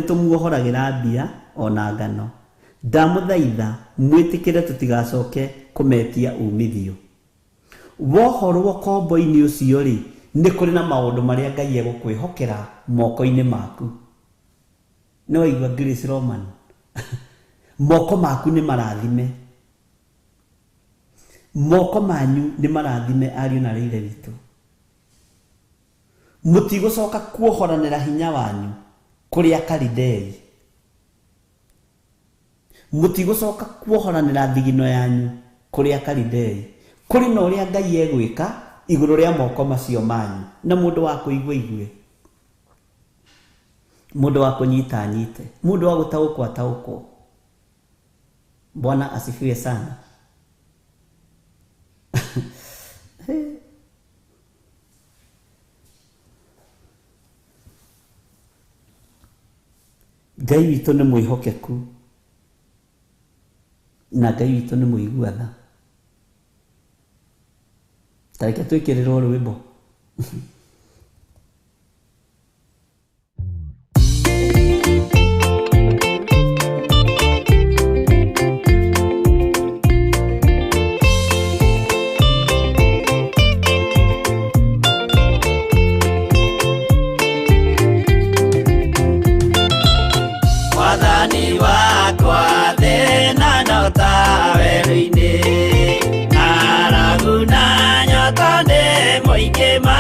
tũmuohoragĩra mbia ona ngano. Ndamũthaitha mwĩtĩkĩre tũtigacoke kũmetia umithio. Wohorwo kombo-inĩ ũcio rĩ, nĩ kũrĩ na maũndũ marĩa Ngai egũkwĩhokera moko-inĩ maku. Nĩ waigua Grace Roman? Moko maku nĩ marathime. Moko manyu nĩ marathime ariũ na arĩ ithe witũ. Mũtigũcoka kuohoranĩra hinya wanyu kũrĩ Akalidei. Mũtigũcoka kuohoranĩra thigino yanyu kũrĩ Akalidei. Kũrĩ na ũrĩa Ngai egwĩka igũrũ rĩa moko macio manyu, na mũndũ wa kũigua igue, mũndũ wa kũnyita anyite, mũndũ wa gũtaũkwo ataũkwo. Bwana asifiwe sana. Ngai witũ nĩ mwĩhokeku, na Ngai witũ nĩ mũigua tha. Ta reke twĩkĩrĩrwo rwĩmbo. Mwathani wakwa thĩna no ta werũ-inĩ, ng'aragu na nyota nĩ mũingĩ ma,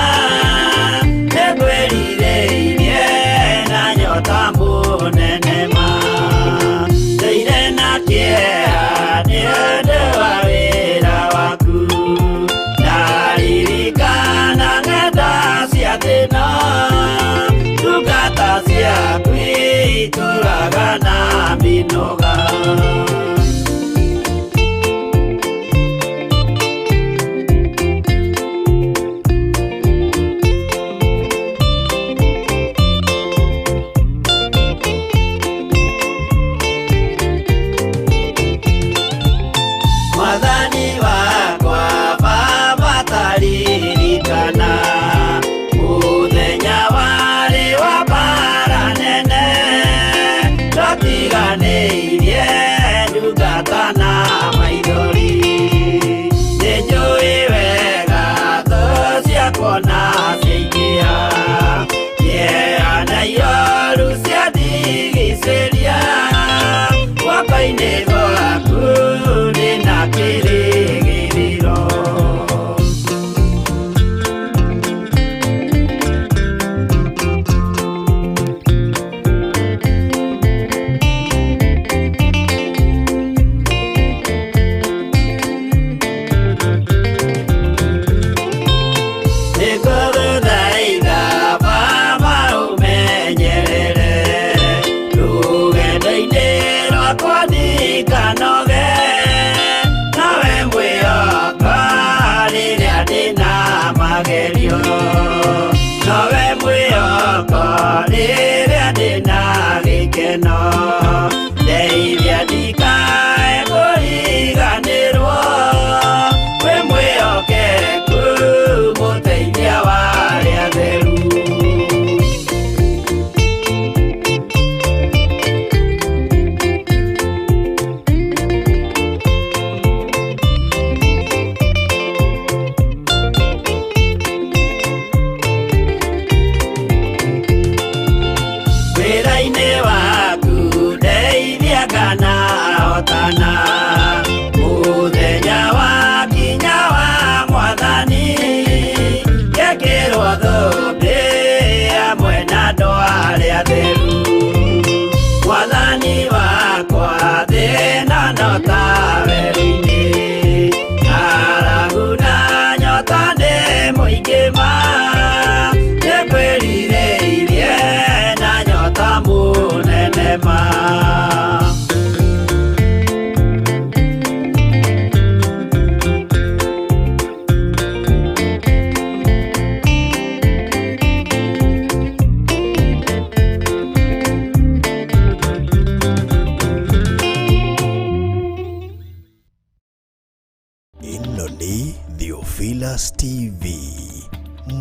Theophilus TV,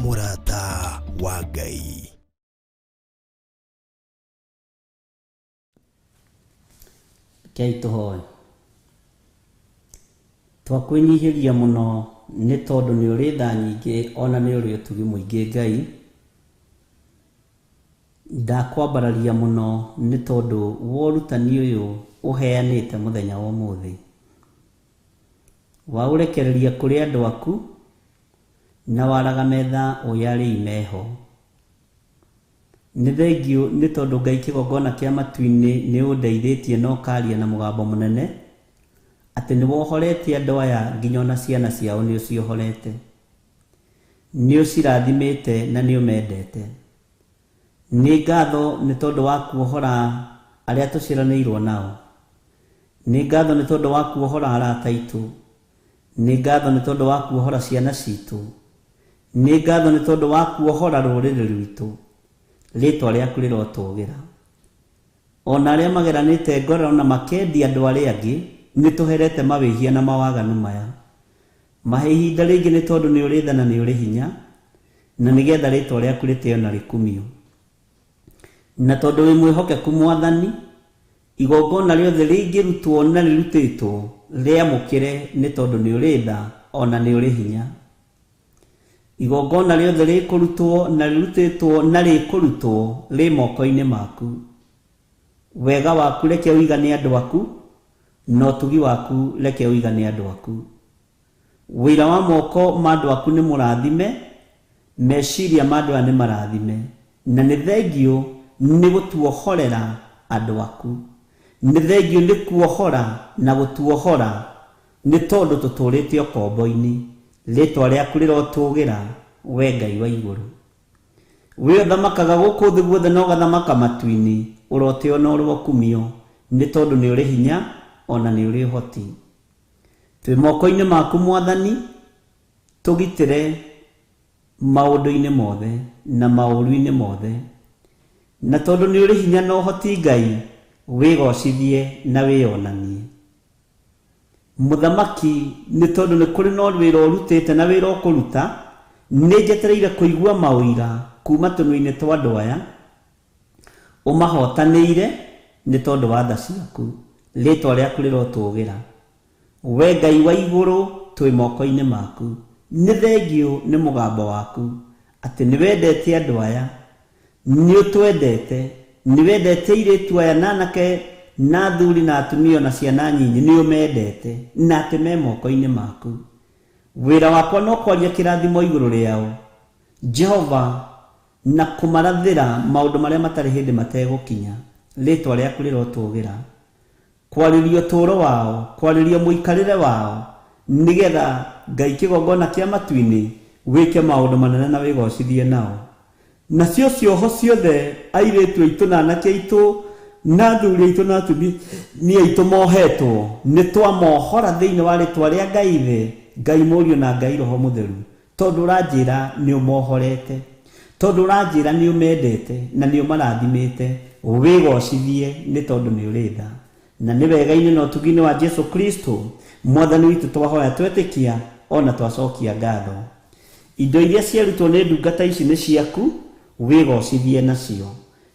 mũrata wa Ngai. Rekei tũhoe. Twakwĩnyihĩria mũno nĩ tondũ nĩ ũrĩ tha nyingĩ ona nĩ ũrĩ ũtugi mũingĩ Ngai. Ndakwambararia mũno nĩ tondũ wa ũrutani ũyũ ũheanĩte mũthenya wa ũmũthĩ. Waũrekereria kũrĩ andũ aku na waraga metha ũrĩa arĩi meho. Nĩ thengiũ nĩ tondũ Ngai kĩgongona kĩa matu-inĩ nĩ ũndeithĩtie na ũkaria na mũgambo mũnene atĩ nĩ wohoretie andũ aya nginya ona ciana ciao nĩ ũciohorete. Nĩ ũcirathimĩte na nĩ ũmendete. Nĩ ngatho nĩ tondũ wa kuohora arĩa tũciaranĩirwo nao. Nĩ ngatho nĩ tondũ wa kuohora arata aitũ. Nĩ ngatho nĩ tondũ wa kuohora ciana citũ. Nĩ ngatho nĩ tondũ wa kuohora rũrĩrĩ rwitũ. Rĩtwa rĩaku rĩrotũgĩra. Ona arĩa mageranĩte ngoro na makendia andũ arĩa angĩ, nĩ tũherete mawĩhia na mawaganu maya. Mahe ihinda rĩngĩ nĩ tondũ nĩ ũrĩ tha na nĩ ũrĩ hinya, na nĩgetha rĩtwa rĩaku rĩtĩo na rĩkumio. Na tondũ wĩ mwĩhokeku Mwathani, igongona rĩothe rĩngĩrutwo na rĩrutĩtwo rĩamũkĩre nĩ tondũ nĩ ũrĩ tha ona nĩ ũrĩ hinya. Igongona rĩothe rĩkũrutwo na rĩrutĩtwo na rĩkũrutwo rĩ moko-inĩ maku. Wega waku reke ũigane andũ aku, na ũtugi waku reke ũigane andũ aku. Wĩra wa moko ma andũ aku nĩ mũrathime, meciria ma andũ aya nĩ marathime, na nĩ thengiũ nĩ gũtuohorera andũ aku. Nĩ thengiũ nĩ kuohora na gũtuohora nĩ tondũ tũtũrĩte ũkombo-inĩ. Rĩtwa rĩaku rĩrotũgĩra we Ngai wa igũrũ. We ũthamakaga gũkũ thĩ guothe na ũgathamaka matu-inĩ, ũrotĩo na ũrokumio nĩ tondũ nĩ ũrĩ hinya ona nĩ ũrĩ ũhoti. Twĩ moko-inĩ maku Mwathani, tũgitĩre maũndũ-inĩ mothe na maũru-inĩ mothe. Na tondũ nĩ ũrĩ hinya na ũhoti Ngai, wĩgocithie na wĩyonanie. Mũthamaki nĩ tondũ nĩ kũrĩ na wĩra ũrutĩte na wĩra ũkũruta, nĩ njetereire kũigua maũira kuma tũnua-inĩ twa andũ aya, ũmahotanĩire nĩ tondũ wa tha ciaku. Rĩtwa rĩaku rĩrotũgĩra. We Ngai wa igũrũ, twĩ moko-inĩ maku. Nĩ thengiũ nĩ mũgambo waku atĩ nĩ wendete andũ aya, nĩ ũtwendete, nĩ wendete airĩtu aya na anake na athuri na atumia na ciana nyinyi, nĩ ũmendete na atĩ me moko-inĩ maku. Wĩra wakwa no kwaria kĩrathimo igũrũ rĩao Jehova, na kũmarathĩra maũndũ marĩa matarĩ hĩndĩ mategũkinya. Rĩtwa rĩaku rĩrotũgĩra. Kwarĩria ũtũũro wao, kwarĩria mũikarĩre wao, nĩgetha Ngai kĩgongona kĩa matu-inĩ wĩke maũndũ manene na wĩgocithie nao. Nacio cioho ciothe airĩtu aitũ na anake aitũ na athuri aitũ na atumia aitũ mohetwo, nĩ twamohora thĩinĩ wa rĩtwa rĩa Ngai Ithe, Ngai Mũriũ na Ngai Roho Mũtheru, tondũ ũranjĩra nĩ ũmohorete, tondũ ũranjĩra nĩ ũmendete na nĩ ũmarathimĩte. Wĩgocithie nĩ tondũ nĩ ũrĩ tha. Na nĩ wega-inĩ na ũtugi-inĩ wa Jesu Kristo Mwathani witũ twahoya twetĩkia ona twacokia ngatho. Indo iria ciarutwo nĩ ndungata ici nĩ ciaku, wĩgocithie nacio.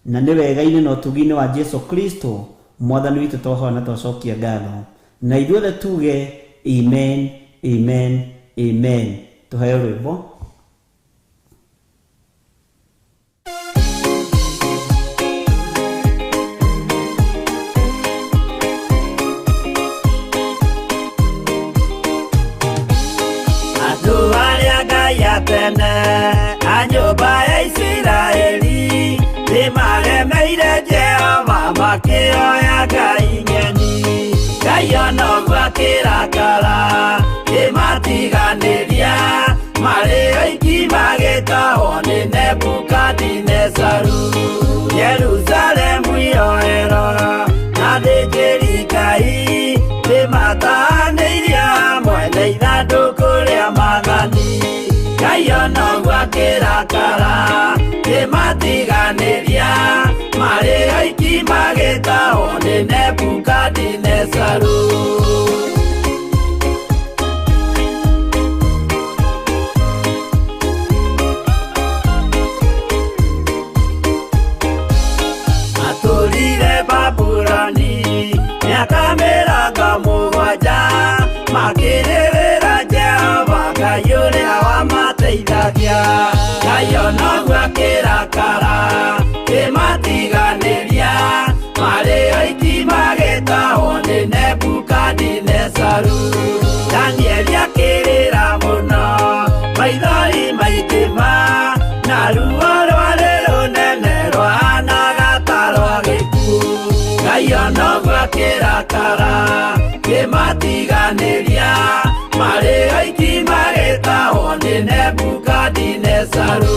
Na nĩ wega-inĩ na ũtugi-inĩ wa Jesu Kristo Mwathani witũ twahoya na twacokia ngatho. Na ithuothe tuge amen, amen, amen. Tũheo rwĩmbo. Andũ arĩa Ngai atene a nyũmba ya Isiraeli nĩmaremeire Jehova makĩoya ngai ng'eni. Ngai ona ũguo akĩrakara kĩmatiganĩria, marĩ oiki magĩtahwo nĩ Nebukadinezaru. Jerusalemu yoerwo na athĩnjĩri Ngai nĩmatahanĩirie hamwe na ithandũkũ rĩa maathani. Ngai ona ũguo akĩrakara kĩmatiganĩria, marĩ oiki magĩtahwo nĩ Nebukadinezaru. Akĩmateithagia Ngai onoguo akĩrakara kĩmatiganĩria marĩ oiki magĩtahwo nĩ Nebukadinezaru. Danieli akĩrĩra mũno maithori maingĩ ma na ruo rwarĩ rũnene rwahanaga ta rwa gĩkuũ. Ngai onoguo akĩrakara kĩmatiganĩria marĩ oiki magĩtahwo nĩ Nebukadinezaru.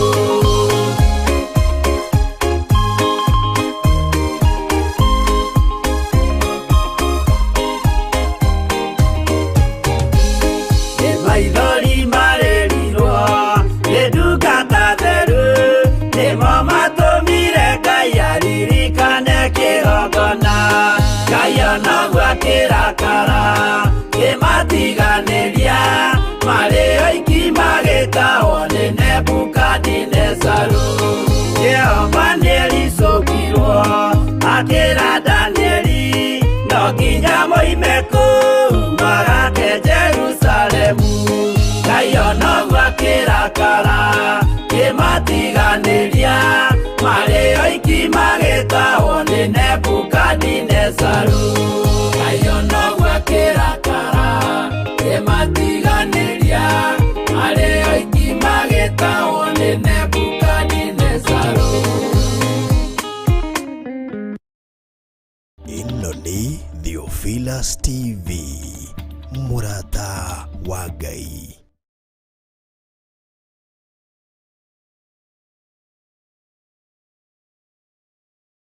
Maithori marĩrirwo nĩ ndungata theru nĩmo matũmire Ngai aririkane kĩgongona. Ngai onoguo akĩrakara kĩmatiganĩria marĩ oiki magĩtahwo nĩ Nebukadinezaru. Jehova nĩericũkirwo akĩra Danieli no nginya moime kũu magake Jerusalemu. Ngai onoguo akĩrakara kĩmatiganĩria marĩ oiki magĩtahwo nĩ Nebukadinezaru. Ngai onoguo akĩrakara kĩmatiganĩria marĩ oiki magĩtahwo nĩ Nebukadinezaru. Ĩno nĩ Theophilus TV, mũrata wa Ngai.